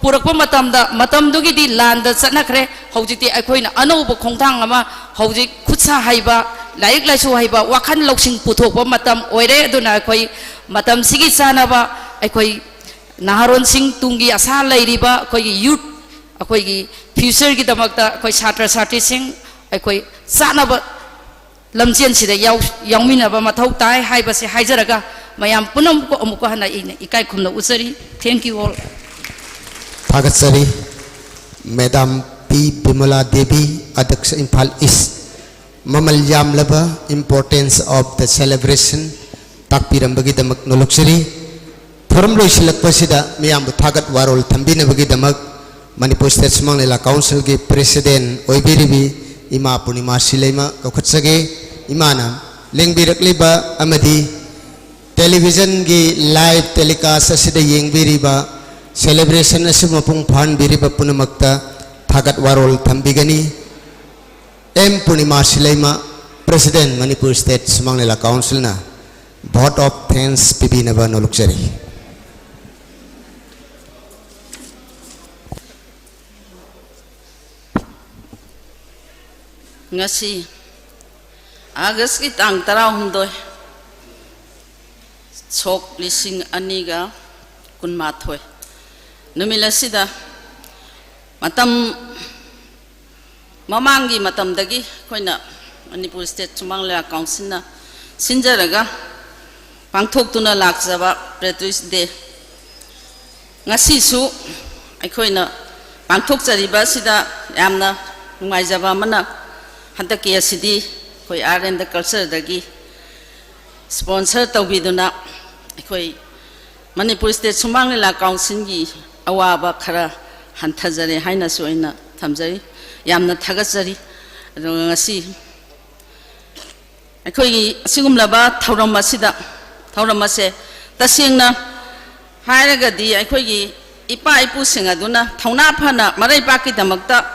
ꯄꯨꯔꯛꯄ ꯃꯇꯝꯗ, ꯃꯇꯝꯗꯨꯒꯤꯗꯤ ꯂꯥꯟꯗ ꯆꯠꯅꯈ꯭ꯔꯦ꯫ ꯍꯧꯖꯤꯛꯇꯤ ꯑꯩꯈꯣꯏꯅ ꯑꯅꯧꯕ ꯈꯣꯡꯊꯥꯡ ꯑꯃ, ꯍꯧꯖꯤꯛ ꯈꯨꯠꯁꯥ ꯍꯩꯕ, ꯂꯥꯏꯔꯤꯛ ꯂꯥꯏꯁꯨ ꯍꯩꯕ, ꯋꯥꯈꯜ ꯂꯧꯁꯤꯡ ꯄꯨꯊꯣꯛꯄ ꯃꯇꯝ ꯑꯣꯏꯔꯦ꯫ ꯑꯗꯨꯅ ꯑꯩꯈꯣꯏ ꯃꯇꯝꯁꯤꯒꯤ ꯆꯥꯟꯅꯕ, ꯑꯩꯈꯣꯏ ꯅꯍꯥꯔꯣꯟꯁꯤꯡ, ꯇꯨꯡꯒꯤ ꯑꯁꯥ ꯂꯩꯔꯤꯕ ꯑꯩꯈꯣꯏꯒꯤ ꯌꯨꯠ, ꯑꯩꯈꯣꯏꯒꯤ ꯐ꯭ꯌꯨꯆꯔꯒꯤꯗꯃꯛꯇ ꯑꯩꯈꯣꯏ ꯁꯥꯇ꯭ꯔ ꯁꯥꯇ꯭ꯔꯤꯁꯤꯡ ꯑꯩꯈꯣꯏ ꯆꯥꯅꯕ ꯂꯝꯖꯦꯟꯁꯤꯗ ꯌꯥꯎ-, ꯌꯥꯎꯃꯤꯟꯅꯕ ꯃꯊꯧ ꯇꯥꯏ ꯍꯥꯏꯕꯁꯤ ꯍꯥꯏꯖꯔꯒ, ꯃꯌꯥꯝ ꯄꯨꯝꯅꯃꯛꯄꯨ ꯑꯃꯨꯛꯀ ꯍꯟꯅ ꯑꯩꯅ ꯏꯀꯥꯏ ꯈꯨꯝꯅ ꯎꯠꯆꯔꯤ꯫ Thank you all. ꯊꯥꯒꯠꯆꯔꯤ꯫ ꯃꯦꯗꯥꯝ ꯄꯤ ꯕꯤꯃꯂꯥ ꯗꯦꯕꯤ, ꯑꯗꯛꯁ ꯏꯝꯐꯥꯜ ꯏꯁ꯫ ꯃꯃꯜ ꯌꯥꯝꯂꯕ importance of the celebration ꯇꯥꯛꯄꯤꯔꯝꯕꯒꯤꯗꯃꯛ ꯅꯣꯂꯨꯛꯆꯔꯤ꯫ ꯊꯧꯔꯝ ꯂꯣꯏꯁꯤꯜꯂꯛꯄꯁꯤꯗ ꯃꯤꯌꯥꯝꯕꯨ ꯊꯥꯒꯠ ꯋꯥꯔꯣꯜ ꯊꯝꯕꯤꯅꯕꯒꯤꯗꯃꯛ ꯃꯅꯤꯄꯨꯔ ꯁ꯭ꯇꯦꯠ ꯁꯨꯃꯥꯡ ꯂꯤꯂꯥ ꯀꯥꯎꯟꯁꯤꯜꯒꯤ ꯄ꯭ꯔꯦꯁꯤꯗꯦꯟ ꯑꯣꯏꯕꯤꯔꯤꯕꯤ ꯏꯃꯥ ꯄꯨꯔꯅꯤꯃꯥ ꯁꯤꯂꯩꯃ ꯀꯧꯈꯠꯆꯒꯦ꯫ ꯏꯃꯥꯅ ꯂꯦꯡꯕꯤꯔꯛꯂꯤꯕ ꯑꯃꯗꯤ ꯇꯦꯂꯤꯚꯤꯖꯟꯒꯤ live telecast ꯑꯁꯤꯗ ꯌꯦꯡꯕꯤꯔꯤꯕ, celebration ꯑꯁꯤꯕꯨ ꯃꯄꯨꯡ ꯐꯥꯍꯟꯕꯤꯔꯤꯕ ꯄꯨꯝꯅꯃꯛꯇ ꯊꯥꯒꯠ ꯋꯥꯔꯣꯜ ꯊꯝꯕꯤꯒꯅꯤ꯫ ꯑꯦꯝ ꯄꯨꯔꯅꯤꯃꯥ ꯁꯤꯂꯩꯃ, President, Manipur State Sumang Lila Council ꯅ vote of thanks ꯄꯤꯕꯤꯅꯕ ꯅꯣꯂꯨꯛꯆꯔꯤ꯫ ꯉꯁꯤ ꯑꯥꯒꯁꯀꯤ ꯇꯥꯡ ꯇꯔꯥꯍꯨꯝꯗꯣꯏ, ꯁꯣꯛ ꯂꯤꯁꯤꯡ ꯑꯅꯤꯒ ꯀꯨꯟꯃꯥꯊꯣꯏ ꯅꯨꯃꯤꯠ ꯑꯁꯤꯗ, ꯃꯇꯝ, ꯃꯃꯥꯡꯒꯤ ꯃꯇꯝꯗꯒꯤ ꯑꯩꯈꯣꯏꯅ ꯃꯅꯤꯄꯨꯔ ꯁ꯭ꯇꯦꯠ ꯁꯨꯃꯥꯡ ꯂꯤꯂꯥ ꯀꯥꯎꯟꯁꯤꯜꯅ ꯁꯤꯟꯖꯔꯒ ꯄꯥꯡꯊꯣꯛꯇꯨꯅ ꯂꯥꯛꯆꯕ Patriots Day ꯉꯁꯤꯁꯨ ꯑꯩꯈꯣꯏꯅ ꯄꯥꯡꯊꯣꯛꯆꯔꯤꯕ ꯑꯁꯤꯗ ꯌꯥꯝꯅ ꯅꯨꯡꯉꯥꯏꯖꯕ ꯑꯃꯅ, ꯍꯟꯗꯛꯀꯤ ꯑꯁꯤꯗꯤ ꯑꯩꯈꯣꯏ Art and Cultureꯗꯒꯤ sponsor ꯇꯧꯕꯤꯗꯨꯅ ꯑꯩꯈꯣꯏ ꯃꯅꯤꯄꯨꯔ ꯁ꯭ꯇꯦꯠ ꯁꯨꯃꯥꯡ ꯂꯤꯂꯥ ꯀꯥꯎꯟꯁꯤꯜꯒꯤ ꯑꯋꯥꯕ ꯈꯔ ꯍꯟꯊꯖꯔꯦ ꯍꯥꯏꯅꯁꯨ ꯑꯩꯅ ꯊꯝꯖꯔꯤ꯫ ꯌꯥꯝꯅ ꯊꯥꯒꯠꯆꯔꯤ꯫ ꯑꯗꯨꯒ ꯉꯁꯤ ꯑꯩꯈꯣꯏꯒꯤ ꯑꯁꯤꯒꯨꯝꯂꯕ ꯊꯧꯔꯝ ꯑꯁꯤꯗ, ꯊꯧꯔꯝ ꯑꯁꯦ ꯇꯁꯦꯡꯅ ꯍꯥꯏꯔꯒꯗꯤ ꯑꯩꯈꯣꯏꯒꯤ ꯏꯄꯥ ꯏꯄꯨꯁꯤꯡ ꯑꯗꯨꯅ ꯊꯧꯅꯥ ꯐꯅ ꯃꯔꯩꯕꯥꯛꯀꯤꯗꯃꯛꯇ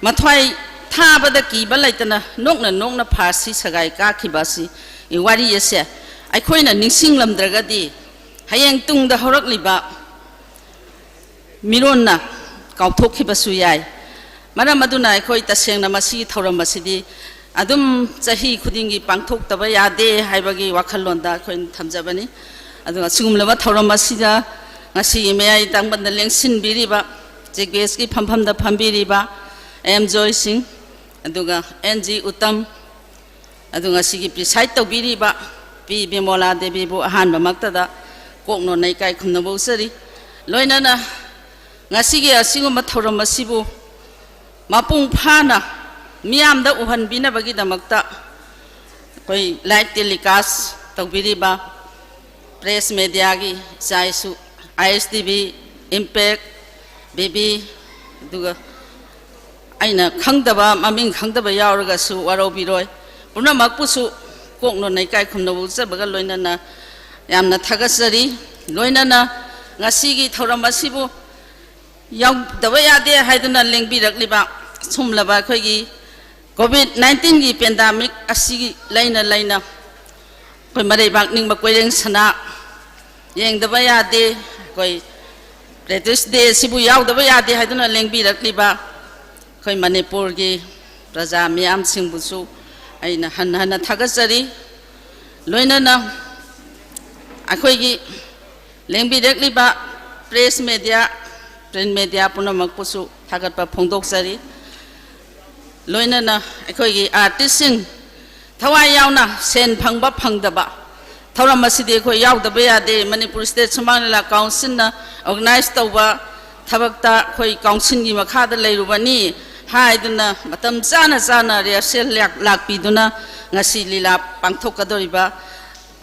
ꯃꯊ꯭ꯋꯥꯏ ꯊꯥꯕꯗ ꯀꯤꯕ ꯂꯩꯇꯅ ꯅꯣꯛꯅ ꯅꯣꯛꯅ ꯐꯥꯁꯤ ꯁꯒꯥꯏ ꯀꯥꯈꯤꯕ ꯑꯁꯤ, ꯋꯥꯔꯤ ꯑꯁꯦ ꯑꯩꯈꯣꯏꯅ ꯅꯤꯡꯁꯤꯡꯂꯝꯗ꯭ꯔꯒꯗꯤ ꯍꯌꯦꯡ ꯇꯨꯡꯗ ꯍꯧꯔꯛꯂꯤꯕ ꯃꯤꯔꯣꯟꯅ ꯀꯥꯎꯊꯣꯛꯈꯤꯕꯁꯨ ꯌꯥꯏ꯫ ꯃꯔꯝ ꯑꯗꯨꯅ ꯑꯩꯈꯣꯏ ꯇꯁꯦꯡꯅ ꯃꯁꯤꯒꯤ ꯊꯧꯔꯝ ꯑꯁꯤꯗꯤ ꯑꯗꯨꯝ ꯆꯍꯤ ꯈꯨꯗꯤꯡꯒꯤ ꯄꯥꯡꯊꯣꯛꯇꯕ ꯌꯥꯗꯦ ꯍꯥꯏꯕꯒꯤ ꯋꯥꯈꯜꯂꯣꯟꯗ ꯑꯩꯈꯣꯏꯅ ꯊꯝꯖꯕꯅꯤ꯫ ꯑꯗꯨꯒ ꯑꯁꯤꯒꯨꯝꯂꯕ ꯊꯧꯔꯝ ꯑꯁꯤꯗ ꯉꯁꯤꯒꯤ ꯃꯌꯥꯏ ꯇꯥꯡꯕꯟꯗ ꯂꯦꯡꯁꯤꯟꯕꯤꯔꯤꯕ Chief Guestꯀꯤ ꯐꯝꯐꯝꯗ ꯐꯝꯕꯤꯔꯤꯕ M ꯖꯣꯏ ꯁꯤꯡ, ꯑꯗꯨꯒ N G ꯎꯇꯝ, ꯑꯗꯨ ꯉꯁꯤꯒꯤ preside ꯇꯧꯕꯤꯔꯤꯕ ꯄꯤ ꯕꯤꯃꯣꯂꯥ ꯗꯦꯕꯤꯕꯨ ꯑꯍꯥꯟꯕꯃꯛꯇꯗ ꯀꯣꯛ ꯅꯣꯟꯅ ꯏꯀꯥꯏ ꯈꯨꯝꯅꯕ ꯎꯠꯆꯔꯤ꯫ ꯂꯣꯏꯅꯅ ꯉꯁꯤꯒꯤ ꯑꯁꯤꯒꯨꯝꯕ ꯊꯧꯔꯝ ꯑꯁꯤꯕꯨ ꯃꯄꯨꯡ ꯐꯥꯅ ꯃꯤꯌꯥꯝꯗ ꯎꯍꯟꯕꯤꯅꯕꯒꯤꯗꯃꯛꯇ ꯑꯩꯈꯣꯏ live telecast ꯇꯧꯕꯤꯔꯤꯕ press mediaꯒꯤ ꯏꯆꯥ ꯏꯁꯨ, I S T V, Impact, B B, ꯑꯗꯨꯒ ꯑꯩꯅ ꯈꯪꯗꯕ, ꯃꯃꯤꯡ ꯈꯪꯗꯕ ꯌꯥꯎꯔꯒꯁꯨ ꯋꯥꯔꯧꯕꯤꯔꯣꯏ꯫ ꯄꯨꯝꯅꯃꯛꯄꯨꯁꯨ ꯀꯣꯛ ꯅꯣꯟꯅ ꯏꯀꯥꯏ ꯈꯨꯝꯅꯕ ꯎꯠꯆꯕꯒ ꯂꯣꯏꯅꯅ ꯌꯥꯝꯅ ꯊꯥꯒꯠꯆꯔꯤ꯫ ꯂꯣꯏꯅꯅ ꯉꯁꯤꯒꯤ ꯊꯧꯔꯝ ꯑꯁꯤꯕꯨ ꯌꯥꯎꯗꯕ ꯌꯥꯗꯦ ꯍꯥꯏꯗꯨꯅ ꯂꯦꯡꯕꯤꯔꯛꯂꯤꯕ ꯁꯨꯝꯂꯕ ꯑꯩꯈꯣꯏꯒꯤ ꯀꯣꯚꯤꯗ ꯅꯥꯏꯟꯇꯤꯟꯒꯤ ꯄꯦꯟꯗꯥꯃꯤꯛ ꯑꯁꯤꯒꯤ ꯂꯩꯅ ꯂꯩꯅ ꯑꯩꯈꯣꯏ ꯃꯔꯩꯕꯥꯛ ꯅꯤꯡꯕ ꯀꯣꯏꯔꯦꯡ ꯁꯅꯥ ꯌꯦꯡꯗꯕ ꯌꯥꯗꯦ꯫ ꯑꯩꯈꯣꯏ ꯄ꯭ꯔꯦꯇꯤꯁ ꯗꯦ ꯑꯁꯤꯕꯨ ꯌꯥꯎꯗꯕ ꯌꯥꯗꯦ ꯍꯥꯏꯗꯨꯅ ꯂꯦꯡꯕꯤꯔꯛꯂꯤꯕ ꯑꯩꯈꯣꯏ ꯃꯅꯤꯄꯨꯔꯒꯤ ꯄ꯭ꯔꯖꯥ ꯃꯤꯌꯥꯝꯁꯤꯡꯕꯨꯁꯨ ꯑꯩꯅ ꯍꯟꯅ ꯍꯟꯅ ꯊꯥꯒꯠꯆꯔꯤ꯫ ꯂꯣꯏꯅꯅ ꯑꯩꯈꯣꯏꯒꯤ ꯂꯦꯡꯕꯤꯔꯛꯂꯤꯕ ꯄ꯭ꯔꯦꯁ ꯃꯦꯗꯤꯌꯥ, ꯄ꯭ꯔꯤꯟ ꯃꯦꯗꯤꯌꯥ ꯄꯨꯝꯅꯃꯛꯄꯨꯁꯨ ꯊꯥꯒꯠꯄ ꯐꯣꯡꯗꯣꯛꯆꯔꯤ꯫ ꯂꯣꯏꯅꯅ ꯑꯩꯈꯣꯏꯒꯤ ꯑꯥꯔꯇꯤꯁꯁꯤꯡ ꯊꯋꯥꯏ ꯌꯥꯎꯅ ꯁꯦꯟ ꯐꯪꯕ ꯐꯪꯗꯕ ꯊꯧꯔꯝ ꯑꯁꯤꯗꯤ ꯑꯩꯈꯣꯏ ꯌꯥꯎꯗꯕ ꯌꯥꯗꯦ꯫ ꯃꯅꯤꯄꯨꯔ ꯁ꯭ꯇꯦꯠ ꯁꯨꯃꯥꯡ ꯂꯤꯂꯥ ꯀꯥꯎꯟꯁꯤꯜꯅ ꯑꯣꯔꯒꯅꯥꯏꯖ ꯇꯧꯕ ꯊꯕꯛꯇ ꯑꯩꯈꯣꯏ ꯀꯥꯎꯟꯁꯤꯜꯒꯤ ꯃꯈꯥꯗ ꯂꯩꯔꯨꯕꯅꯤ ꯍꯥꯏꯗꯨꯅ ꯃꯇꯝ ꯆꯥꯅ ꯆꯥꯅ ꯔꯤꯍꯔꯁꯦꯜ ꯂꯥꯛ-, ꯂꯥꯛꯄꯤꯗꯨꯅ ꯉꯁꯤ ꯂꯤꯂꯥ ꯄꯥꯡꯊꯣꯛꯀꯗꯧꯔꯤꯕ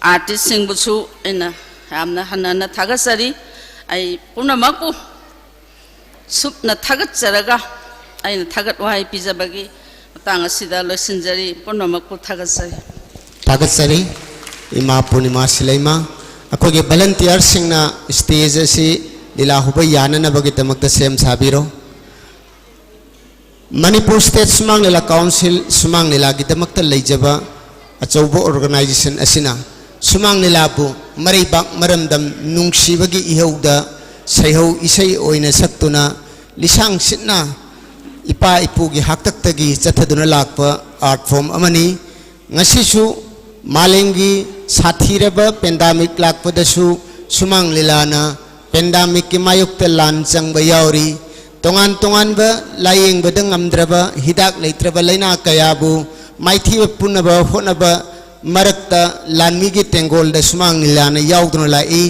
ꯑꯥꯔꯇꯤꯁꯁꯤꯡꯕꯨꯁꯨ ꯑꯩꯅ ꯌꯥꯝꯅ ꯍꯟꯅ ꯍꯟꯅ ꯊꯥꯒꯠꯆꯔꯤ꯫ ꯑꯩ ꯄꯨꯝꯅꯃꯛꯄꯨ ꯁꯨꯞꯅ ꯊꯥꯒꯠꯆꯔꯒ ꯑꯩꯅ ꯊꯥꯒꯠ ꯋꯥꯍꯩ ꯄꯤꯖꯕꯒꯤ ꯃꯇꯥꯡ ꯑꯁꯤꯗ ꯂꯣꯏꯁꯤꯟꯖꯔꯤ꯫ ꯄꯨꯝꯅꯃꯛꯄꯨ ꯊꯥꯒꯠꯆꯔꯤ꯫ ꯊꯥꯒꯠꯆꯔꯤ ꯏꯃꯥ ꯄꯨꯔꯅꯤꯃꯥ ꯁꯤꯂꯩꯃ꯫ ꯑꯩꯈꯣꯏꯒꯤ ꯚꯂꯟꯇꯤꯌꯔꯁꯤꯡꯅ ꯁ꯭ꯇꯦꯖ ꯑꯁꯤ ꯂꯤꯂꯥ ꯍꯧꯕ ꯌꯥꯅꯅꯕꯒꯤꯗꯃꯛꯇ ꯁꯦꯝ ꯁꯥꯕꯤꯔꯣ꯫ ꯃꯅꯤꯄꯨꯔ ꯁ꯭ꯇꯦꯠ ꯁꯨꯃꯥꯡ ꯂꯤꯂꯥ ꯀꯥꯎꯟꯁꯤꯜ ꯁꯨꯃꯥꯡ ꯂꯤꯂꯥꯒꯤꯗꯃꯛꯇ ꯂꯩꯖꯕ ꯑꯆꯧꯕ ꯑꯣꯔꯒꯅꯥꯏꯖꯦꯁꯟ ꯑꯁꯤꯅ ꯁꯨꯃꯥꯡ ꯂꯤꯂꯥꯕꯨ ꯃꯔꯩꯕꯥꯛ ꯃꯔꯝꯗꯝ ꯅꯨꯡꯁꯤꯕꯒꯤ ꯏꯍꯧꯗ ꯁꯩꯍꯧ ꯏꯁꯩ ꯑꯣꯏꯅ ꯁꯛꯇꯨꯅ ꯂꯤꯁꯥꯡ ꯁꯤꯠꯅ ꯏꯄꯥ ꯏꯄꯨꯒꯤ ꯍꯥꯛꯇꯛꯇꯒꯤ ꯆꯠꯊꯗꯨꯅ ꯂꯥꯛꯄ ꯑꯥꯔꯠ ꯐꯣꯔꯝ ꯑꯃꯅꯤ꯫ ꯉꯁꯤꯁꯨ ꯃꯥꯂꯦꯝꯒꯤ ꯁꯥꯊꯤꯔꯕ ꯄꯦꯟꯗꯥꯃꯤꯛ ꯂꯥꯛꯄꯗꯁꯨ ꯁꯨꯃꯥꯡ ꯂꯤꯂꯥꯅ ꯄꯦꯟꯗꯥꯃꯤꯛꯀꯤ ꯃꯥꯌꯣꯛꯇ ꯂꯥꯟ ꯆꯪꯕ ꯌꯥꯎꯔꯤ꯫ ꯇꯣꯉꯥꯟ ꯇꯣꯉꯥꯟꯕ ꯂꯥꯌꯦꯡꯕꯗ ꯉꯝꯗ꯭ꯔꯕ ꯍꯤꯗꯥꯛ ꯂꯩꯇ꯭ꯔꯕ ꯂꯥꯏꯅꯥ ꯀꯌꯥꯕꯨ ꯃꯥꯏꯊꯤꯕ ꯄꯨꯅꯕ ꯍꯣꯠꯅꯕ ꯃꯔꯛꯇ ꯂꯥꯟꯃꯤꯒꯤ ꯇꯦꯡꯒꯣꯜꯗ ꯁꯨꯃꯥꯡ ꯂꯤꯂꯥꯅ ꯌꯥꯎꯗꯨꯅ ꯂꯥꯛꯏ꯫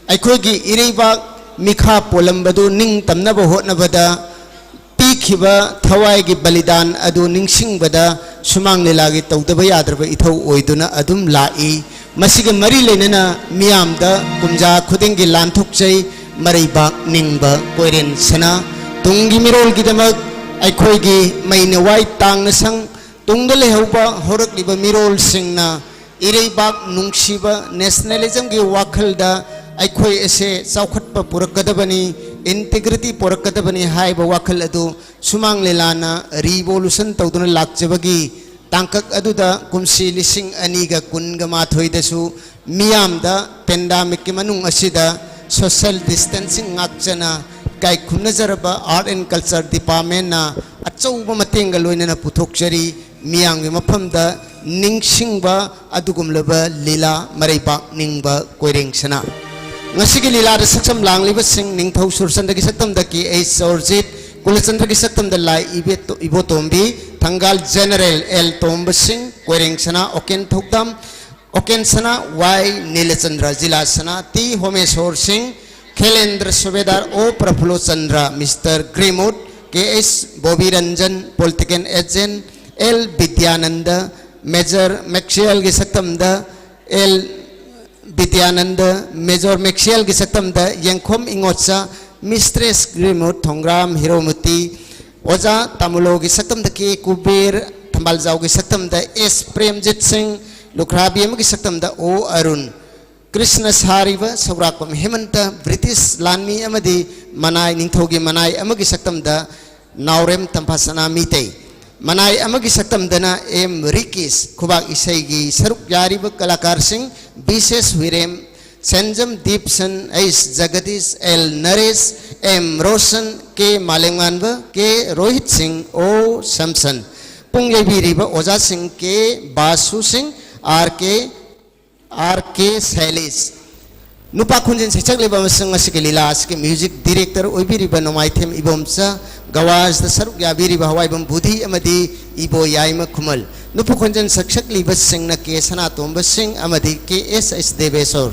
ꯑꯩꯈꯣꯏꯒꯤ ꯏꯔꯩꯕꯥꯛ ꯃꯤꯈꯥ ꯄꯣꯜꯂꯝꯕꯗꯨ ꯅꯤꯡꯇꯝꯅꯕ ꯍꯣꯠꯅꯕꯗ ꯄꯤꯈꯤꯕ ꯊꯋꯥꯏꯒꯤ ꯕꯂꯤꯗꯥꯟ ꯑꯗꯨ ꯅꯤꯡꯁꯤꯡꯕꯗ ꯁꯨꯃꯥꯡ ꯂꯤꯂꯥꯒꯤ ꯇꯧꯗꯕ ꯌꯥꯗ꯭ꯔꯕ ꯏꯊꯧ ꯑꯣꯏꯗꯨꯅ ꯑꯗꯨꯝ ꯂꯥꯛꯏ꯫ ꯃꯁꯤꯒ ꯃꯔꯤ ꯂꯩꯅꯅ ꯃꯤꯌꯥꯝꯗ ꯀꯨꯝꯖꯥ ꯈꯨꯗꯤꯡꯒꯤ ꯂꯥꯟꯊꯣꯛꯆꯩ ꯃꯔꯩꯕꯥꯛ ꯅꯤꯡꯕ ꯀꯣꯏꯔꯦꯟ ꯁꯅꯥ꯫ ꯇꯨꯡꯒꯤ ꯃꯤꯔꯣꯜꯒꯤꯗꯃꯛ ꯑꯩꯈꯣꯏꯒꯤ ꯃꯩꯅꯋꯥꯏ ꯇꯥꯡꯅ ꯁꯪ ꯇꯨꯡꯗ ꯂꯩꯍꯧꯕ ꯍꯧꯔꯛꯂꯤꯕ ꯃꯤꯔꯣꯜꯁꯤꯡꯅ ꯏꯔꯩꯕꯥꯛ ꯅꯨꯡꯁꯤꯕ ꯅꯦꯁꯅꯦꯂꯤꯖꯝꯒꯤ ꯋꯥꯈꯜꯗ ꯑꯩꯈꯣꯏ ꯑꯁꯦ ꯆꯥꯎꯈꯠꯄ ꯄꯨꯔꯛꯀꯗꯕꯅꯤ꯫ ꯏꯟꯇꯤꯒ꯭ꯔꯤꯇꯤ ꯄꯣꯔꯛꯀꯗꯕꯅꯤ ꯍꯥꯏꯕ ꯋꯥꯈꯜ ꯑꯗꯨ ꯁꯨꯃꯥꯡ ꯂꯤꯂꯥꯅ ꯔꯤꯚꯣꯂꯨꯁꯟ ꯇꯧꯗꯨꯅ ꯂꯥꯛꯆꯕꯒꯤ ꯇꯥꯡꯀꯛ ꯑꯗꯨꯗ ꯀꯨꯝꯁꯤ ꯂꯤꯁꯤꯡ ꯑꯅꯤꯒ ꯀꯨꯟꯒ ꯃꯥꯊꯣꯏꯗꯁꯨ ꯃꯤꯌꯥꯝꯗ ꯄꯦꯟꯗꯥꯃꯤꯛꯀꯤ ꯃꯅꯨꯡ ꯑꯁꯤꯗ ꯁꯣꯁꯦꯜ ꯗꯤꯁꯇꯦꯟꯁꯤꯡ ꯉꯥꯛꯆꯅ ꯏꯀꯥꯏ ꯈꯨꯝꯅꯖꯔꯕ ꯑꯥꯔꯠ ꯑꯦꯟ ꯀꯜꯆꯔ ꯗꯤꯄꯥꯔꯠꯃꯦꯟꯅ ꯑꯆꯧꯕ ꯃꯇꯦꯡꯒ ꯂꯣꯏꯅꯅ ꯄꯨꯊꯣꯛꯆꯔꯤ꯫ ꯃꯤꯌꯥꯝꯒꯤ ꯃꯐꯝꯗ ꯅꯤꯡꯁꯤꯡꯕ ꯑꯗꯨꯒꯨꯝꯂꯕ ꯂꯤꯂꯥ ꯃꯔꯩꯕꯥꯛ ꯅꯤꯡꯕ ꯀꯣꯏꯔꯦꯡ ꯁꯅꯥ꯫ ꯉꯁꯤꯒꯤ ꯂꯤꯂꯥꯗ ꯁꯛꯁꯝ ꯂꯥꯡꯂꯤꯕꯁꯤꯡ ꯅꯤꯡꯊꯧ ꯁꯨꯔꯆꯟꯗ꯭ꯔꯒꯤ ꯁꯛꯇꯝꯗ ꯀꯦ ꯑꯩꯆ ꯁꯣꯔꯖꯤꯠ, ꯀꯨꯂꯆꯟꯗ꯭ꯔꯒꯤ ꯁꯛꯇꯝꯗ ꯂꯥꯏ ꯏꯕꯦꯇꯣ-, ꯏꯕꯣꯇꯣꯝꯕꯤ, ꯊꯪꯒꯥꯜ ꯖꯦꯅꯔꯦꯜ ꯑꯦꯜ ꯇꯣꯝꯕꯁꯤꯡ, ꯀꯣꯏꯔꯦꯡ ꯁꯅꯥ ꯑꯣꯀꯦꯟ ꯊꯧꯗꯥꯝ, ꯑꯣꯀꯦꯟ ꯁꯅꯥ ꯋꯥꯏ ꯅꯤꯂꯆꯟꯗ꯭ꯔ, ꯖꯤꯂꯥ ꯁꯅꯥ ꯇꯤ ꯍꯣꯃꯦꯁꯣꯔ ꯁꯤꯡ, ꯈꯦꯂꯦꯟꯗ꯭ꯔ ꯁꯨꯕꯦꯗꯥꯔ ꯑꯣ ꯄ꯭ꯔꯐꯨꯜꯂꯣ ꯆꯟꯗ꯭ꯔ, ꯃꯤꯁꯇꯔ ꯒ꯭ꯔꯤꯃꯨꯠ, K H Bobby Ranjan, political agent, L Bidyananda, major ꯃꯦꯛꯁꯤꯌꯦꯜꯒꯤ ꯁꯛꯇꯝꯗ ꯑꯦꯜ ꯕꯤꯗ꯭ꯌꯥꯅꯟꯗ, ꯃꯦꯖꯣꯔ ꯃꯦꯛꯁꯤꯌꯦꯜꯒꯤ ꯁꯛꯇꯝꯗ ꯌꯦꯡꯈꯣꯝ ꯏꯉꯣꯠꯆꯥ, ꯃꯤꯁꯇ꯭ꯔꯦꯁ ꯒ꯭ꯔꯤꯃꯨꯠ, ꯊꯣꯡꯒ꯭ꯔꯥꯝ ꯍꯤꯔꯣꯃꯨꯇꯤ, ꯑꯣꯖꯥ ꯇꯥꯃꯨꯂꯣꯒꯤ ꯁꯛꯇꯝꯗ ꯀꯦ ꯀꯨꯕꯦꯔ, ꯊꯝꯕꯥꯜꯖꯥꯎꯒꯤ ꯁꯛꯇꯝꯗ ꯑꯦꯁ ꯄ꯭ꯔꯦꯝꯖꯤꯠ ꯁꯤꯡ, ꯂꯨꯈ꯭ꯔꯥꯕꯤ ꯑꯃꯒꯤ ꯁꯛꯇꯝꯗ ꯑꯣ ꯑꯔꯨꯟ, ꯀ꯭ꯔꯤꯁꯅ ꯁꯥꯔꯤꯕ ꯁꯧꯒ꯭ꯔꯥꯛꯄꯝ ꯍꯦꯃꯟꯇ, ꯕ꯭ꯔꯤꯇꯤꯁ ꯂꯥꯟꯃꯤ ꯑꯃꯗꯤ ꯃꯅꯥꯏ ꯅꯤꯡꯊꯧꯒꯤ ꯃꯅꯥꯏ ꯑꯃꯒꯤ ꯁꯛꯇꯝꯗ ꯅꯥꯎꯔꯦꯝ ꯇꯝꯐꯥꯁꯅꯥ ꯃꯤꯇꯩ꯫ ꯃꯅꯥꯏ ꯑꯃꯒꯤ ꯁꯛꯇꯝꯗꯅ ꯑꯦꯝ ꯔꯤꯀꯤꯁ, ꯈꯨꯕꯥꯛ ꯏꯁꯩꯒꯤ ꯁꯔꯨꯛ ꯌꯥꯔꯤꯕ ꯀꯂꯥꯀꯥꯔꯁꯤꯡ ꯕꯤꯁꯦꯁ ꯍꯨꯏꯔꯦꯝ, ꯁꯦꯟꯖꯝ ꯗꯤꯞꯁꯟ, ꯑꯩꯁ ꯖꯒꯗꯤꯁ, ꯑꯦꯜ ꯅꯔꯦꯁ, ꯑꯦꯝ ꯔꯣꯁꯟ, ꯀꯦ ꯃꯥꯂꯦꯝꯉꯥꯟꯕ, ꯀꯦ ꯔꯣꯍꯤꯠ ꯁꯤꯡ, ꯑꯣ ꯁꯝꯁꯟ꯫ ꯄꯨꯡ ꯌꯩꯕꯤꯔꯤꯕ ꯑꯣꯖꯥꯁꯤꯡ ꯀꯦ ꯕꯥꯁꯨ ꯁꯤꯡ, ꯑꯥꯔ ꯀꯦ ꯑꯥꯔ ꯀꯦ ꯁꯦꯂꯤꯁ꯫ ꯅꯨꯄꯥ ꯈꯣꯟꯖꯦꯜ ꯁꯩꯁꯛꯂꯤꯕ ꯑꯃꯁꯨꯡ ꯉꯁꯤꯒꯤ ꯂꯤꯂꯥ ꯑꯁꯤꯒꯤ ꯃ꯭ꯌꯨꯖꯤꯛ ꯗꯤꯔꯦꯛꯇꯔ ꯑꯣꯏꯕꯤꯔꯤꯕ ꯅꯣꯡꯃꯥꯏꯊꯦꯝ ꯏꯕꯣꯝꯆꯥ, ꯒꯋꯥꯖꯗ ꯁꯔꯨꯛ ꯌꯥꯕꯤꯔꯤꯕ ꯍꯋꯥꯏꯕꯝ ꯕꯨꯙꯤ ꯑꯃꯗꯤ ꯏꯕꯣ ꯌꯥꯏꯃ ꯈꯨꯃꯜ꯫ ꯅꯨꯄꯥ ꯈꯣꯟꯖꯦꯜ ꯁꯛꯁꯛꯂꯤꯕꯁꯤꯡꯅ ꯀꯦ ꯁꯅꯥꯇꯣꯝꯕ ꯁꯤꯡ ꯑꯃꯗꯤ ꯀꯦ ꯑꯦꯁ ꯑꯩꯆ ꯗꯦꯕꯦꯁꯣꯔ꯫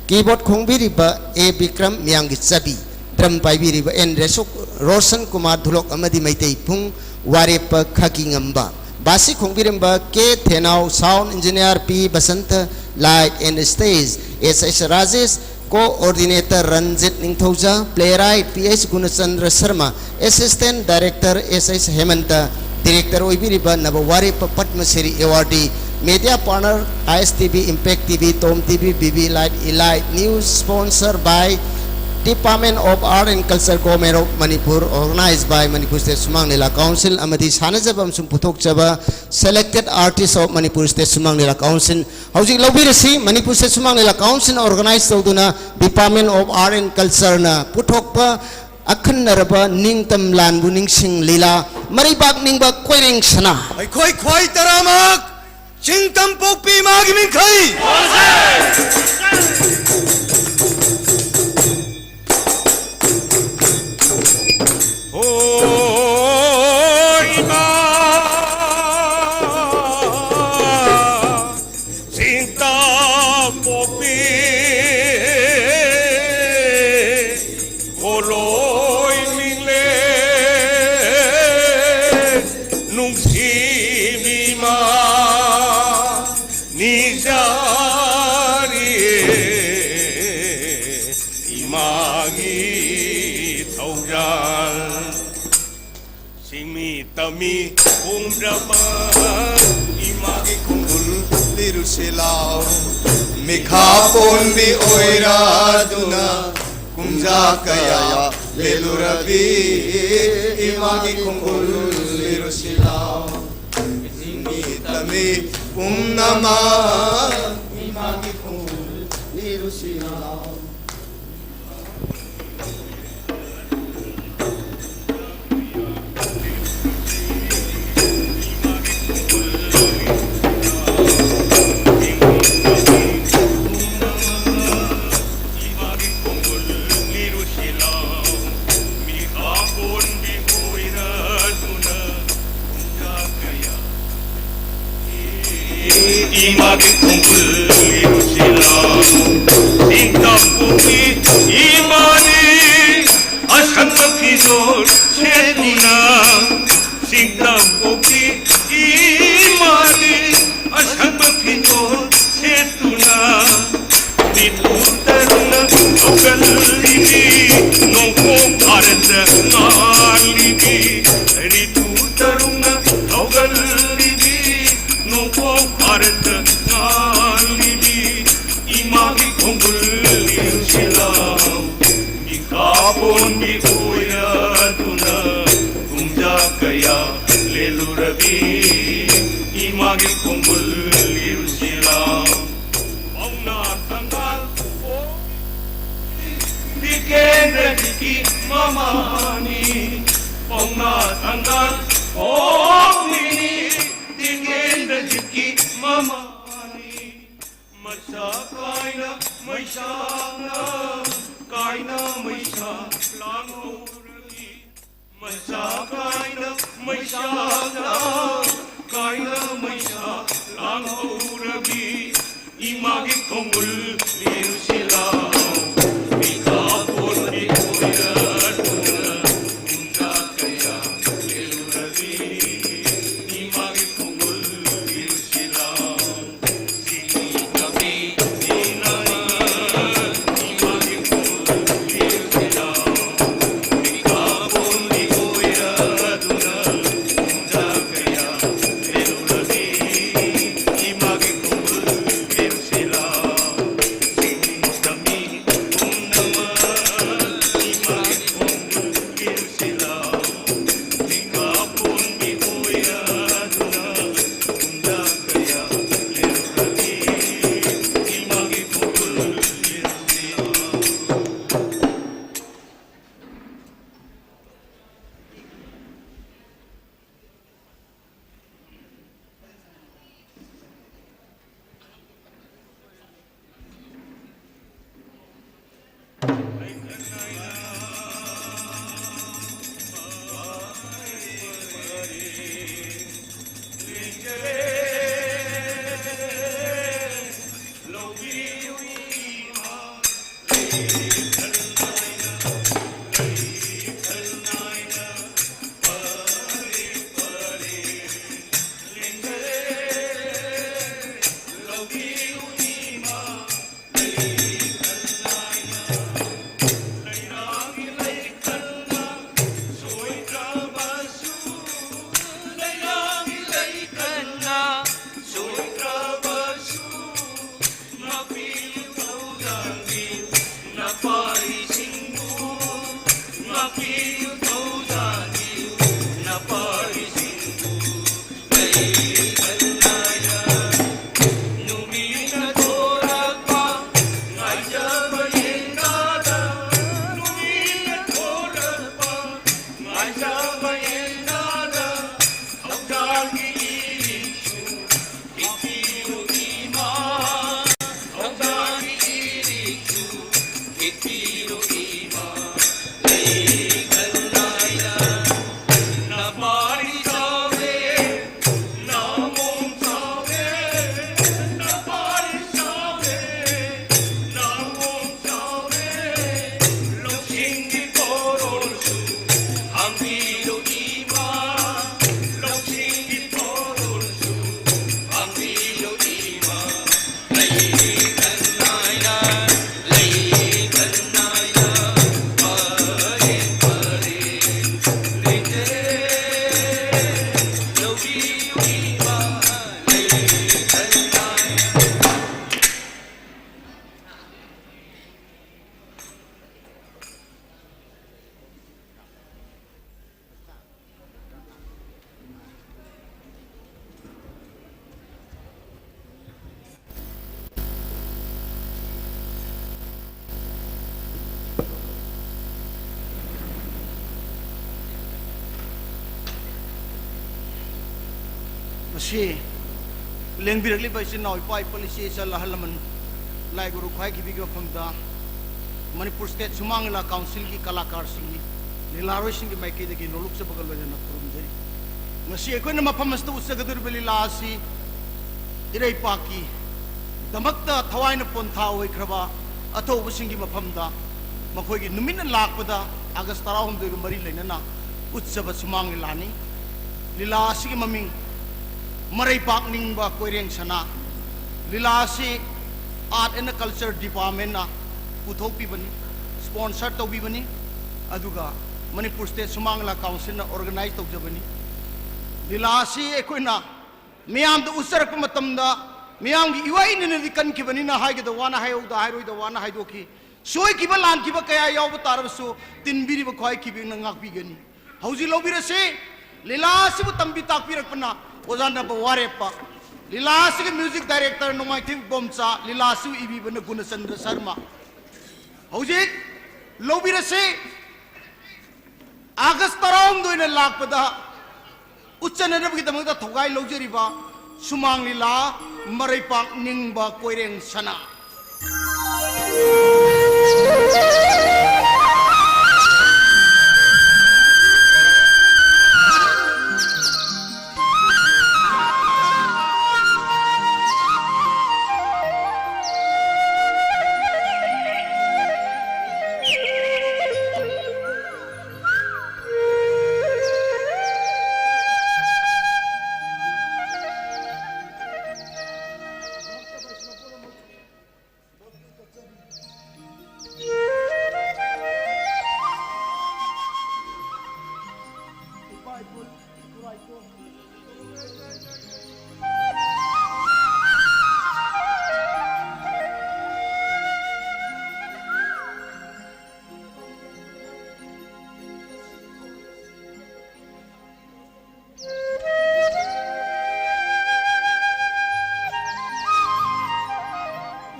ꯀꯤꯕꯣꯔꯗ ꯈꯣꯡꯕꯤꯔꯤꯕ ꯑꯦ ꯕꯤꯀ꯭ꯔꯝ ꯃꯤꯌꯥꯝꯒꯤ ꯆꯕꯤ꯫ ꯗ꯭ꯔꯝ ꯄꯥꯏꯕꯤꯔꯤꯕ ꯑꯦꯟ ꯔꯦꯁꯣ-, ꯔꯣꯁꯟ ꯀꯨꯃꯥꯔ ꯙꯨꯂꯣꯛ ꯑꯃꯗꯤ ꯃꯩꯇꯩ ꯄꯨꯡ ꯋꯥꯔꯦꯞꯄ ꯈꯥꯀꯤ ꯉꯝꯕ꯫ ꯕꯥꯁꯤ ꯈꯣꯡꯕꯤꯔꯝꯕ K Thenao, sound engineer P Basanta, light and stage S S Rajesh, coordinator Ranjit Ningthouja, playwright P H Gunachandra Sharma, assistant director S H Hemanta, director ꯑꯣꯏꯕꯤꯔꯤꯕ ꯅꯕ ꯋꯥꯔꯦꯞꯄ Padma Shri awardee, media partner I S T V, impact T V, Tom T V, B B light, elite news, sponsor by Department of Art and Culture, Government of Manipur, organized by Manipur State Sumang Lila Council ꯑꯃꯗꯤ ꯁꯥꯟꯅꯖꯕ ꯑꯃꯁꯨꯡ ꯄꯨꯊꯣꯛꯆꯕ Selected Artists of Manipur State Sumang Lila Council꯫ ꯍꯧꯖꯤꯛ ꯂꯧꯕꯤꯔꯁꯤ, Manipur state ꯁꯨꯃꯥꯡ ꯂꯤꯂꯥ ꯀꯥꯎꯟꯁꯤꯜꯅ organise ꯇꯧꯗꯨꯅ Department of Art and Cultureꯅ ꯄꯨꯊꯣꯛꯄ ꯑꯈꯟꯅꯔꯕ ꯅꯤꯡꯇꯝ ꯂꯥꯟꯕꯨ ꯅꯤꯡꯁꯤꯡ ꯂꯤꯂꯥ, ꯃꯔꯩꯕꯥꯛ ꯅꯤꯡꯕ ꯀꯣꯏꯔꯦꯡ ꯁꯅꯥ꯫ ꯑꯩꯈꯣꯏ ꯈ꯭ꯋꯥꯏ ꯇꯔꯥꯃꯛ ꯆꯤꯡ ꯇꯝꯄꯣꯛꯄꯤ ꯏꯃꯥꯒꯤ ꯃꯤꯡꯈꯩ꯫ ꯍꯣ ꯏꯃꯥ ꯆꯤꯡ ꯇꯝꯄꯣꯛꯄꯤ, ꯄꯣꯂꯣꯏ ꯃꯤꯡꯂꯦ ꯅꯨꯡꯁꯤꯕꯤꯃ ꯅꯤꯖꯔꯤꯌꯦ ꯏꯃꯥꯒꯤ ꯊꯧꯖꯥꯜ꯫ ꯁꯤꯡꯃꯤ ꯇꯝꯃꯤ ꯄꯨꯝꯅꯃꯛ ꯏꯃꯥꯒꯤ ꯈꯣꯡꯒꯨꯜ ꯂꯤꯔꯨꯁꯤ ꯂꯥꯎ꯫ ꯃꯤꯈꯥ ꯄꯣꯟꯕꯤ ꯑꯣꯏꯔꯗꯨꯅ ꯀꯨꯝꯖꯥ ꯀꯌꯥ ꯂꯦꯜꯂꯨꯔꯕꯤ ꯏꯃꯥꯒꯤ ꯈꯣꯡꯒꯨꯜ ꯂꯤꯔꯨꯁꯤ ꯂꯥꯎ꯫ ꯁꯤꯡꯃꯤ ꯇꯝꯃꯤ ꯄꯨꯝꯅꯃꯛ ꯏꯃꯥꯒꯤ ꯈꯣꯡꯒꯨꯜ ꯂꯤꯔꯨꯁꯤ ꯂꯥꯎ꯫ ꯏꯃꯥꯒꯤ ꯈꯣꯡꯒꯨꯜ ꯏꯔꯨꯁꯤꯜꯂꯣ꯫ ꯆꯤꯡ ꯇꯝꯄꯣꯛꯄꯤ ꯏꯃꯥꯅꯤ ꯑꯁꯪꯕ ꯐꯤꯖꯣꯜ ꯁꯦꯠꯇꯨꯅ꯫ ꯆꯤꯡ ꯇꯝꯄꯣꯛꯄꯤ ꯏꯃꯥꯅꯤ ꯑꯁꯪꯕ ꯐꯤꯖꯣꯜ ꯁꯦꯠꯇꯨꯅ꯫ ꯔꯤꯇꯨ ꯇꯔꯨꯅ ꯍꯧꯒꯠꯂꯤꯕꯤ ꯅꯣꯡꯄꯣꯛ ꯚꯥꯔꯠꯇ ꯉꯥꯜꯂꯤꯕꯤ꯫ ꯔꯤꯇꯨ ꯇꯔꯨꯅ ꯍꯧꯒꯠꯂꯤꯕꯤ ꯅꯣꯡꯄꯣꯛ ꯚꯥꯔꯠꯇ ꯉꯥꯜꯂꯤꯕꯤ꯫ ꯏꯃꯥꯒꯤ ꯈꯣꯡꯒꯨꯜ ꯏꯔꯨꯁꯤꯜꯂꯣ꯫ ꯀꯌꯥ ꯂꯦꯜꯂꯨꯔꯕꯤ ꯏꯃꯥꯒꯤ ꯈꯣꯡꯒꯨꯜ ꯏꯔꯨꯁꯤꯔꯥ? ꯄꯥꯎꯅꯥ ꯊꯪꯒꯥꯜ ꯇꯤꯀꯦꯟꯗ꯭ꯔꯖꯤꯠꯀꯤ ꯃꯃꯥꯅꯤ꯫ ꯄꯥꯎꯅꯥ ꯊꯪꯒꯥꯜ ꯍꯣꯡꯂꯤꯅꯤ ꯇꯤꯀꯦꯟꯗ꯭ꯔꯖꯤꯠꯀꯤ ꯃꯃꯥꯅꯤ꯫ ꯃꯁꯥ ꯀꯥꯏꯅ ꯃꯩꯁꯥꯅ ꯀꯥꯏꯅ ꯃꯩꯁꯥ ꯂꯥꯡꯍꯧꯔꯕꯤ꯫ ꯃꯁꯥ ꯀꯥꯏꯅ ꯃꯩꯁꯥꯅ ꯀꯥꯏꯅ ꯃꯩꯁꯥ ꯂꯥꯡꯍꯧꯔꯕꯤ ꯏꯃꯥꯒꯤ ꯈꯣꯡꯒꯨꯜ ꯂꯤꯔꯨꯁꯤꯂꯥꯎ꯫ ꯃꯤꯀꯥꯄꯣꯟꯒꯤ ꯑꯣꯏꯔꯗꯨꯅ ꯄꯨꯡꯖꯥ ꯀꯌꯥ ꯂꯦꯜꯂꯨꯔꯕꯤ ꯏꯃꯥꯒꯤ ꯈꯣꯡꯒꯨꯜ ꯂꯤꯔꯨꯁꯤꯂꯥꯎ꯫ ꯃꯁꯤ ꯂꯦꯡꯕꯤꯔꯛꯂꯤꯕ ꯏꯆꯤꯟ ꯏꯅꯥꯎ, ꯏꯄꯥ ꯏꯄꯨ, ꯏꯆꯦ ꯏꯆꯜ, ꯑꯍꯜ ꯂꯃꯟ, ꯂꯥꯏ ꯒꯨꯔꯨ ꯈ꯭ꯋꯥꯏꯈꯤꯕꯤꯒꯤ ꯃꯐꯝꯗ ꯃꯅꯤꯄꯨꯔ ꯁ꯭ꯇꯦꯠ ꯁꯨꯃꯥꯡ ꯂꯤꯂꯥ ꯀꯥꯎꯟꯁꯤꯜꯒꯤ ꯀꯂꯥꯀꯥꯔꯁꯤꯡꯒꯤ, ꯂꯤꯂꯥꯔꯣꯏꯁꯤꯡꯒꯤ ꯃꯥꯏꯀꯩꯗꯒꯤ ꯅꯣꯂꯨꯛꯆꯕꯒ ꯂꯣꯏꯅꯅ ꯈꯨꯔꯨꯝꯖꯔꯤ꯫ ꯉꯁꯤ ꯑꯩꯈꯣꯏꯅ ꯃꯐꯝ ꯑꯁꯤꯗ ꯎꯠꯆꯒꯗꯧꯔꯤꯕ ꯂꯤꯂꯥ ꯑꯁꯤ ꯏꯔꯩꯄꯥꯛꯀꯤ ꯗꯃꯛꯇ ꯊꯋꯥꯏꯅ ꯄꯣꯟꯊꯥ ꯑꯣꯏꯈ꯭ꯔꯕ ꯑꯊꯧꯕꯁꯤꯡꯒꯤ ꯃꯐꯝꯗ ꯃꯈꯣꯏꯒꯤ ꯅꯨꯃꯤꯠꯅ ꯂꯥꯛꯄꯗ ꯑꯥꯒꯁ ꯇꯔꯥꯍꯨꯝꯗꯣꯏꯒ ꯃꯔꯤ ꯂꯩꯅꯅ ꯎꯠꯆꯕ ꯁꯨꯃꯥꯡ ꯂꯤꯂꯥꯅꯤ꯫ ꯂꯤꯂꯥ ꯑꯁꯤꯒꯤ ꯃꯃꯤꯡ ꯃꯔꯩꯄꯥꯛ ꯅꯤꯡꯕ ꯀꯣꯏꯔꯦꯡ ꯁꯅꯥ꯫ ꯂꯤꯂꯥ ꯑꯁꯤ Art and Culture Departmentꯅ ꯄꯨꯊꯣꯛꯄꯤꯕꯅꯤ, sponsor ꯇꯧꯕꯤꯕꯅꯤ, ꯑꯗꯨꯒ ꯃꯅꯤꯄꯨꯔ ꯁ꯭ꯇꯦꯠ ꯁꯨꯃꯥꯡ ꯂꯤꯂꯥ ꯀꯥꯎꯟꯁꯤꯜꯅ organize ꯇꯧꯖꯕꯅꯤ꯫ ꯂꯤꯂꯥ ꯑꯁꯤ ꯑꯩꯈꯣꯏꯅ ꯃꯤꯌꯥꯝꯗ ꯎꯠꯆꯔꯛꯄ ꯃꯇꯝꯗ ꯃꯤꯌꯥꯝꯒꯤ ꯏꯋꯥ ꯏꯅꯅꯗꯤ ꯀꯟꯈꯤꯕꯅꯤꯅ ꯍꯥꯏꯒꯗꯕ ꯋꯥꯅ ꯍꯥꯏꯍꯧꯗ, ꯍꯥꯏꯔꯣꯏꯗꯕ ꯋꯥꯅ ꯍꯥꯏꯗꯣꯛꯈꯤ꯫ ꯁꯣꯏꯈꯤꯕ ꯂꯥꯟꯈꯤꯕ ꯀꯌꯥ ꯌꯥꯎꯕ ꯇꯥꯔꯕꯁꯨ ꯇꯤꯟꯕꯤꯔꯤꯕ ꯈ꯭ꯋꯥꯏꯈꯤꯕꯤꯅ ꯉꯥꯛꯄꯤꯒꯅꯤ꯫ ꯍꯧꯖꯤꯛ ꯂꯧꯕꯤꯔꯁꯤ, ꯂꯤꯂꯥ ꯑꯁꯤꯕꯨ ꯇꯝꯕꯤ ꯇꯥꯛꯄꯤꯔꯛꯄꯅ ꯑꯣꯖꯥ ꯅꯕ ꯋꯥꯔꯦꯞꯄ, ꯂꯤꯂꯥ ꯑꯁꯤꯒꯤ music director ꯅꯣꯡꯃꯥꯏꯊꯦꯝ ꯕꯣꯝꯆꯥ, ꯂꯤꯂꯥ ꯑꯁꯤꯕꯨ ꯏꯕꯤꯕꯅ ꯒꯨꯅꯆꯟꯗ꯭ꯔ ꯁꯔꯃ꯫ ꯍꯧꯖꯤꯛ ꯂꯧꯕꯤꯔꯁꯤ, ꯑꯥꯒꯁ ꯇꯔꯥꯍꯨꯝꯗꯣꯏꯅ ꯂꯥꯛꯄꯗ ꯎꯠꯆꯅꯅꯕꯒꯤꯗꯃꯛꯇ ꯊꯧꯒꯥꯏ ꯂꯧꯖꯔꯤꯕ ꯁꯨꯃꯥꯡ ꯂꯤꯂꯥ ꯃꯔꯩꯄꯥꯛ ꯅꯤꯡꯕ ꯀꯣꯏꯔꯦꯡ ꯁꯅꯥ꯫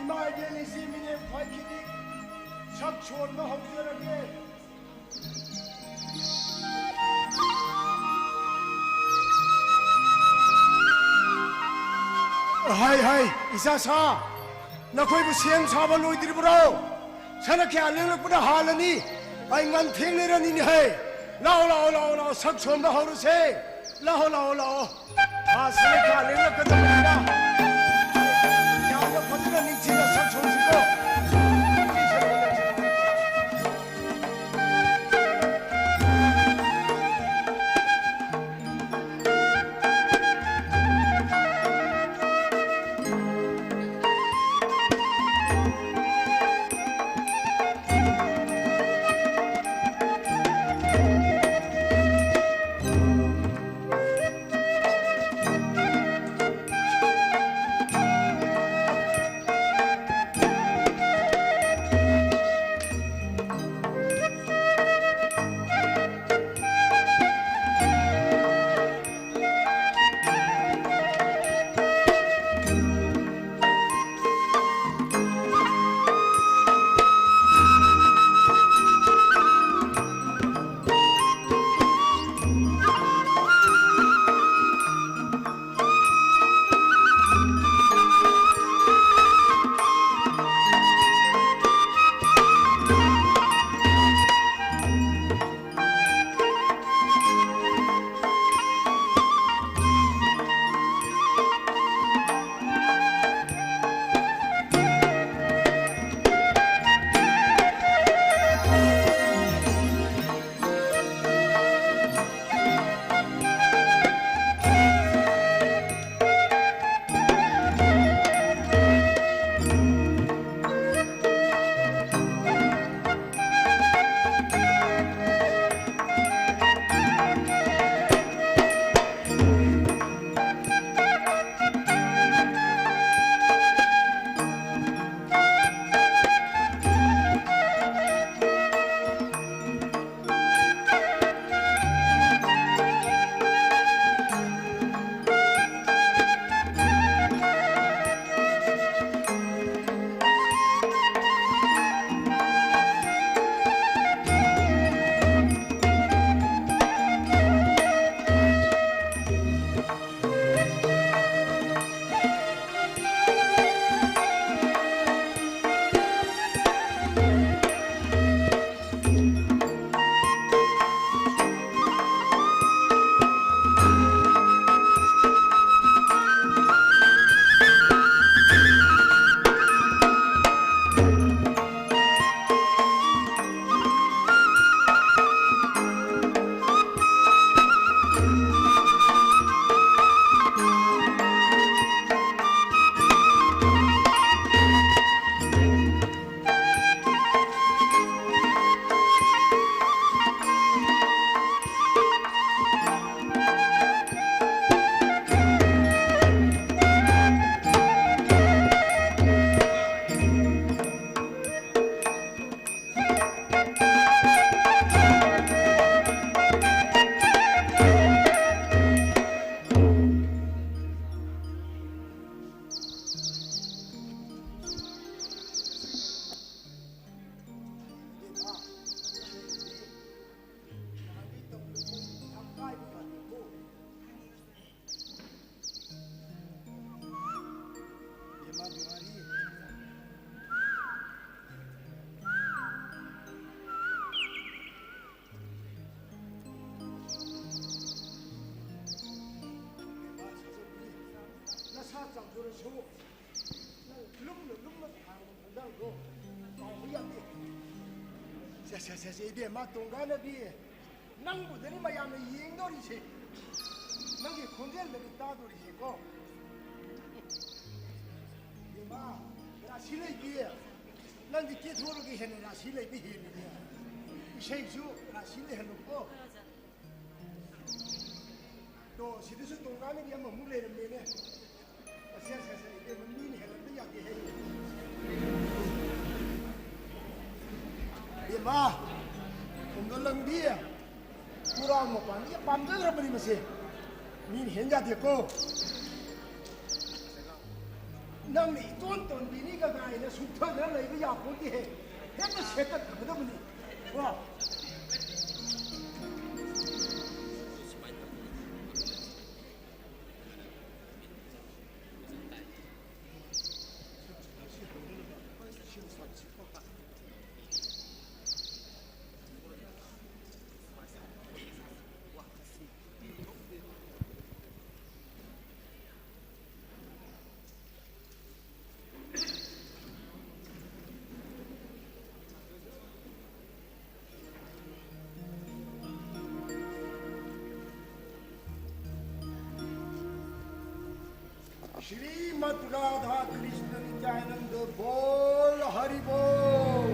ꯏꯃꯥ ꯏꯕꯦꯟ ꯏꯆꯦ ꯃꯤꯅꯦꯝ ꯈ꯭ꯋꯥꯏꯈꯤꯗꯤ ꯁꯛ ꯁꯣꯟꯕ ꯍꯧꯖꯔꯒꯦ꯫ ꯍꯥꯏ, ꯍꯥꯏ, ꯏꯆꯥ ꯁꯥ, ꯅꯈꯣꯏꯕꯨ ꯁꯦꯝ ꯁꯥꯕ ꯂꯣꯏꯗ꯭ꯔꯤꯕ꯭ꯔꯣ? ꯁꯅꯥ ꯀꯌꯥ ꯂꯦꯡꯂꯛꯄꯅ ꯍꯥꯜꯂꯅꯤ꯫ ꯑꯩ ꯉꯟ ꯊꯦꯡꯅꯔꯅꯤꯅꯦ ꯍꯦ꯫ ꯂꯥꯛꯑꯣ, ꯂꯥꯛꯑꯣ, ꯂꯥꯛꯑꯣ, ꯂꯥꯛꯑꯣ, ꯁꯛ ꯁꯣꯟꯕ ꯍꯧꯔꯁꯦ꯫ ꯂꯥꯛꯑꯣ, ꯂꯥꯛꯑꯣ, ꯂꯥꯛꯑꯣ꯫ ꯊꯥꯁꯤꯅ ꯀꯌꯥ ꯂꯦꯡꯂꯛꯀꯗꯕꯅꯤꯅ ꯌꯥꯝꯅ ꯐꯖꯅ ꯅꯤꯡꯊꯤꯅ ꯁꯛ ꯁꯣꯟꯁꯤꯀꯣ꯫ ꯁꯨ ꯅꯪ ꯂꯨꯝꯅ ꯂꯨꯝꯅ ꯊꯥꯡꯕ ꯈꯣꯡꯊꯥꯡꯗꯣ ꯀꯥꯎꯕ ꯌꯥꯗꯦ꯫ ꯁꯦ, ꯁꯦ, ꯁꯦ, ꯁꯦ, ꯏꯕꯦꯝꯃ ꯇꯣꯡꯒꯥꯟꯅꯕꯤ, ꯅꯪꯕꯨꯗꯅꯤ ꯃꯌꯥꯝꯅ ꯌꯦꯡꯗꯣꯔꯤꯁꯦ, ꯅꯪꯒꯤ ꯈꯣꯟꯖꯦꯜꯗꯅꯤ ꯇꯥꯗꯣꯔꯤꯁꯦꯀꯣ꯫ ꯏꯕꯦꯝꯃ, ꯔꯥꯁꯤ ꯂꯩꯕꯤ, ꯅꯪꯗꯤ ꯀꯦꯊꯣꯔꯒ ꯍꯦꯟꯅ ꯔꯥꯁꯤ ꯂꯩꯕ ꯍꯦꯜꯂꯤꯅꯦ꯫ ꯏꯁꯩꯁꯨ ꯔꯥꯁꯤ ꯂꯩꯍꯜꯂꯨꯀꯣ꯫ ꯇꯣ, ꯁꯤꯗꯁꯨ ꯇꯣꯡꯒꯥꯟꯅꯕꯤ ꯑꯃꯃꯨꯛ ꯂꯩꯔꯝꯃꯦꯅꯦ꯫ ꯑꯁ, ꯑꯁ, ꯑꯁ, ꯏꯕꯦꯝꯃ, ꯃꯤꯅ ꯍꯦꯜꯂꯝꯕ ꯌꯥꯗꯦ ꯍꯥꯏꯌꯦ꯫ ꯏꯕꯦꯝꯃ, ꯈꯨꯝꯗꯣ ꯂꯪꯕꯤ, ꯄꯨꯔꯥ ꯃꯄꯥꯟꯗ ꯌꯥꯝ ꯄꯥꯝꯖꯈ꯭ꯔꯕꯅꯤ ꯃꯁꯦ꯫ ꯃꯤꯅ ꯍꯦꯟ ꯌꯥꯗꯦꯀꯣ꯫ ꯅꯪꯅ ꯏꯇꯣꯟ ꯇꯣꯟꯕꯤꯅꯤꯒ ꯀꯥꯏꯅ ꯁꯨꯛꯊꯗꯅ ꯂꯩꯕ ꯌꯥꯄꯣꯠꯇꯦꯍꯦ꯫ ꯍꯦꯛꯇ ꯁꯦꯠꯇꯠꯈ꯭ꯔꯒꯗꯕꯅꯤ꯫ ꯀꯣ? श्रीमद् राधा कृष्ण नित्यानंद बोल हरि बोल।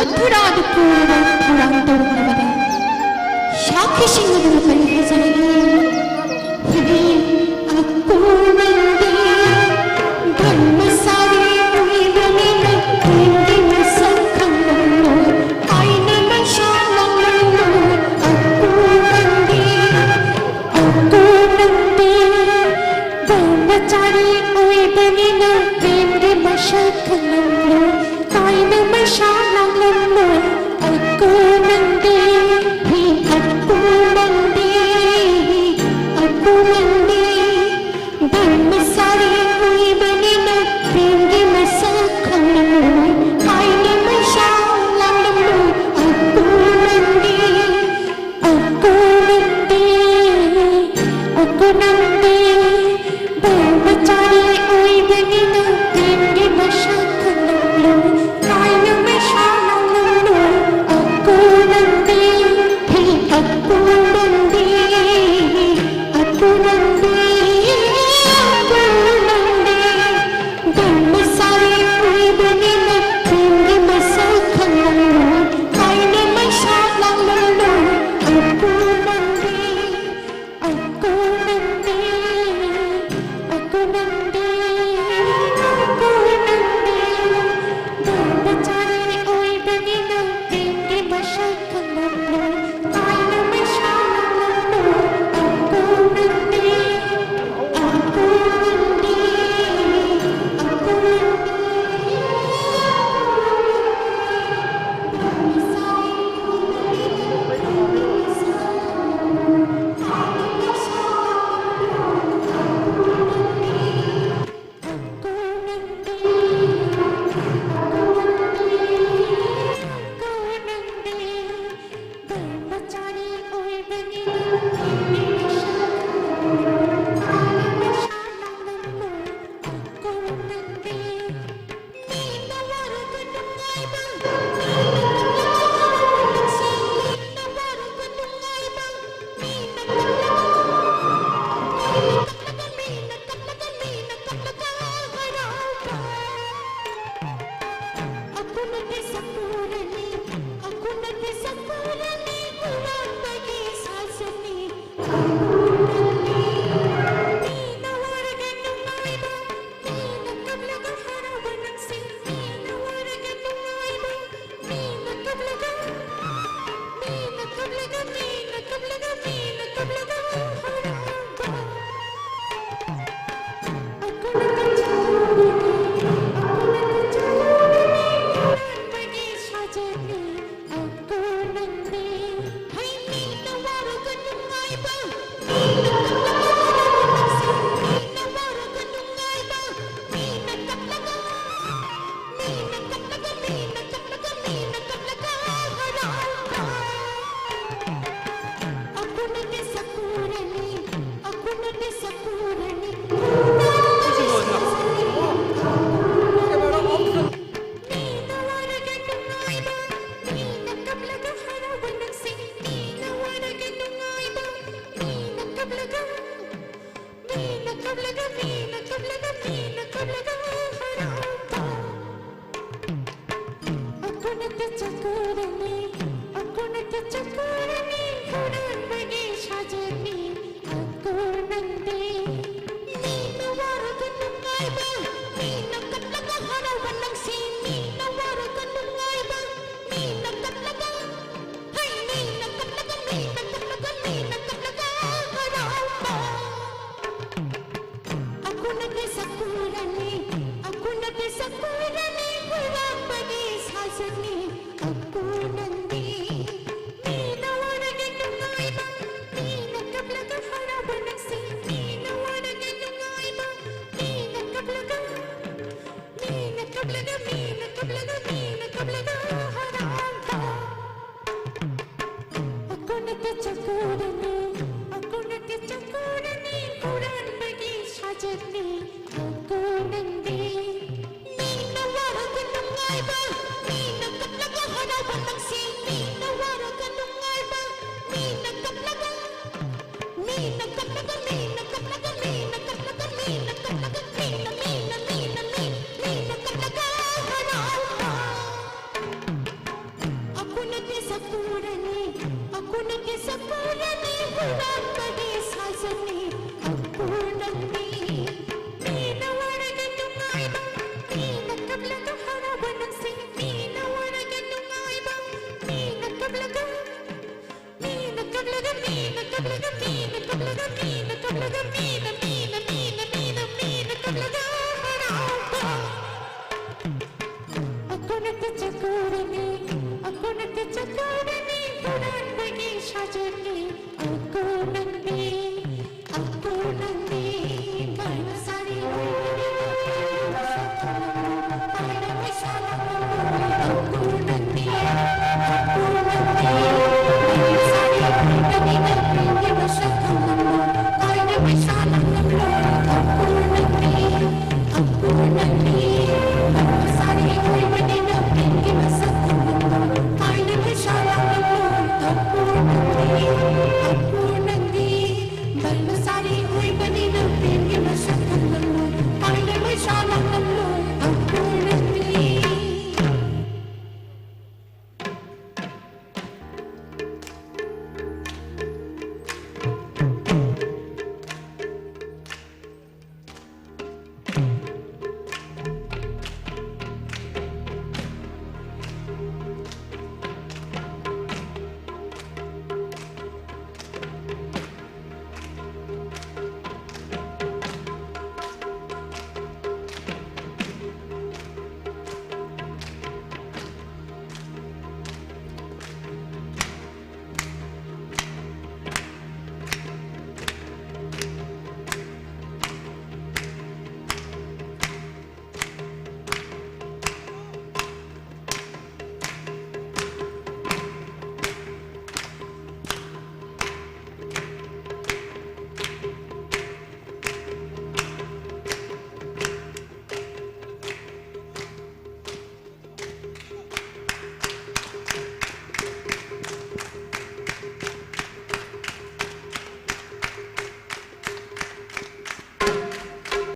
ꯃꯊꯨꯔꯥꯗ ꯄꯨꯔꯕ ꯊꯧꯔꯥꯡ ꯇꯧꯔꯛꯂꯕꯗ ꯁꯥꯈꯤꯁꯤꯡ ꯑꯗꯨꯅ ꯀꯔꯤ ꯍꯥꯏꯖꯔꯛꯏ? ꯍꯦ ꯑꯀꯣ ꯅꯪꯗꯤ ꯕ꯭ꯔꯍ꯭ꯃꯆꯥꯔꯤ ꯑꯣꯏꯕꯅꯤꯅ ꯄ꯭ꯔꯦꯝꯒꯤ ꯃꯁꯛ ꯈꯪꯂꯝꯂꯣꯏ꯫ ꯑꯩꯅ ꯃꯩꯁꯥ ꯂꯥꯡꯂꯝꯂꯣꯏ꯫ ꯑꯀꯣ ꯅꯪꯗꯤ, ꯑꯀꯣ ꯅꯪꯗꯤ ꯕ꯭ꯔꯍ꯭ꯃꯆꯥꯔꯤ ꯑꯣꯏꯕꯅꯤꯅ ꯄ꯭ꯔꯦꯝꯒꯤ ꯃꯁꯛ ꯈꯪꯂꯝꯂꯣꯏ꯫ ꯑꯩꯅ ꯃꯩꯁꯥ ꯂꯥꯡꯂꯝꯂꯣꯏ꯫ ꯑꯀꯣ ꯅꯪꯗꯤ, ꯍꯤ ꯑꯀꯣ ꯅꯪꯗꯤ, ꯑꯀꯣ ꯅꯪꯗꯤ ꯕ꯭ꯔꯍ꯭ꯃꯆꯥꯔꯤ ꯑꯣꯏꯕꯅꯤꯅ ꯄ꯭ꯔꯦꯝꯒꯤ ꯃꯁꯛ ꯈꯪꯂꯝꯂꯣꯏ꯫ ꯑꯩꯅ ꯃꯩꯁꯥ ꯂꯥꯡꯂꯝꯂꯣꯏ꯫ ꯑꯀꯣ ꯅꯪꯗꯤ, ꯑꯀꯣ ꯅꯪꯗꯤ, ꯑꯀꯣ ꯅꯪꯗꯤ ꯕ꯭ꯔꯍ꯭ꯃꯆꯥꯔꯤ ꯑꯣꯏꯕꯅꯤꯅ ꯄ꯭ꯔꯦꯝꯒꯤ ꯃꯁꯛ ꯈꯪꯂꯝꯂꯣꯏ꯫ ꯑꯩꯅ ꯃꯩꯁꯥ ꯂꯥꯡꯂꯝꯂꯣꯏ꯫ ꯑꯀꯣ ꯅꯪꯗꯤ, ꯍꯤ ꯑꯀꯣ ꯅꯪꯗꯤ, ꯑꯀꯣ ꯅꯪꯗꯤ, ꯑꯀꯣ ꯅꯪꯗꯤ ꯕ꯭ꯔꯍ꯭ꯃꯆꯥꯔꯤ ꯑꯣꯏꯕꯅꯤꯅ ꯄ꯭ꯔꯦꯝꯒꯤ ꯃꯁꯛ ꯈꯪꯂꯝꯂꯣꯏ꯫ ꯑꯩꯅ ꯃꯩꯁꯥ ꯂꯥꯡꯂꯝꯂꯣꯏ꯫ ꯑꯀꯣ ꯅꯪꯗꯤ, ꯑꯀꯣ ꯅꯪꯗꯤ, ꯑꯀꯣ ꯅꯪꯗꯤ, ꯑꯀꯣ ꯅꯪꯗꯤ ꯕ꯭ꯔꯍ꯭ꯃꯆꯥꯔꯤ ꯑꯣꯏꯕꯅꯤꯅ ꯄ꯭ꯔꯦꯝꯒꯤ ꯃꯁꯛ ꯈꯪꯂꯝꯂꯣꯏ꯫ ꯑꯩꯅ ꯃꯩꯁꯥ ꯂꯥꯡꯂꯝꯂꯣꯏ꯫ ꯑꯀꯣ ꯅꯪꯗꯤ, ꯑꯀꯣ ꯅꯪꯗꯤ, ꯑꯀꯣ ꯅꯪꯗꯤ